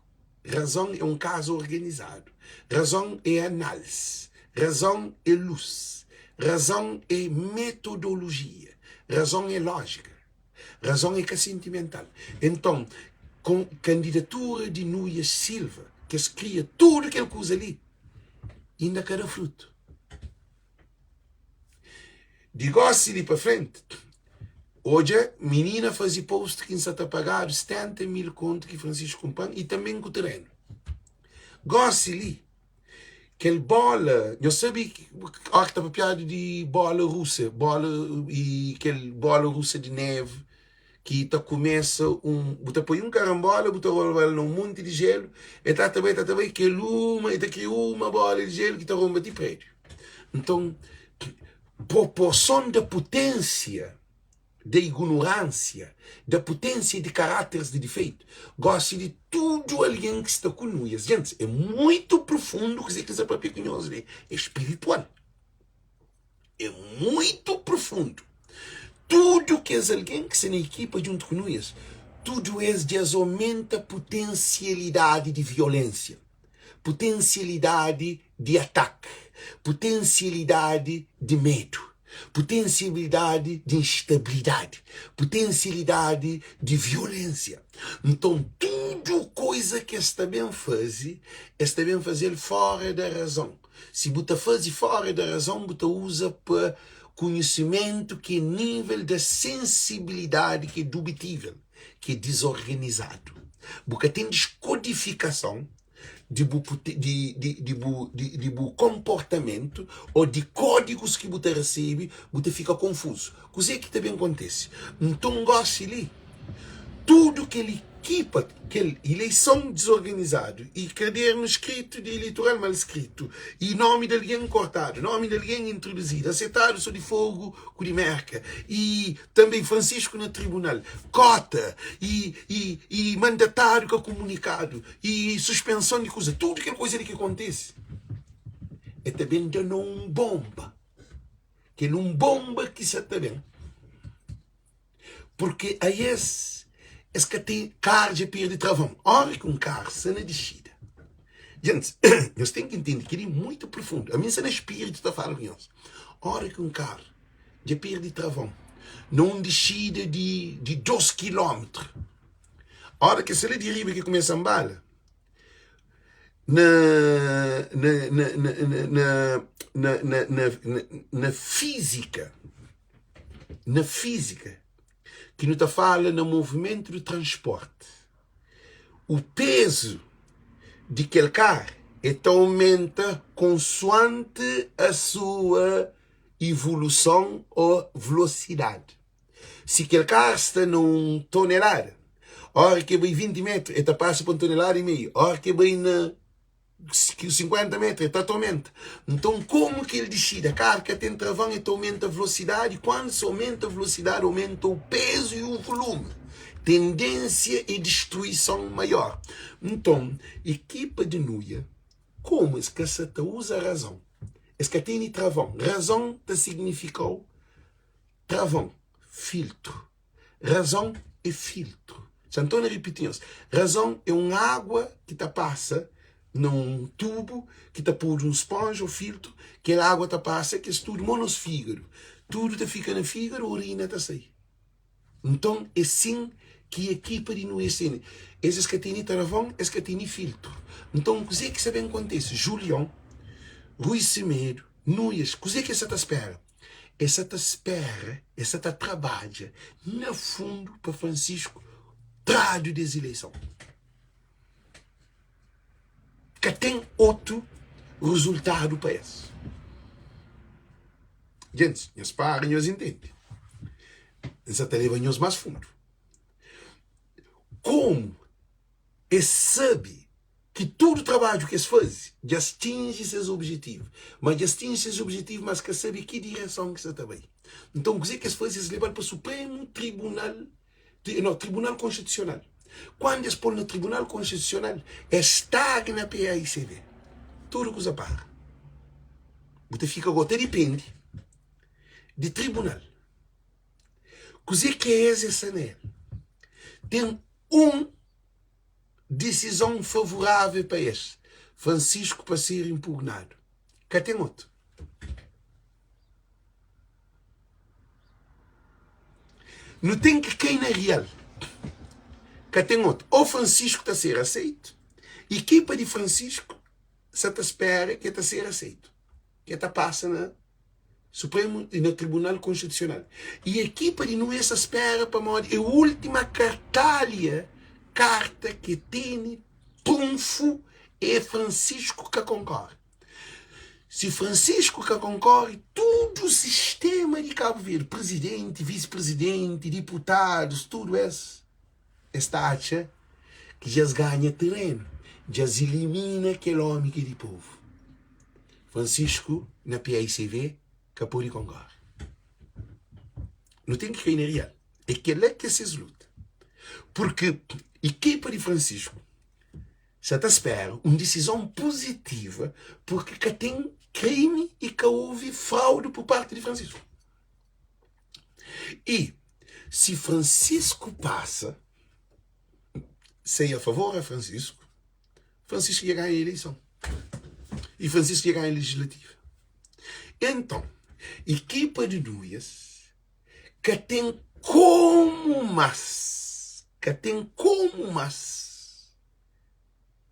Speaker 1: razon é un kaza organizadu, razon é análise, razon é lus, razon é metodolojia, razon é lójika. Razon é ka sentimental. Enton, kon kandidatura di Nuias Silva, ki es kria tudu kel kuza li, inda ka da frutu. Di gosi li pa frenti, odja minina faze post ki N sa ta pagadu 70 mil kontu ki Francisco kunpra-m i tanben ku terenu. Gosi li, Kel bola, nhos sabe óra ki ta papiadu di bola rusa, bola i kel bola rusa di nevi ki ta kumesa un, bu ta poi un karanbola, bu ta rola-l na un monti di jelu, el ta ta bai, ta ta bai, kel uma, el ta kria uma bola di jelu ki ta ronba ti prédiu. Nton, proporson da puténsia da ignorânsia, da potência di karáteres di difeitu, gosi di tudu algen ki sta ku nuias. Gentis, é muitu profundu kuzê ki N sta papia ku nhos li, é spiritual. É muitu profundu. Tudu kes algen ki sta na ekipa djuntu ku nuias, tudu es dja es omenta potensialidadi di violénsia, potensialidadi di ataki, potensialidadi di medu, potensialidadi di instabilidadi, potensialidadi di violénsia. Nton, tudu koiza ki es ta ben faze, es ta ben faze-l fóra da razon. Si bu ta faze fóra da razon, bu ta uza pa konhisimentu ki é nível da sensibilidadi ki é dubitível, ki é dizorganizadu. Bu ka ten diskodifikason di bu di, di, di bu di, di bu konportamentu ô di kódigus ki bu ta resebe, bu ta fika konfuzu. Kuzê ki ta ben kontise? Nton, gósi li, tudu kel ekipa, kel ileison dizorganizadu i kadernu skritu di eleitoral mal skritu i nómi di algen kortadu, nómi di algen introduzidu, asetadu so di Fogu ku di Mérka i Tanbe Francisco na tribunal, kota i i i mandatariu ka kumunikadu i suspenson di kuza, tudu kel kuza li ki kontise, e ta ben da na un bonba, kel un bonba ki sa ta ben, purke aes es ka ten kar dja perde travon, ora ki un kar sta na dixida, Gentis, nhos ten ki intende kel-li muitu profundu, ami N sta na spiritu ta fala ku nhos, ora ki un kar dja perde travon na un dixida di di 2 kilómetru. Óra ki sta la di riba ki kumesa nbala na na na na na na na na na fízika na fízika ki nu ta fala na movimentu di transporti o pezu di kel kar e ta aumenta konsoanti a sua ivoluson ô velosidadi. Si kel karu sta na un tonelada, óra ki el bai 20 métru, el ta pasa pa un tonelada i meiu. Óra ki el bai na 50 métru, el ta ta omenta. Nton, komu ki el disida? Karu ka ten travon, el ta omenta velosidadi. Kuandu se omenta velosidadi, omenta u pezu i u volumi. Tendénsia é distruison maior. Nton, ekipa di Nuia Komu es ka sa ta uza razon, es ka tene travon. Razon ta signifikau travon, filtru. Razon é filtru. Xa N torna ripiti nhos. Razon é un agua ki ta pasa na un tubu ki ta podu un sponja ô filtru. Kel agua ta pasa kes tudu mo nos fígadu. Tudu ta fika na fígadu, orina ta sai. Nton é sin ki ekipa di Nué sene. Es es ka tene taravon, es ka tene filtru. Nton kuzê ki sa ben kontese? Julion, Rui Semedo, Nuias, kuzê ki es sa ta spera? Es sa ta spera, es sa ta trabadja na fundu pa Francisco tradu des ileison. Ka ten otu rezultadu pa es. Gentis, nhos para nhos intende. N sa ta leba nhos más fundu. Komu es sabe ki tudu trabadju ki es faze dja es tinji ses objetivu, ma dja es tinji ses objetivu, ma es ka sabe ki direson ki sa ta bai. Nton, kuzê ki es faze? Es leba-l pa Supremu Tribunal, no, Tribunal Konstitusional. Kuandu es pô-l na Tribunal Konstitusional, es stagna PAICV. Tudu kuza para. Bu ta fika go ta dipende di tribunal. Kuzê ki é es? Es sta na el. Ten un disizon favorável pa es, Francisco pa ser impugnadu. Ka ten otu. Nu ten ki kai na real. Ka ten otu. Ô Francisco ta ser aseitu, ekipa di Francisco sa ta spera ki el ta ser aseitu, ki el ta pasa na Supremu i na Tribunal Konstitusional. I ekipa di Nué sa spera pamodi é última kartalha, karta, ki tene trunfu é Francisco ka konkore. Si Francisco ka konkore, tudu sistema di Kabu Verdi, prizidenti, visi-prizidenti, diputadus, tudu es, es ta atxa ki dja es ganha terenu, dja es ilimina kel omi ki é di povu. Francisco na paicv ka pode konkore. Nu ten ki kai na real. É kel-la ki é ses luta. Purki ekipa di Francisco sa ta spera un disizon puzitiva purki ka ten krimi i ka ovi fraude pur parti di Francisco. I si Francisco pasa, sei a favor a Francisco, Francisco ia ganha eleison. I Francisco ia ganha legislativa. Enton, ekipa di Nuias ka ten komu mas, ka ten komu mas,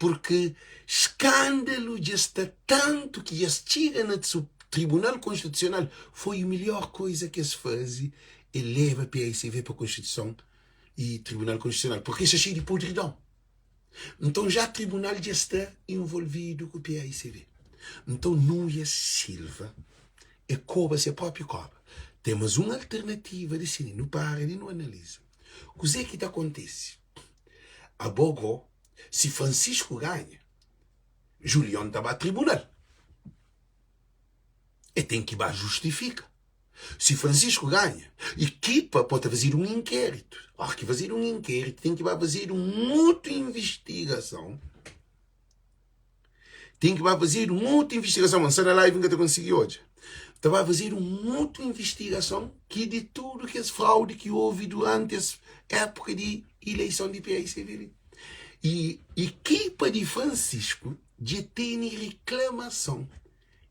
Speaker 1: purki skandalu dja sta tantu ki dja es txiga na Tribunal Konstitusional. Foi milhor koiza ki es faze é leba paicv pa Konstituison i Tribunal Konstitusional, purki es sta xeiu di podridon. Nton já tribunal dja sta involvidu ku paicv. Nton Nuias Silva é koba se propi koba. Ten mas un alternativa di si nu para di nu analiza kuzê ki ta kontise. Abo go si Francisco ganha, Julion ta ba tribunal. E ten ki ba justifika. Si Francisco ganha, ekipa pode ta fazedu un inkéritu. Óras ki fazedu un inkéritu, ten ki ba fazedu un otu invistigason. Ten ki ba fazedu un otu invistigason. N sta na live, N ka ta konsigi odja. Ta ba fazedu un otu invistigason ki di tudu kes fraudi ki ovi duranti es époka di ileison di PAICV li. I ekipa di Francisco dja tene reklamason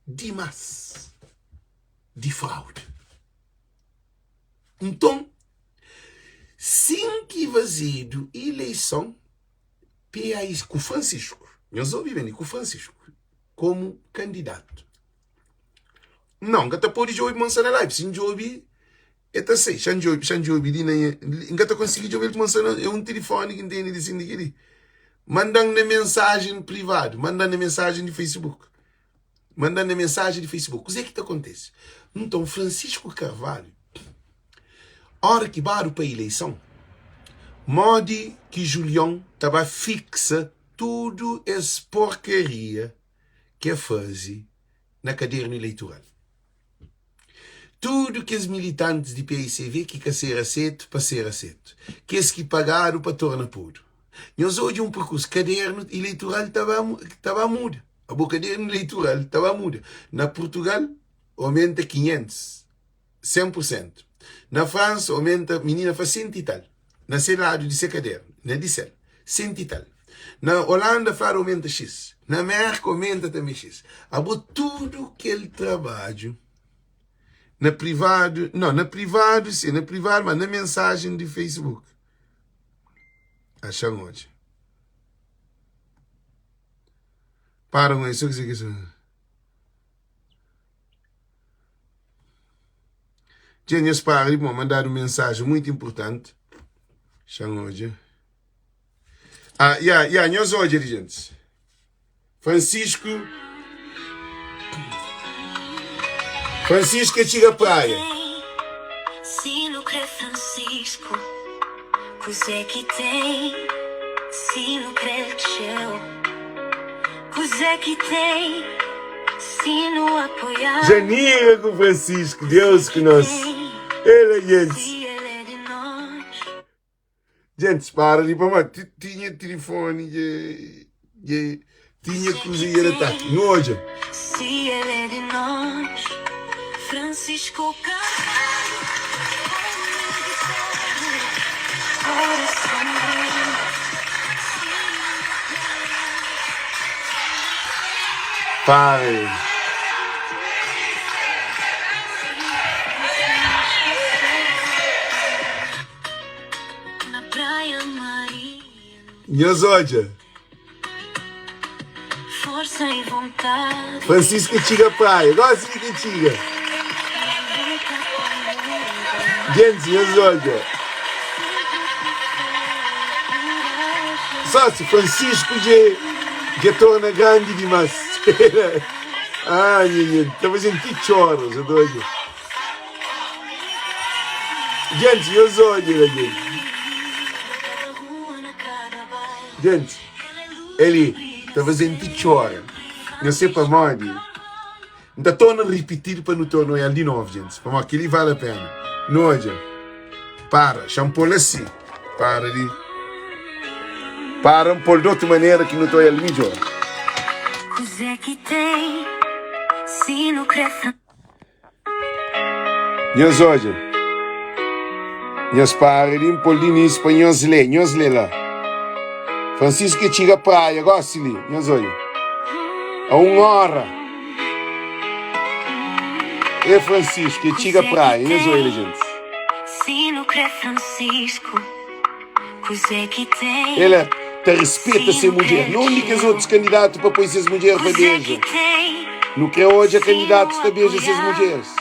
Speaker 1: dimás. di fraude. Nton, sin ki fazedu ileison, PAIC ku Francisco, nhos obi ben li, ku Francisco komu kandidatu. Nau, N ka ta pode djobe pamodi N sta na live, si N djobe e ta sai. Xa N djobe, xa N djobe li na nha, N ka ta konsigi djobe-l pamodi N sta na, é un tilifoni ki N tene di sin di kel-li. Manda-m na mensajen privadu, manda-m na mensajen di Facebook. Manda-m na mensajen di Facebook. Kuzê ki ta kontise? Nton, Francisco Carvalho, óra ki badu pa ileison, modi ki Julion ta ba fiksa tudu es porkaria ki e faze na kadernu ileitural? Tudu kes militantis di paicv ki ka ser asetu pa ser asetu, kes ki pagadu pa torna podu. Nhos odja un perkursu, kadernu ileitural ta ba ta ba muda. Abo kadernu ileitural ta ba muda. Na Purtugal omenta 500, 100 pur sentu. Na Fransa omenta, minina fla sentu i tal. Na se ladu di se kadernu, na di sel, sentu i tal. Na Olanda fladu omenta xis. Na Merka omenta tanbe xis. Abo tudu kel trabadju na privadu, no, na privadu si, na privadu, ma na mensajen di Facebook. Axan odja. Para com isso, que isso. Dja nhos para di pô mandadu mensajen muito importante. Xan odja. Ah, ya, ya, nhos odja di gentis. Francisco Francisco txiga praia.
Speaker 5: Si nu kre Francisco, kuzê ki ten? Si nu kre txeu, kuzê ki ten? Si nu apoia-l,
Speaker 1: Janira ku Francisco,
Speaker 5: kuzê
Speaker 1: Deus ku
Speaker 5: ki
Speaker 1: nos.
Speaker 5: ten?
Speaker 1: Ela, gentis.
Speaker 5: Si el é di nos.
Speaker 1: Gentis, para di pamodi ti tinha tilifoni dje dje tinha
Speaker 5: Kuzé
Speaker 1: kuza
Speaker 5: ki
Speaker 1: ia da taki.
Speaker 5: tem
Speaker 1: Nu odja.
Speaker 5: Se el é di nós Francisco Carvalho Homem de povo Coração grande Se ele
Speaker 1: Para aí. Nhos odja. Francisco ke txiga praia. Gosi di ke txiga. Gentis, nhos odja. Sósi, Francisco dje, dje torna grandi dimas. Ah, nha gente, ta fazen ti txora, sa ta odja. Gente, nhos odja la, gente. Gente, eli ta fazen ti txora. Nhos se pamodi. N ta torna ripitir pa nu torna oial di novu, gente. Pamodi kel-li vale a pena. Nu odja. Para, xa-m pô-l asi. Para di. Para, N pô-l di otu manera ki nu ta oial midjor.
Speaker 5: Kuzê ki ten si nu kre fla.
Speaker 1: Nhos odja, nhos para li, N pô-l di nis pa nhos lé. Nhos lé la. Francisco ke txiga praia gosi li. Nhos odja. A un ora. É Francisco ke txiga
Speaker 5: Kuzê ki
Speaker 1: praia. Nhos odja la,
Speaker 5: ten
Speaker 1: gentis.
Speaker 5: si nu kre Francisco? Kuzê ki ten
Speaker 1: Ela ta rispeta
Speaker 5: si
Speaker 1: se
Speaker 5: nu
Speaker 1: mudjer.
Speaker 5: kre
Speaker 1: Na undi kes
Speaker 5: txeu?
Speaker 1: otus kandidatu pa poi ses mudjer pa
Speaker 5: Kuzê
Speaker 1: beja?
Speaker 5: ki ten
Speaker 1: Nu kre odja
Speaker 5: si nu
Speaker 1: kandidatus ta beja ses
Speaker 5: apoia?
Speaker 1: mudjeris.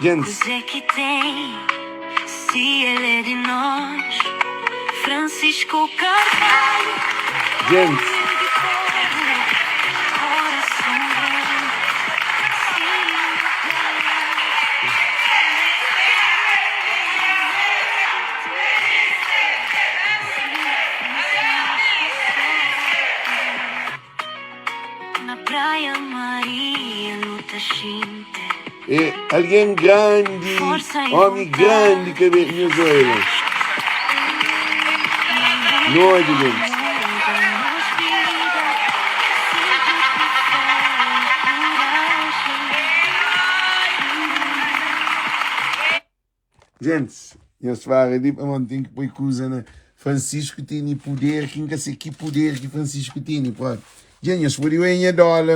Speaker 1: Gentis.
Speaker 5: Kuzê ki ten si el é di nos? Francisco Carvalho,
Speaker 1: Gentis.
Speaker 5: homem di povo, coração grande, si nu apoia. Na praia Maria nu ta xinte.
Speaker 1: É algen grandi,
Speaker 5: Forsa e
Speaker 1: omi grandi
Speaker 5: vontadi
Speaker 1: kabe nhos oia.
Speaker 5: Na
Speaker 1: Nu
Speaker 5: luta
Speaker 1: odja
Speaker 5: pa
Speaker 1: gentis.
Speaker 5: muda nos vida Sempre ku fé e kurajen.
Speaker 1: Gentis, nhos fala di pamodi ten ki poi kuza na Francisco tene puder ki N ka se ki puder ki Francisco tene propi. Dja nhos pode oia nha dóla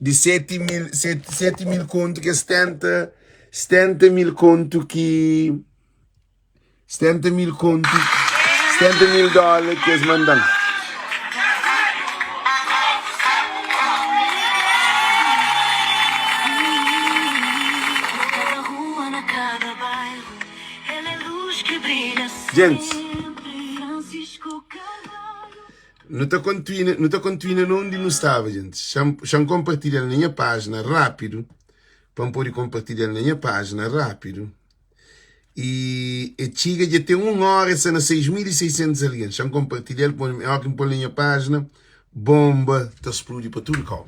Speaker 1: di 7 mil, 7 mil kontu ki é 70, 70 mil kontu ki 70 mil kontu, 70 mil dóla ki es manda-m. Gentis, nu ta kontinua, nu ta kontinua na undi nu staba, gentis. Xa-m, xa-m konpartilha-l na nha pájina rápidu, pa N pode konpartilha-l na nha pájina rápidu. I e txiga dja ten un óra e sta na 6600 algen. Xa-m konpartilha-l pa óra ki N pô-l na nha pájina, bonba ta spludi pa tudu kau.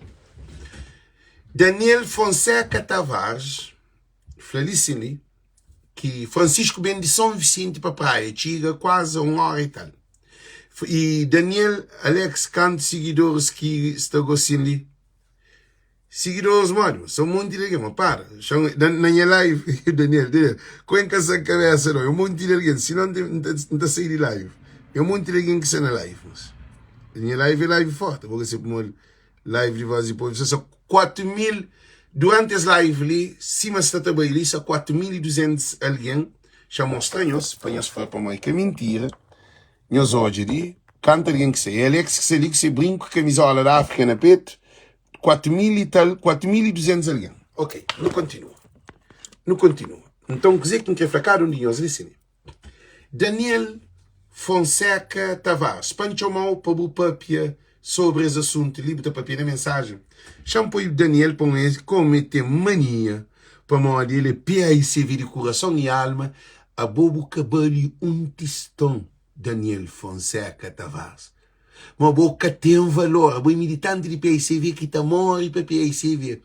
Speaker 1: Daniel Fonseca Tavares fla li sin li ki Francisco ben di São Vicente pa Praia, txiga kuazi a un óra i tal. I Daniel Alex kantu sigidoris ki sta gosin li? Sigidoris modi? Ma sa un monti di algen, ma para, xa-m na, na nha live, Daniel, Daniel, ku N ka sta kabesa no, é un monti di algen, sinon N ta, N ta sai di live, é un monti di algen ki sta na live, mos. Nha live é live forti, bo ka sabe pamodi live di voz di povo, sa 4000, duranti es live li, sima sta ta bai li, sa 4200 algen, xa mostra nhos, pa nhos fla pamodi ka mintira. Nhos odja di kantu algen ki sai. Alex ki sai li ku se brinku, kamizola di Afrika na petu, 4000 i tal, 4200 algen. Ok, nu kontinua. Nu kontinua. Nton, kuzê ki N krê fla kada un di nhos li sin? Daniel Fonseca Tavares, pa N txoma-u pa bu pâpia sobri es asuntu li, bu ta pâpia na mensajen. Xa-m poi Daniel pa un es, kómu el ten mania, pamodi el é PAICV di kurason i alma, Abo bu ka bali un tiston Daniel Fonseca Tavares. Ma bo ka ten valor. Bo é militanti di paicv ki ta móre pa paicv.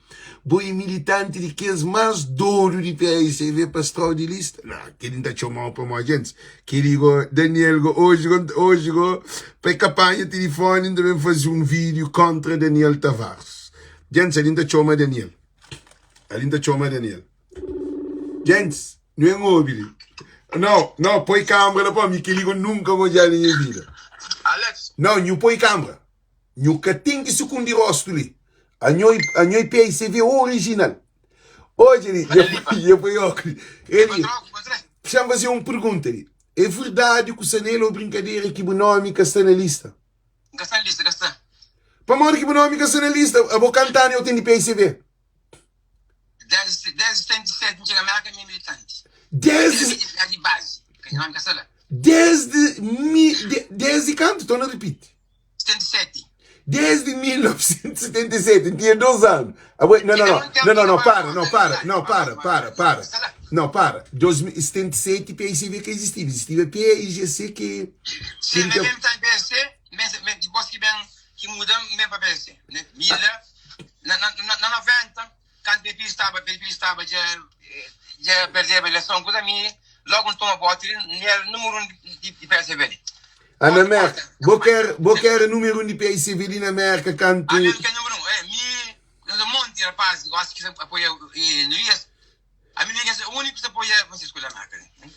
Speaker 1: Bo é militanti di kes más dodu di paicv pa strau di lista. Nah, kel-li N ta txoma-u pamodi djentis. Kel-li go, Daniel go, oji go, oji go, pa e ka panha tilifoni, N ta ben faze un vídiu kóntra Daniel Tavares. Djentis, ali N ta txoma Daniel. Ali N ta txoma Daniel. Djentis, nu en obi li. Nau, nau, poi kambra la pa mi, kel-li go nunka N odja na nha vida.
Speaker 2: Alex.
Speaker 1: Nau, nhu poi kambra. Nhu ka ten ki sukundi rostu li. Anho, anho é PICV original. Odja li, dja poi óculos. Eli, xa-m faze un pergunta li. É verdadi ku sta nel ô brinkadera ki bu nomi ka sta na lista?
Speaker 2: N ka sta na lista, ka sta.
Speaker 1: Pamodi ki bu nomi ka sta na lista? Abo kanta anu eu ten di PICV?
Speaker 2: Desdi 77 N txiga Merka mi é militanti.
Speaker 1: Desdi
Speaker 2: Di bazi, ka nha nomi ka sta la.
Speaker 1: Desdi mi, desdi kantu? Torna ripiti.
Speaker 2: 77.
Speaker 1: Desde 1977, N tinha 2 anu. Abo, não, não, não, não, não, não, para, não, para, não, para, para, para. Não, para. 77 PICV ka existiba, existiba PIGC ki
Speaker 2: Sim, mi mesmu ta PSC, mes dipôs ki ben ki muda mi ben pa PSC. Mi la na na na 90 kantu Pedro staba Pedro staba dja dja perdeba ileson kuza mi logu N toma boti mi era númeru 1 di di PSV li.
Speaker 1: Ah, na Merka. Bo ki era, bo ki era númeru 1 di PICV li na Merka kantu.
Speaker 2: Ah, mi ki é númeru 1. É, mi, nos un monti rapazis ki gosta ki sa apoia Nuías. Ami mi ki é úniku ki sa apoia Francisco la Merka li.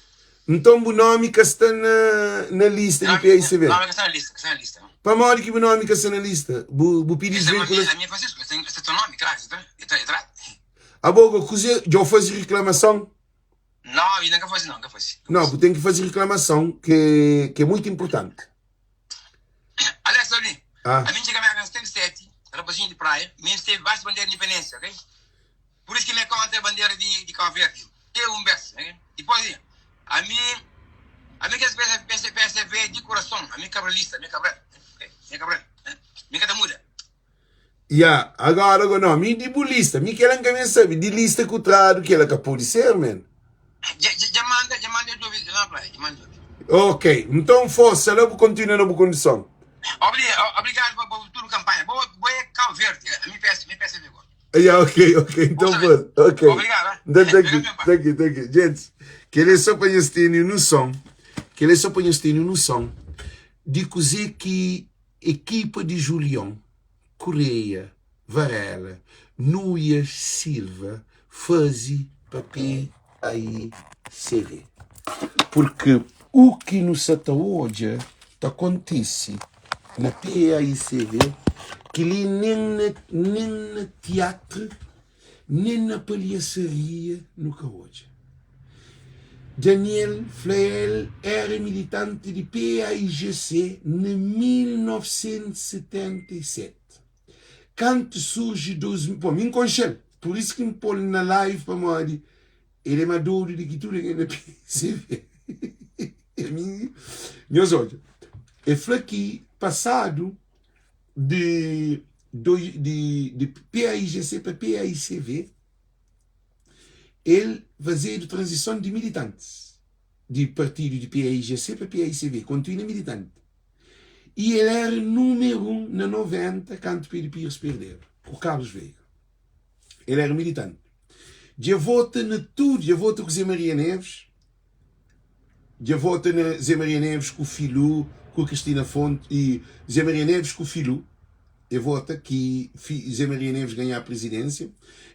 Speaker 1: Nton bu nomi ka sta na, na lista di PICV?
Speaker 2: Nomi ka sta na lista, ka sta na lista.
Speaker 1: Pamodi ki bu nomi ka sta na lista? Bu, bu pidi desvinculason?
Speaker 2: Ami é Francisco, sta ta nomi, klaru, sta ta,
Speaker 1: Abo, kuzê, dja bu faze riklamason?
Speaker 2: Não, ainda nunca fazi não, nunca fazi.
Speaker 1: Não, bu ten ki fazi riklamason ke ke é muito importante.
Speaker 2: Alex, ali.
Speaker 1: Ah.
Speaker 2: Ami txiga Merka na 77, rapazinho di praia, mi stevi baxu bandera di independência, ok? Por isso ki mi é kontra bandera di di Cabo Verde. Te un bes, ok? Dipôs, ami ami kes PS, PSV di coração, ami cabralista, ami é Cabral, ok? Mi é Cabral, mi ka ta muda.
Speaker 1: Ya, agora go no, mi di bu lista, mi kela nka ben sabe, di lista ku tradu kela ka pode ser men.
Speaker 2: Dja dja manda dja manda djobe la na praia, dja manda djobe.
Speaker 1: Ok, nton forsa la bu kontinua na bu kondison.
Speaker 2: Obri obrigado pa pa tudu kampanha. Bo bo é Cabo Verde, ami PS mi PSV go.
Speaker 1: Ya, ok, ok, nton forsa, ok.
Speaker 2: Obrigado, ah.
Speaker 1: Nton ta ki,
Speaker 2: Obrigado mesmo, pá.
Speaker 1: ta ki, ta ki. Gente, kel é só pa nhos tene noson, kel é só pa nhos tene noson di kuzê ki Ekipa di Julion Correia Varela, Nuias Silva faze pa PAICV. Purki u ki nu sa ta odja ta kontise na PAICV, kel-li nen na nen na tiatru, nen na palhasaria nu ka odja. Daniel fla el éra militanti di PAIGC na 1977. Kantu surji 2000, bon, mi N konxe-l, pur isu ki N pô-l na live pamodi el é más dodu di ki tudu algen na PAIGC. Ami, nhos odja, el fla ki pasadu di di di PAIGC pa PAICV, El fazedu tranzison di militantis di partidu di PAIGC pa PAICV, kontinua militanti y el éra númeru un na 90 kantu Pedro Pires perdeba ku Carlos Veiga. El éra militanti. Dja vota na tudu, dja vota ku Zé Maria Neves, Dja vota na Zé Maria Neves ku Filú, ku Cristina Fonte e Zé Maria Neves ku Filú. E vota ki Zé Maria Neves ganhá presidência.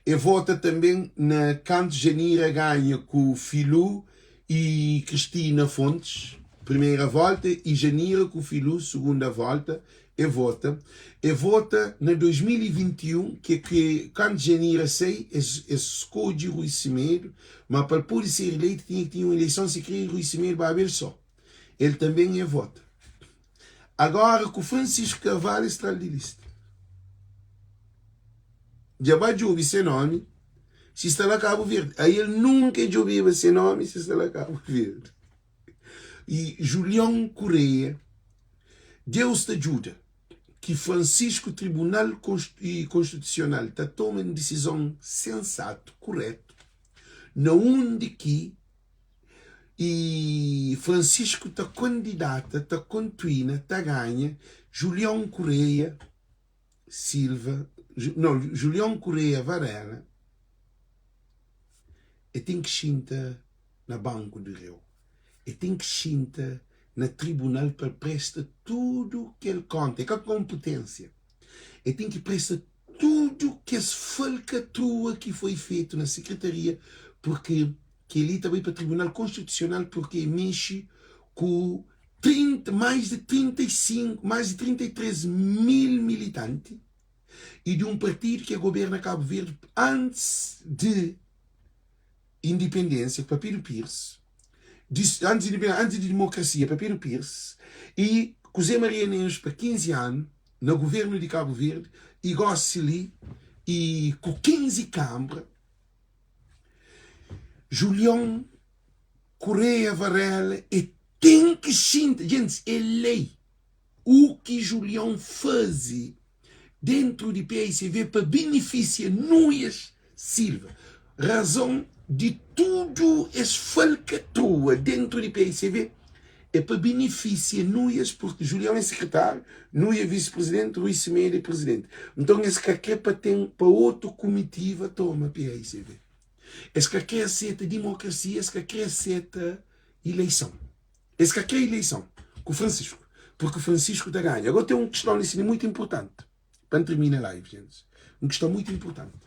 Speaker 1: E vota também na kantu Janira ganha ku Filú e Cristina Fontes, primeira volta, e Janira ku Filú, segunda volta. E vota. E vota na 2021 ke ke kantu Janira sai es es skodje Rui Semedo Ma pa el pode ser eleitu tinha ki tinha un ileison si kre Rui Semedo baba el so. El tanben e vota. Agora ku Francisco Carvalho es tra-l di lista. Dja ba djobe se nomi si sta la Cabo Verde. Ai el nunka e djobeba se nomi si sta la Cabo Verde. E Julião Correia, Deus ta djuda ki Francisco Tribunal Constitucional ta toma un disizon sensatu, kuretu, na undi ki i Francisco ta kandidata, ta kontuina, ta ganha. Julião Correia Silva, não, Julião Correia Varela e ten ki xinta na banku di reu, e ten ki xinta na tribunal pa presta tudu kel konta, e ka konputênsia, e ten ki presta tudu kes falkatrua ki foi fetu na sekretaria, purki kel-li ta bai pa tribunal konstitusional purki e mexi ku 30, mais di 35, mais di 33 mil militanti e di un partidu ki goberna Kabu Verdi antis di indipendênsia, pa Pedro Pires, di, antis di indipendênsia, antis di demokrasia, pa Pedro Pires, e ku Zé Maria Neves pa 15 anu na governu di Kabu Verdi e gosi li e ku 15 kambra, Julião Correia Varela e ten ki xinta, gentis, é lei u ki Julião faze dentru di paicv pa benefisia Nuias Silva. Razon di tudu es falkatrua dentru di paicv é pa benefisia Nuias purki Julião é sekretáriu, Nuia é visi-presidenti, Rui Semedo é presidenti. Nton es ka kre pa ten pa otu kumitiva toma paicv. Es ka kre aseta dimokrasia, es ka kre aseta ileison. Es ka kre ileison ku Francisco, porque Francisco ta ganha. Agora tem um questão li sini muito importante, pa N termina live, gente. Um questão muito importante,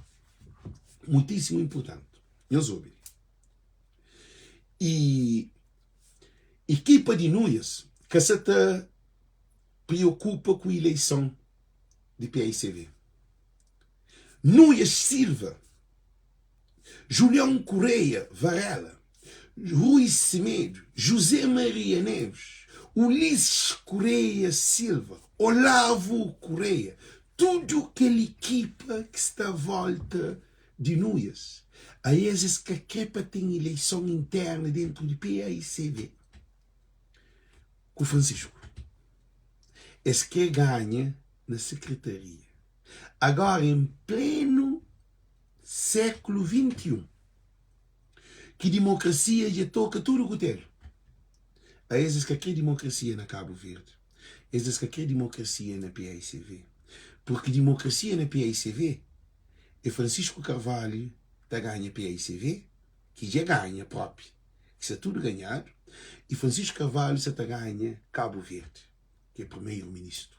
Speaker 1: muitíssimo importante. Nhos obi li. E equipa di Nuias ka sa ta preocupa ku ileison di paicv. Nuias Silva Julião Correia Varela, Rui Semedo, José Maria Neves, Ulisses Correia Silva, Olavo Correia, tudu kel ekipa ki sta a volta di Nuias, a es es ka kre pa ten ileison interna dentru di paicv ku Francisco. Es kre ganha na sekretaria. Agora en plenu sékulu 21, ki dimokrasia dja toka tudu kutelu, a es es ka kre dimokrasia na Kabu Verdi, es es ka kre dimokrasia na paicv, purki dimokrasia na paicv e Francisco Carvalho ta ganha paicv, ki dja ganha propi, ki sta tudu ganhadu, i Francisco Carvalho sa ta ganha Kabu Verdi. ki é primeiro ministro,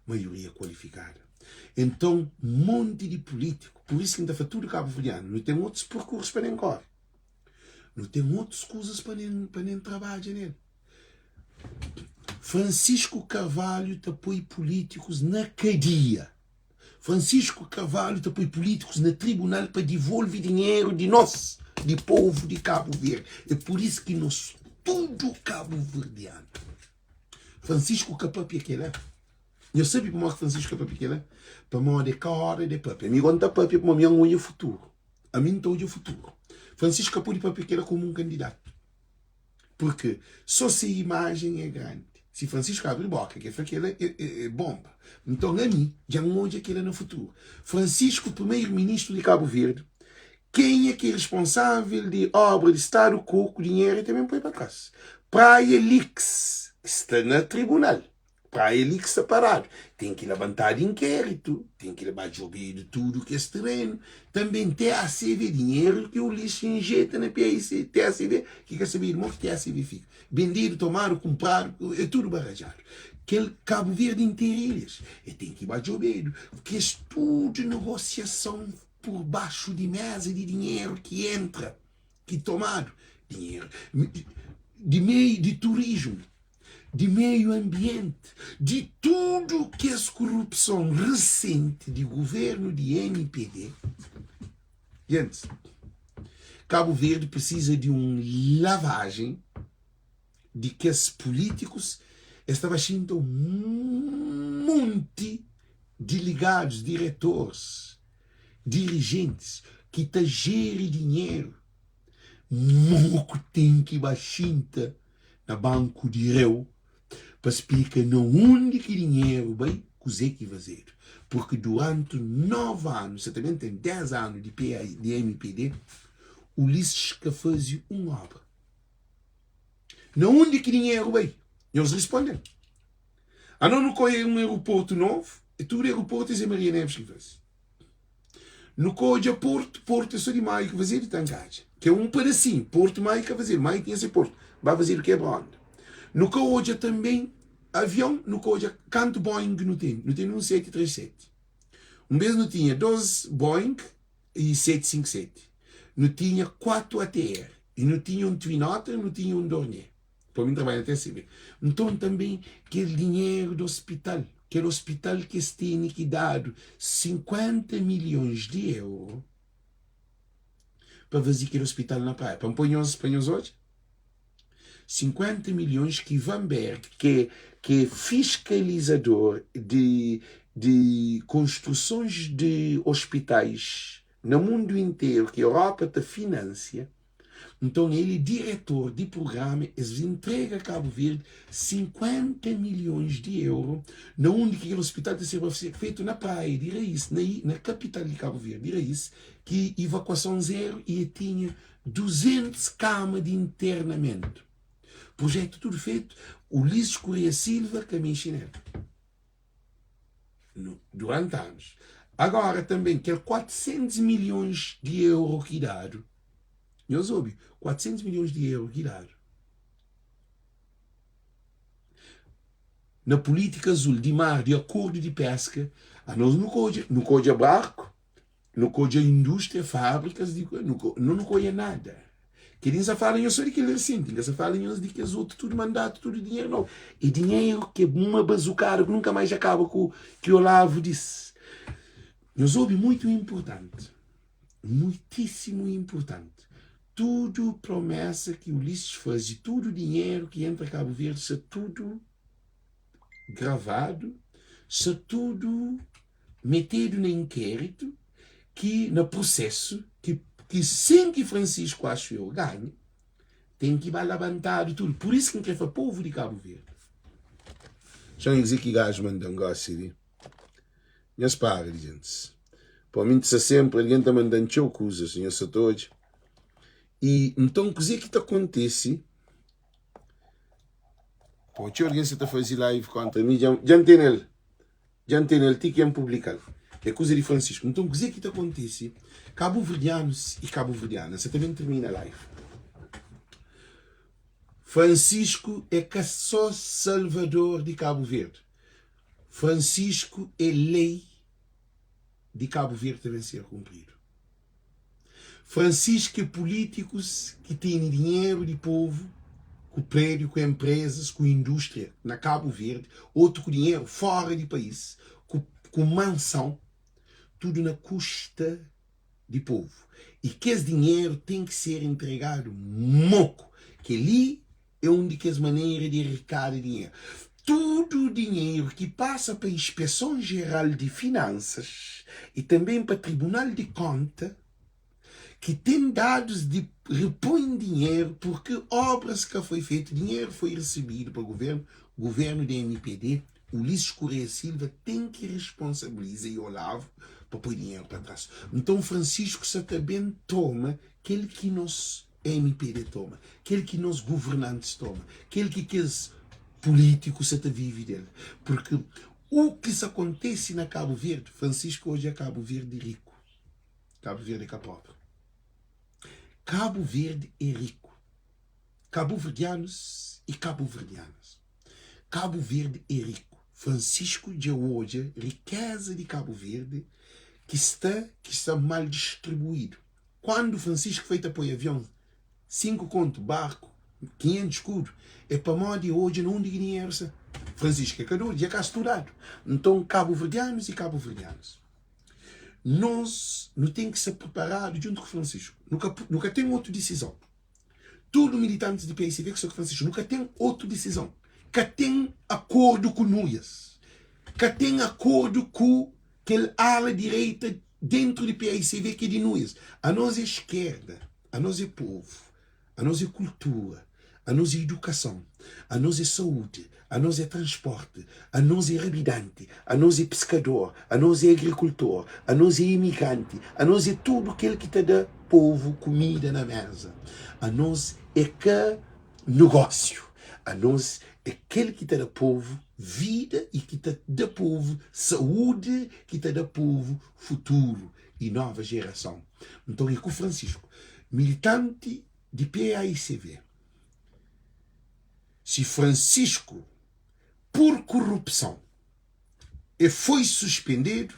Speaker 1: maioria kualifikada. Enton, monti di pulítiku, pur isu ki N ta fla tudu kabuverdianu, nu ten otus perkursus pa nen kóre, nu ten otus kuzas pa nen pa nen trabadja nel. Francisco Carvalho ta poi pulítikus na kadia. Francisco Carvalho ta poi pulítikus na tribunal pa divolve dinheru di nos, di povu di Kabu Verdi. É pur isu ki nos tudu kabuverdianu. Francisco ka papia kela. Nhos sabe pamodi ki Francisco ka papia kela? Pamodi é ka ora de papia. Ami gosi N ta papia pamodi mi N odja futuru. Ami N ta odja futuru. Francisco ka pode papia kela komu un kandidatu. Purki so se imajen é grandi. Si Francisco abri boka ke fla kela é, é, é bomba. Nton ami dja N odja kela na futuru. Francisco, primeiro ministru di Kabu Verdi, Kenha ki é responsável di obra di stadu koku dinheru e ta ben poi pa tras. Praia Leaks ki sta na tribunal. Praia Leaks sta paradu. Ten ki labantadu inkéritu, ten ki ba djobedu tudu kes terenu. Tanben TACV, dinheru ki Ulisses injeta na PAIC, TACV, ki ka sabedu mo ki TACV fika. Bendedu, tomadu, kunpradu, é tudu barajadu. Kel Kabu Verdi interu ilhas, e ten ki ba djobedu. Kes tudu negosiason Pur baxu di meza di dinheru ki entra, ki tomadu, dinheru di meiu di turismu, di meiu anbienti, di tudu kes kurupson resenti di guvernu di mpd. Gentis, Kabu Verdi prisiza di un lavajen di kes pulítikus, es ta ba xinta un monti diligadus, diretores, dirijentis ki ta jeri dinheru, moku ten ki ba xinta na banku di reu pa splika na undi ki dinheru bai, kuze ki fazedu. Purki duranti 9 anu, sa ta ben ten 10 anu di PA, di mpd, Ulisses ka faze un obra. Na undi ki dinheru bai? Nhos risponde-m. Anos nu ka odja un aeroportu novu, e tudu aeroportu é Zé Maria Neves ki faze. Nu ka odja portu, portu é só di Maio ki fazedu, Tankadja, ki é un padasinhu, portu Maio ka fazedu, Maio tinha se portu, ba fazedu kebra onda. Nu ka odja tanben avion, nu ka odja kantu Boeing nu tene, nu tene un 737. Un bes nu tinha 2 Boeing i 757, nu tinha 4 ATR i nu tinha un Twin Otter, nu tinha un Dornier. Pa mi N trabadja na TSB. Nton tanbe kel dinheru di ospital, kel ospital ki es tene ki dadu 50 milhons di euro pa faze kel ospital na Praia. Pa N poi nhos, pa nhos odja. 50 milhons ki Van Berg, ki ki é fiskalizador di di konstrusons di ospitais na mundu interu ki Europa ta finansia, Nton el e diretor di prugrama es entrega Kabu Verdi 50 milhons di euro na undi ki kel ospital ta serba fetu na praia di Rais na na kapital di Kabu Verdi di Rais ki ivakuason zeru i e tinha 200 kama di internamentu prujetu tudu fetu Ulisses Correia Silva ka mexi nel. Durante anos. Agora também kel 400 milhões di euro ki dadu, nhos obi, 400 milhões di euro ki dadu na polítika azul di mar, di akordu di peska, anos nu ka odja, nu ka odja barku, Nu ka odja indústria, fábrikas di nu ka nu ka odja nada. Kel-li N sa fala nhos sô di kel resenti, N ka sa fala nhos di kes otu tudu mandatu, tudu dinheru nau. É dinheru ki é uma bazukada ki nunka mais dja kaba ku ki Olavo dise. Nhos obi muitu inpurtanti, muitísimu inpurtanti, tudu promesa ki Ulisses faze, tudu dinheru ki entra Kabu Verdi sta tudu gravadu, sta tudu metedu na inkéritu ki na prusesu ki ki sin ki Francisco axu eu ganha ten ki ba labantadu tudu pur isu ki N kre fla povu di Kabu Verdi Txeu nhos ki gaju manda-m gosi li nhos para di gentis pa mi N ta sta senpri algen ta manda-m txeu kuzas nhos sa ta odja i nton kuze ki ta kontise po txeu algen sa ta faze live kontra mi dja N tene-l Dja N tene-l ti ki N publika-l. É kuza di Francisco. Nton, kuzê ki ta kontise? Kabuverdianus i kabuverdianas, sa ta ben tirmina live. Francisco é ka só salvador di Kabu Verdi. Francisco é lei di Kabu Verdi ta ben ser kunpridu. Francisco é pulítikus ki tene dinheru di povu ku prédiu, ku enprezas, ku indústria na Kabu Verdi, otu ku dinheru fóra di país, ku ku mansãu, tudu na kusta di povu. I kes dinheru ten ki ser entregadu moku. Kel-li é un di kes manera di arikada dinheru. Tudu dinheru ki pasa pa Inspeson Jeral di Finansas i tanben pa Tribunal di Konta, ki ten dadus di repõe dinheru purki obras ka foi fetu, dinheru foi resebidu pa guvernu, guvernu di mpd, Ulisses Correia Silva ten ki responsabiliza i Olavo pa poi dinheru pa tras. Nton Francisco sa ta ben toma kel ki nos mpd toma, kel ki nos governantis toma, kel ki kes pulitiku sa ta vive del. Purki u ki sa kontese na Kabu Verdi, Francisco odja Kabu Verdi riku. Kabu Verdi é ka pobri. Kabu Verdi é riku. Kabuverdianus i kabuverdianas, Kabu Verdi é riku. Francisco dja odja rikeza di Kabu Verdi ki sta ki sta mal distribuidu. Kuandu Francisco foi ta poi avion 5 kontu, barku 500 skudu, é pamodi e odja na undi ki dinheru sta. Francisco é ka dodu, dja ka studadu. Nton kabuverdianus i kabuverdianas, nos nu ten ki sta priparadu djuntu ku Francisco. Nu ka nu ka ten otu disizon. Tudu militantis di PICV ki sta ku Francisco, nu ka ten otu disizon. Ka ten akordu ku Nuias. Ka ten akordu ku kel ala direita dentru di PICV ki é di Nuias. Anos é skerda, anos é povu, anos é kultura, anos é idukason, anos é saúdi, anos é transporti, anos é rabidanti, anos é piskador, anos é agrikultor, anos é imigranti, anos é tudu kel ki ta da povu kumida na meza. Anos é ka nogósiu, anos. É kel ki ta da povu vida i ki ta da povu saúdi, ki ta da povu futuru i nova jerason. Nton é ku Francisco, militanti di paicv. Si Francisco pur kurupson e foi suspendedu,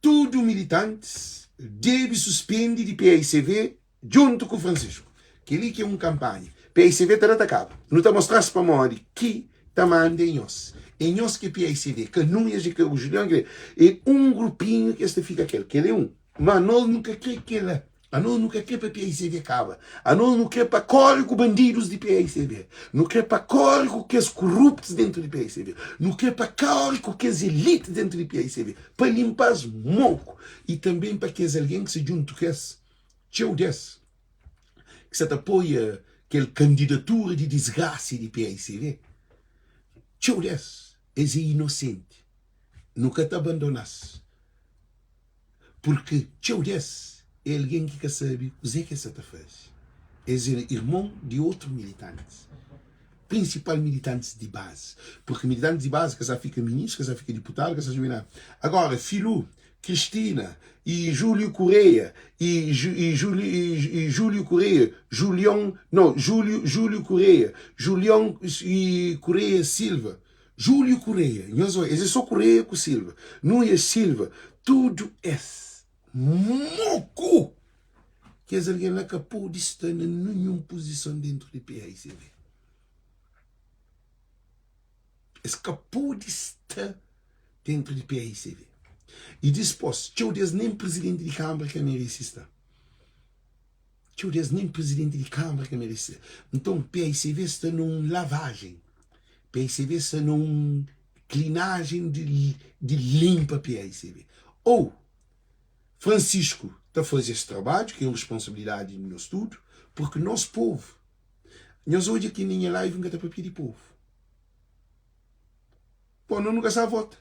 Speaker 1: tudu militantis debe suspende di paicv djuntu ku Francisco. Kel-li ki é un kanpanha. Paicv ta da ta kaba. Nu ta mostra-s pamodi ki ta manda é nhos. É nhos ki é paicv, ka Nunes e ka Julião, é un grupinhu ki es ta fika kel. Kel é un. Ma anos nu ka kre kela. Anos nu ka kre pa paicv kaba. Anos nu kre pa kore ku bandidus di paicv. Nu kre pa kore ku kes kuruptus dentu di paicv. Nu kre pa kore ku kes elite dentu di paicv. Pa limpa-s moku. I tanbe pa kes algen ki sta djuntu ku es, txeu des ki sta ta apoia kel kandidatura di disgrasa di paicv, txeu des, es é inosenti. Nu ka ta abandona-s. Purki txeu di es é algen ki ka sabe kuzê ki es sa ta faze. Es é irmon di otu militantis, prinsipal militantis di bazi. Purki militantis di bazi ka sa fika ministru, ka sa fika diputadu, ka sa fika nada. Agora, Filu, Kristina i Júliu Kureia i i Júliu Kureia, Julion, no, Júliu, Júliu Kureia, Julion i Kureia Silva, Júlio Correia, nhos oi, es é só Correia ku Silva, Nunes Silva, tudu es moku! Kes algen la ka pode sta na ninhun puzison dentru di paicv. Es ka pode sta dentru di paicv. I dispos, txeu des nen prizidenti di kanbra ka merese sta. Txeu des nen prizidenti di kanbra ka merese ser. Nton, paicv sta na un lavajen. Paicv sta na un klinajen di di linpa paicv. Ou Francisco ta faze es trabadju, ki é un responsabilidadi di nos tudu, purki nos povu, nhos odja ki na nha live N ka ta papia di povu. Pô, no nu ka sa vota.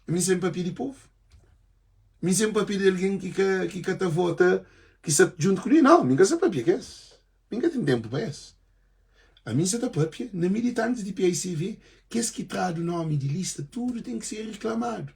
Speaker 1: Mi sen papia di povu. Mi sen papia di algen ki ka, ki ka ta vota, ki sta djuntu ku mi. Nau, mi ka sa papia ku es. Mi ka ten tenpu pa es. Ami sa ta papia na militantis di paicv, kes ki tradu nomi di lista, tudu ten ki ser reklamadu.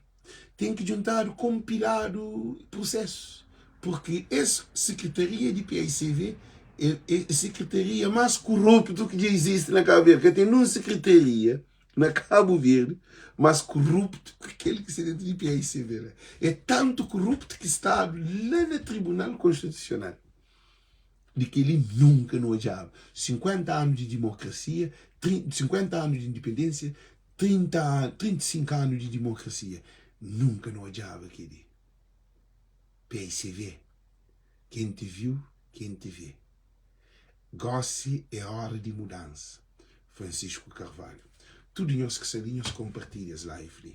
Speaker 1: Ten ki djuntadu, konpiladu prusesu. Purki es sekretaria di paicv é, é sekretaria mas koruptu ki dja izisti na Kabu Verdi. Ka ten nun sekretaria na Kabu Verdi mas koruptu ki kel ki sta dentu di paicv la. É tantu koruptu ki stadu la na Tribunal Konstitusional. Di kel-li nunka nu odjaba. 50 anu di dimokrasia, 50 anu di indipendensia, 30, 35 anu di dimokrasia, nunka nu odjaba kel-li. Paicv, Quem te viu, quem te vê. Gósi é óra di mudansa. Francisco Carvalho. Tudu nhos ki sta li, nhos konpartilha es live li.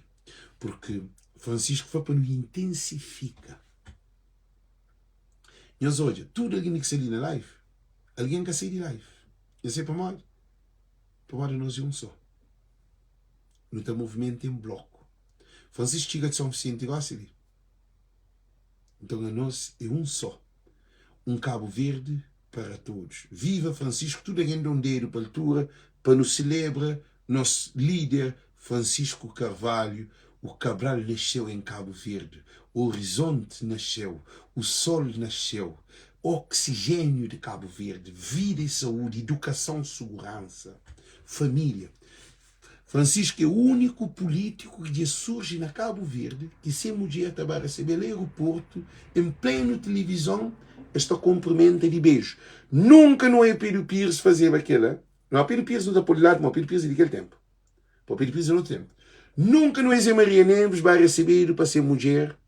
Speaker 1: Purki Francisco fla pa nu intensifika. Nhos odja, tudu algen ki sta li na live, algen ka sai di live. Nhos sabe pamodi? Pamodi nos é un só. Nu ta movimenta en bloku. Francisco txiga di São Vicente gósi li. Nton anos é un só. Un Kabu Verdi para todos. Viva Francisco, tudu algen da un dedu pa altura pa nu selebra nos lider Francisco Carvalho, o Cabral nasceu em Cabo Verde, o horizonte nasceu, o sol nasceu, oxigênio de Cabo Verde, vida e saúde, educação, segurança, família. Francisco é úniku pulítiku ki dja surji na Kabu Verdi ki se mudjer ta ba resebe-l aeroportu en plenu tilivizon es ta konprimenta di beju. Nunka Noé Pedro Pires fazeba kela. Noé Pedro Pires nu ta pô di ladu, ma Pedro Pires é di kel tenpu. Pa Pedro Pires é di otu tenpu. Nunka Noé Zé Maria Neves ba resebedu pa se mudjer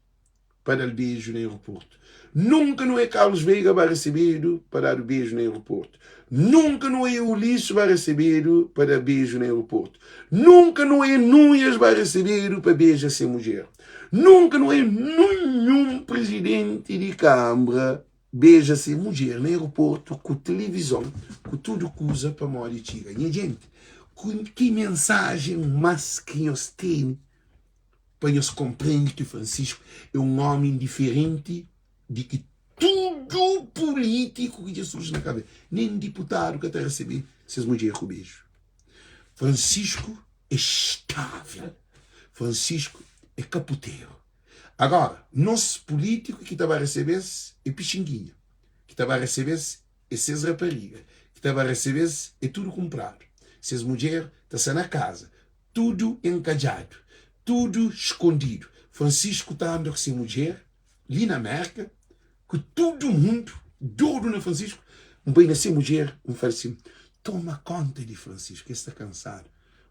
Speaker 1: pa da-l beju na aeroportu. Nunka Noé Carlos Veiga ba resebedu pa dadu beju na aeroportu. Nunka Noé Ulisses ba resebedu pa da beju na aeroportu. Nunka Noé Nunes ba resebedu pa beja se mudjer. Nunka Noé ninhun prizidenti di kanbra beja se mudjer na aeroportu ku tilivizon, ku tudu kuza pamodi txiga. Nha jenti, ki mensajen mas ki nhos tene pa nhos konprende ki Francisco é un ómi diferenti di ki tudu pulítiku ki dja surji na Kabu Verdi. Nen diputadu ka ta resebe ses mudjer ku beju. Francisco é estável. Francisco é ka puteru. Agora, nos político ki ta ba recebe-s é pixinguinha, ki ta ba recebe-s é ses rapariga, ki ta ba recebe-s é tudu kunpradu. Ses mudjer ta sta na kaza, tudu enkadjadu, tudu skondidu. Francisco ta anda ku se mudjer li na Merka, ku tudu mundu dodu na Francisco. N bai na se mudjer, N fla-l sin, Toma konta di Francisco, el sta kansadu.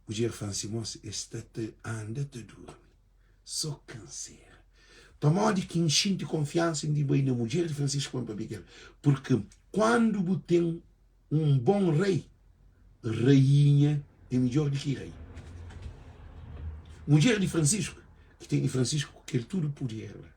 Speaker 1: Mudjer fla-m sin, Mos, el sta ta anda ta durmi. So kansera. Pamodi ki N xinti konfiansa di bai na mudjer di Francisco pa N pabia ku el? Purki kuandu bu ten un bon rei, rainha é midjor di ki rei. Mudjer di Francisco, ki tene Francisco ku kel tudu puder la.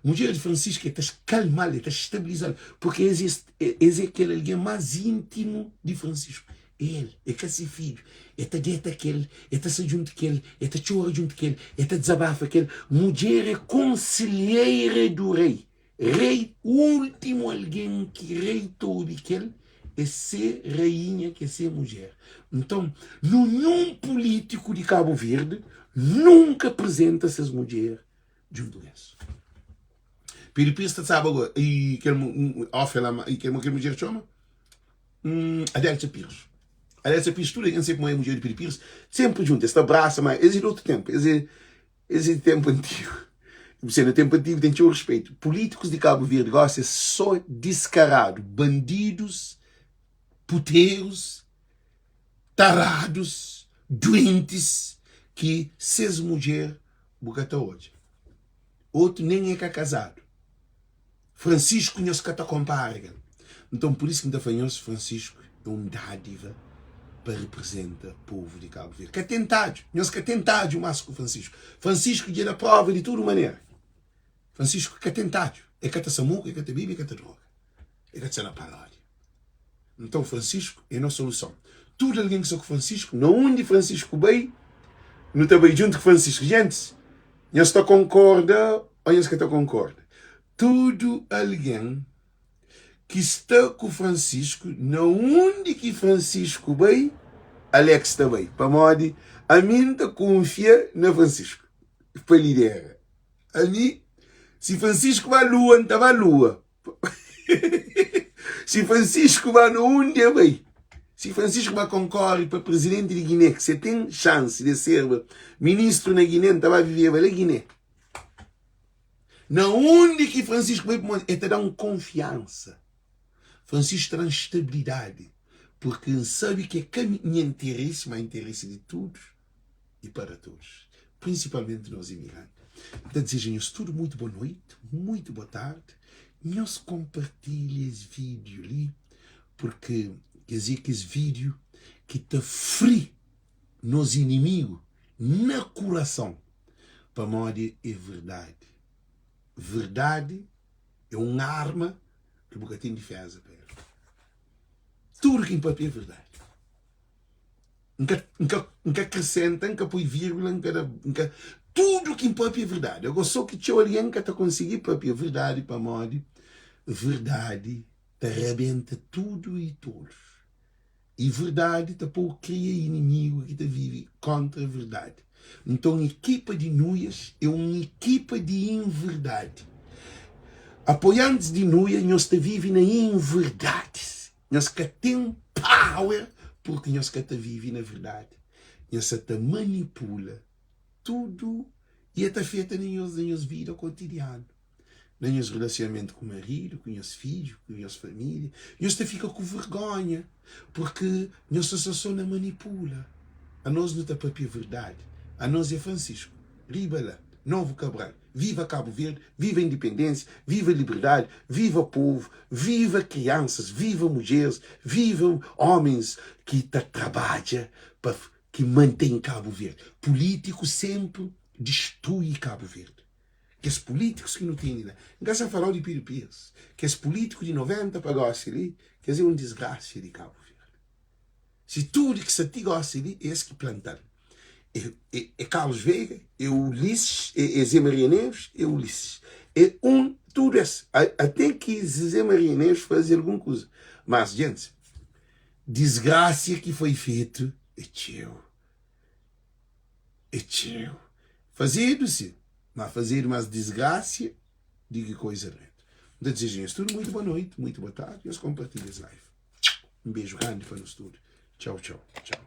Speaker 1: Mudjer di Francisco é ta kalma-l, é ta stabiliza-l, purki es es é kel algen más íntimu di Francisco. El é ka se fidju. E ta deta ku el, e ta sta djuntu ku el, e ta txora djuntu ku el, e ta dizabafa ku el. Mudjer é konselheira do rei. Rei, últimu algen ki rei ta obi ku el é se rainha, ki é se mudjer. Nton, ninhun pulítiku di Kabu Verdi nunka aprizenta ses mudjer djuntu ku es. Pedro Pires ta staba go i kel ofe la i kel kel mudjer txoma Adelcia Pires. Adelcia Pires tudu algen sabe ma é mudjer di Pedro Pires, senpri djuntu es ta brasa ma es é di otu tenpu, es é es é di tenpu antigu. Bu na tenpu antigu ten txeu respeito. Pulítikus di Kabu Verdi gosi é só diskaradu, bandidus, puterus, taradus, duentis ki ses mudjer bu ka ta odja. Otu nen e ka kazadu. Francisco nhos ka ta konpara kel. Nton pur isu ki N ta fla nhos Francisco é un dádiva pa reprezenta povu di Kabu Verdi. Ka ten tadju, nhos ka ten tadju mas ku Francisco. Francisco dja da prova di tudu manera. Francisco ka ten tadju. E ka ta samuka, e ka ta bibi, e ka ta droga. E ka ta sta na paródia. Nton Francisco é nos soluson. Tudu algen ki sta ku Francisco, na undi Francisco bai, nu ta bai djuntu ku Francisco. Gentis, nhos ta konkorda ô nhos ka ta konkorda? Tudu algen ki sta ku Francisco, na undi ki Francisco bai, Alex ta bai. Pamodi ami N ta kunfia na Francisco pa lidera. Ami, si Francisco ba lua, N ta ba lua. Si Francisco ba na undi e bai, si Francisco ba konkore pa presidenti di Guiné, ki se ten xansi de serba ministru na Guiné, N ta ba viveba la Guiné. Na undi ki Francisco bai, pamodi e ta da-m konfiansa. Francisco ta da-m stabilidadi, purki N sabe ki é ka nha interesi, ma interesi di tudu. e para todos, principalmente nos imigrantes. N ta dizeja nhos tudu muitu boa noite, muitu boa tarde. Nhos konpartilha es vídeo li, porque kes é kes vídeo ki ta fri nos inimigu na kurason, pamodi é verdadi. Verdadi é un arma ki bu ka ten diféza pa el. Tudu ki N papia é verdadi. N ka, N ka, N ka akresenta, N ka poi vírgula, N ka da, N ka. Tudu ki N papia é verdadi. Agora, sô ki txeu algen ka ta konsigi papia verdadi pamodi verdadi ta rabenta tudu i todus. I verdadi ta pô-u kria inimigu ki ta vive kóntra verdadi. Nton, ekipa di Nuias é un ekipa di inverdadi. Apoiantis di Nuia, nhos ta vive na inverdadis. Nhos ka ten power purki nhos ka ta vive na verdadi. Nhos sa ta manipula tudu i e ta afeta na nhos na nhos vida kotidianu, na nhos relasionamentu ku maridu, ku nhos fidju, ku nhos familia. Nhos ta fika ku vergonha purki nhos ta sta so na manipula. Anos nu ta papia verdadi. Anos é Francisco. Riba la, Novo Cabral. Viva Cabo Verde, viva independência, viva liberdade, viva povo, viva crianças, viva mudjeres, viva homens ki ta trabadja pa ki mantém Cabo Verde. Político sempre destrui Cabo Verde. Kes políticos ki nu tene la, N ka sa falau di Piro Pires, kes político di 90 pa gosi li, kes é um desgracia di Cabo Verde. Si tudu ki sta ti gosi li é es ki planta-l. É, é, é Carlos Veiga, é Ulisses, é, é Zé Maria Neves, é Ulisses. É um, tudo es. Até ki Zé Maria Neves faze algun kuza. Mas, gente, desgracia ki foi fetu. É txeu. É txeu. Fazedu sin, ma fazedu mas disgrasia di ki koiza dretu. N ta dizeja nhos tudu muitu boa noiti, muitu boa tardi. Nhos konpartilha es live. Un beju grandi pa nos tudu. Txau, txau, txau.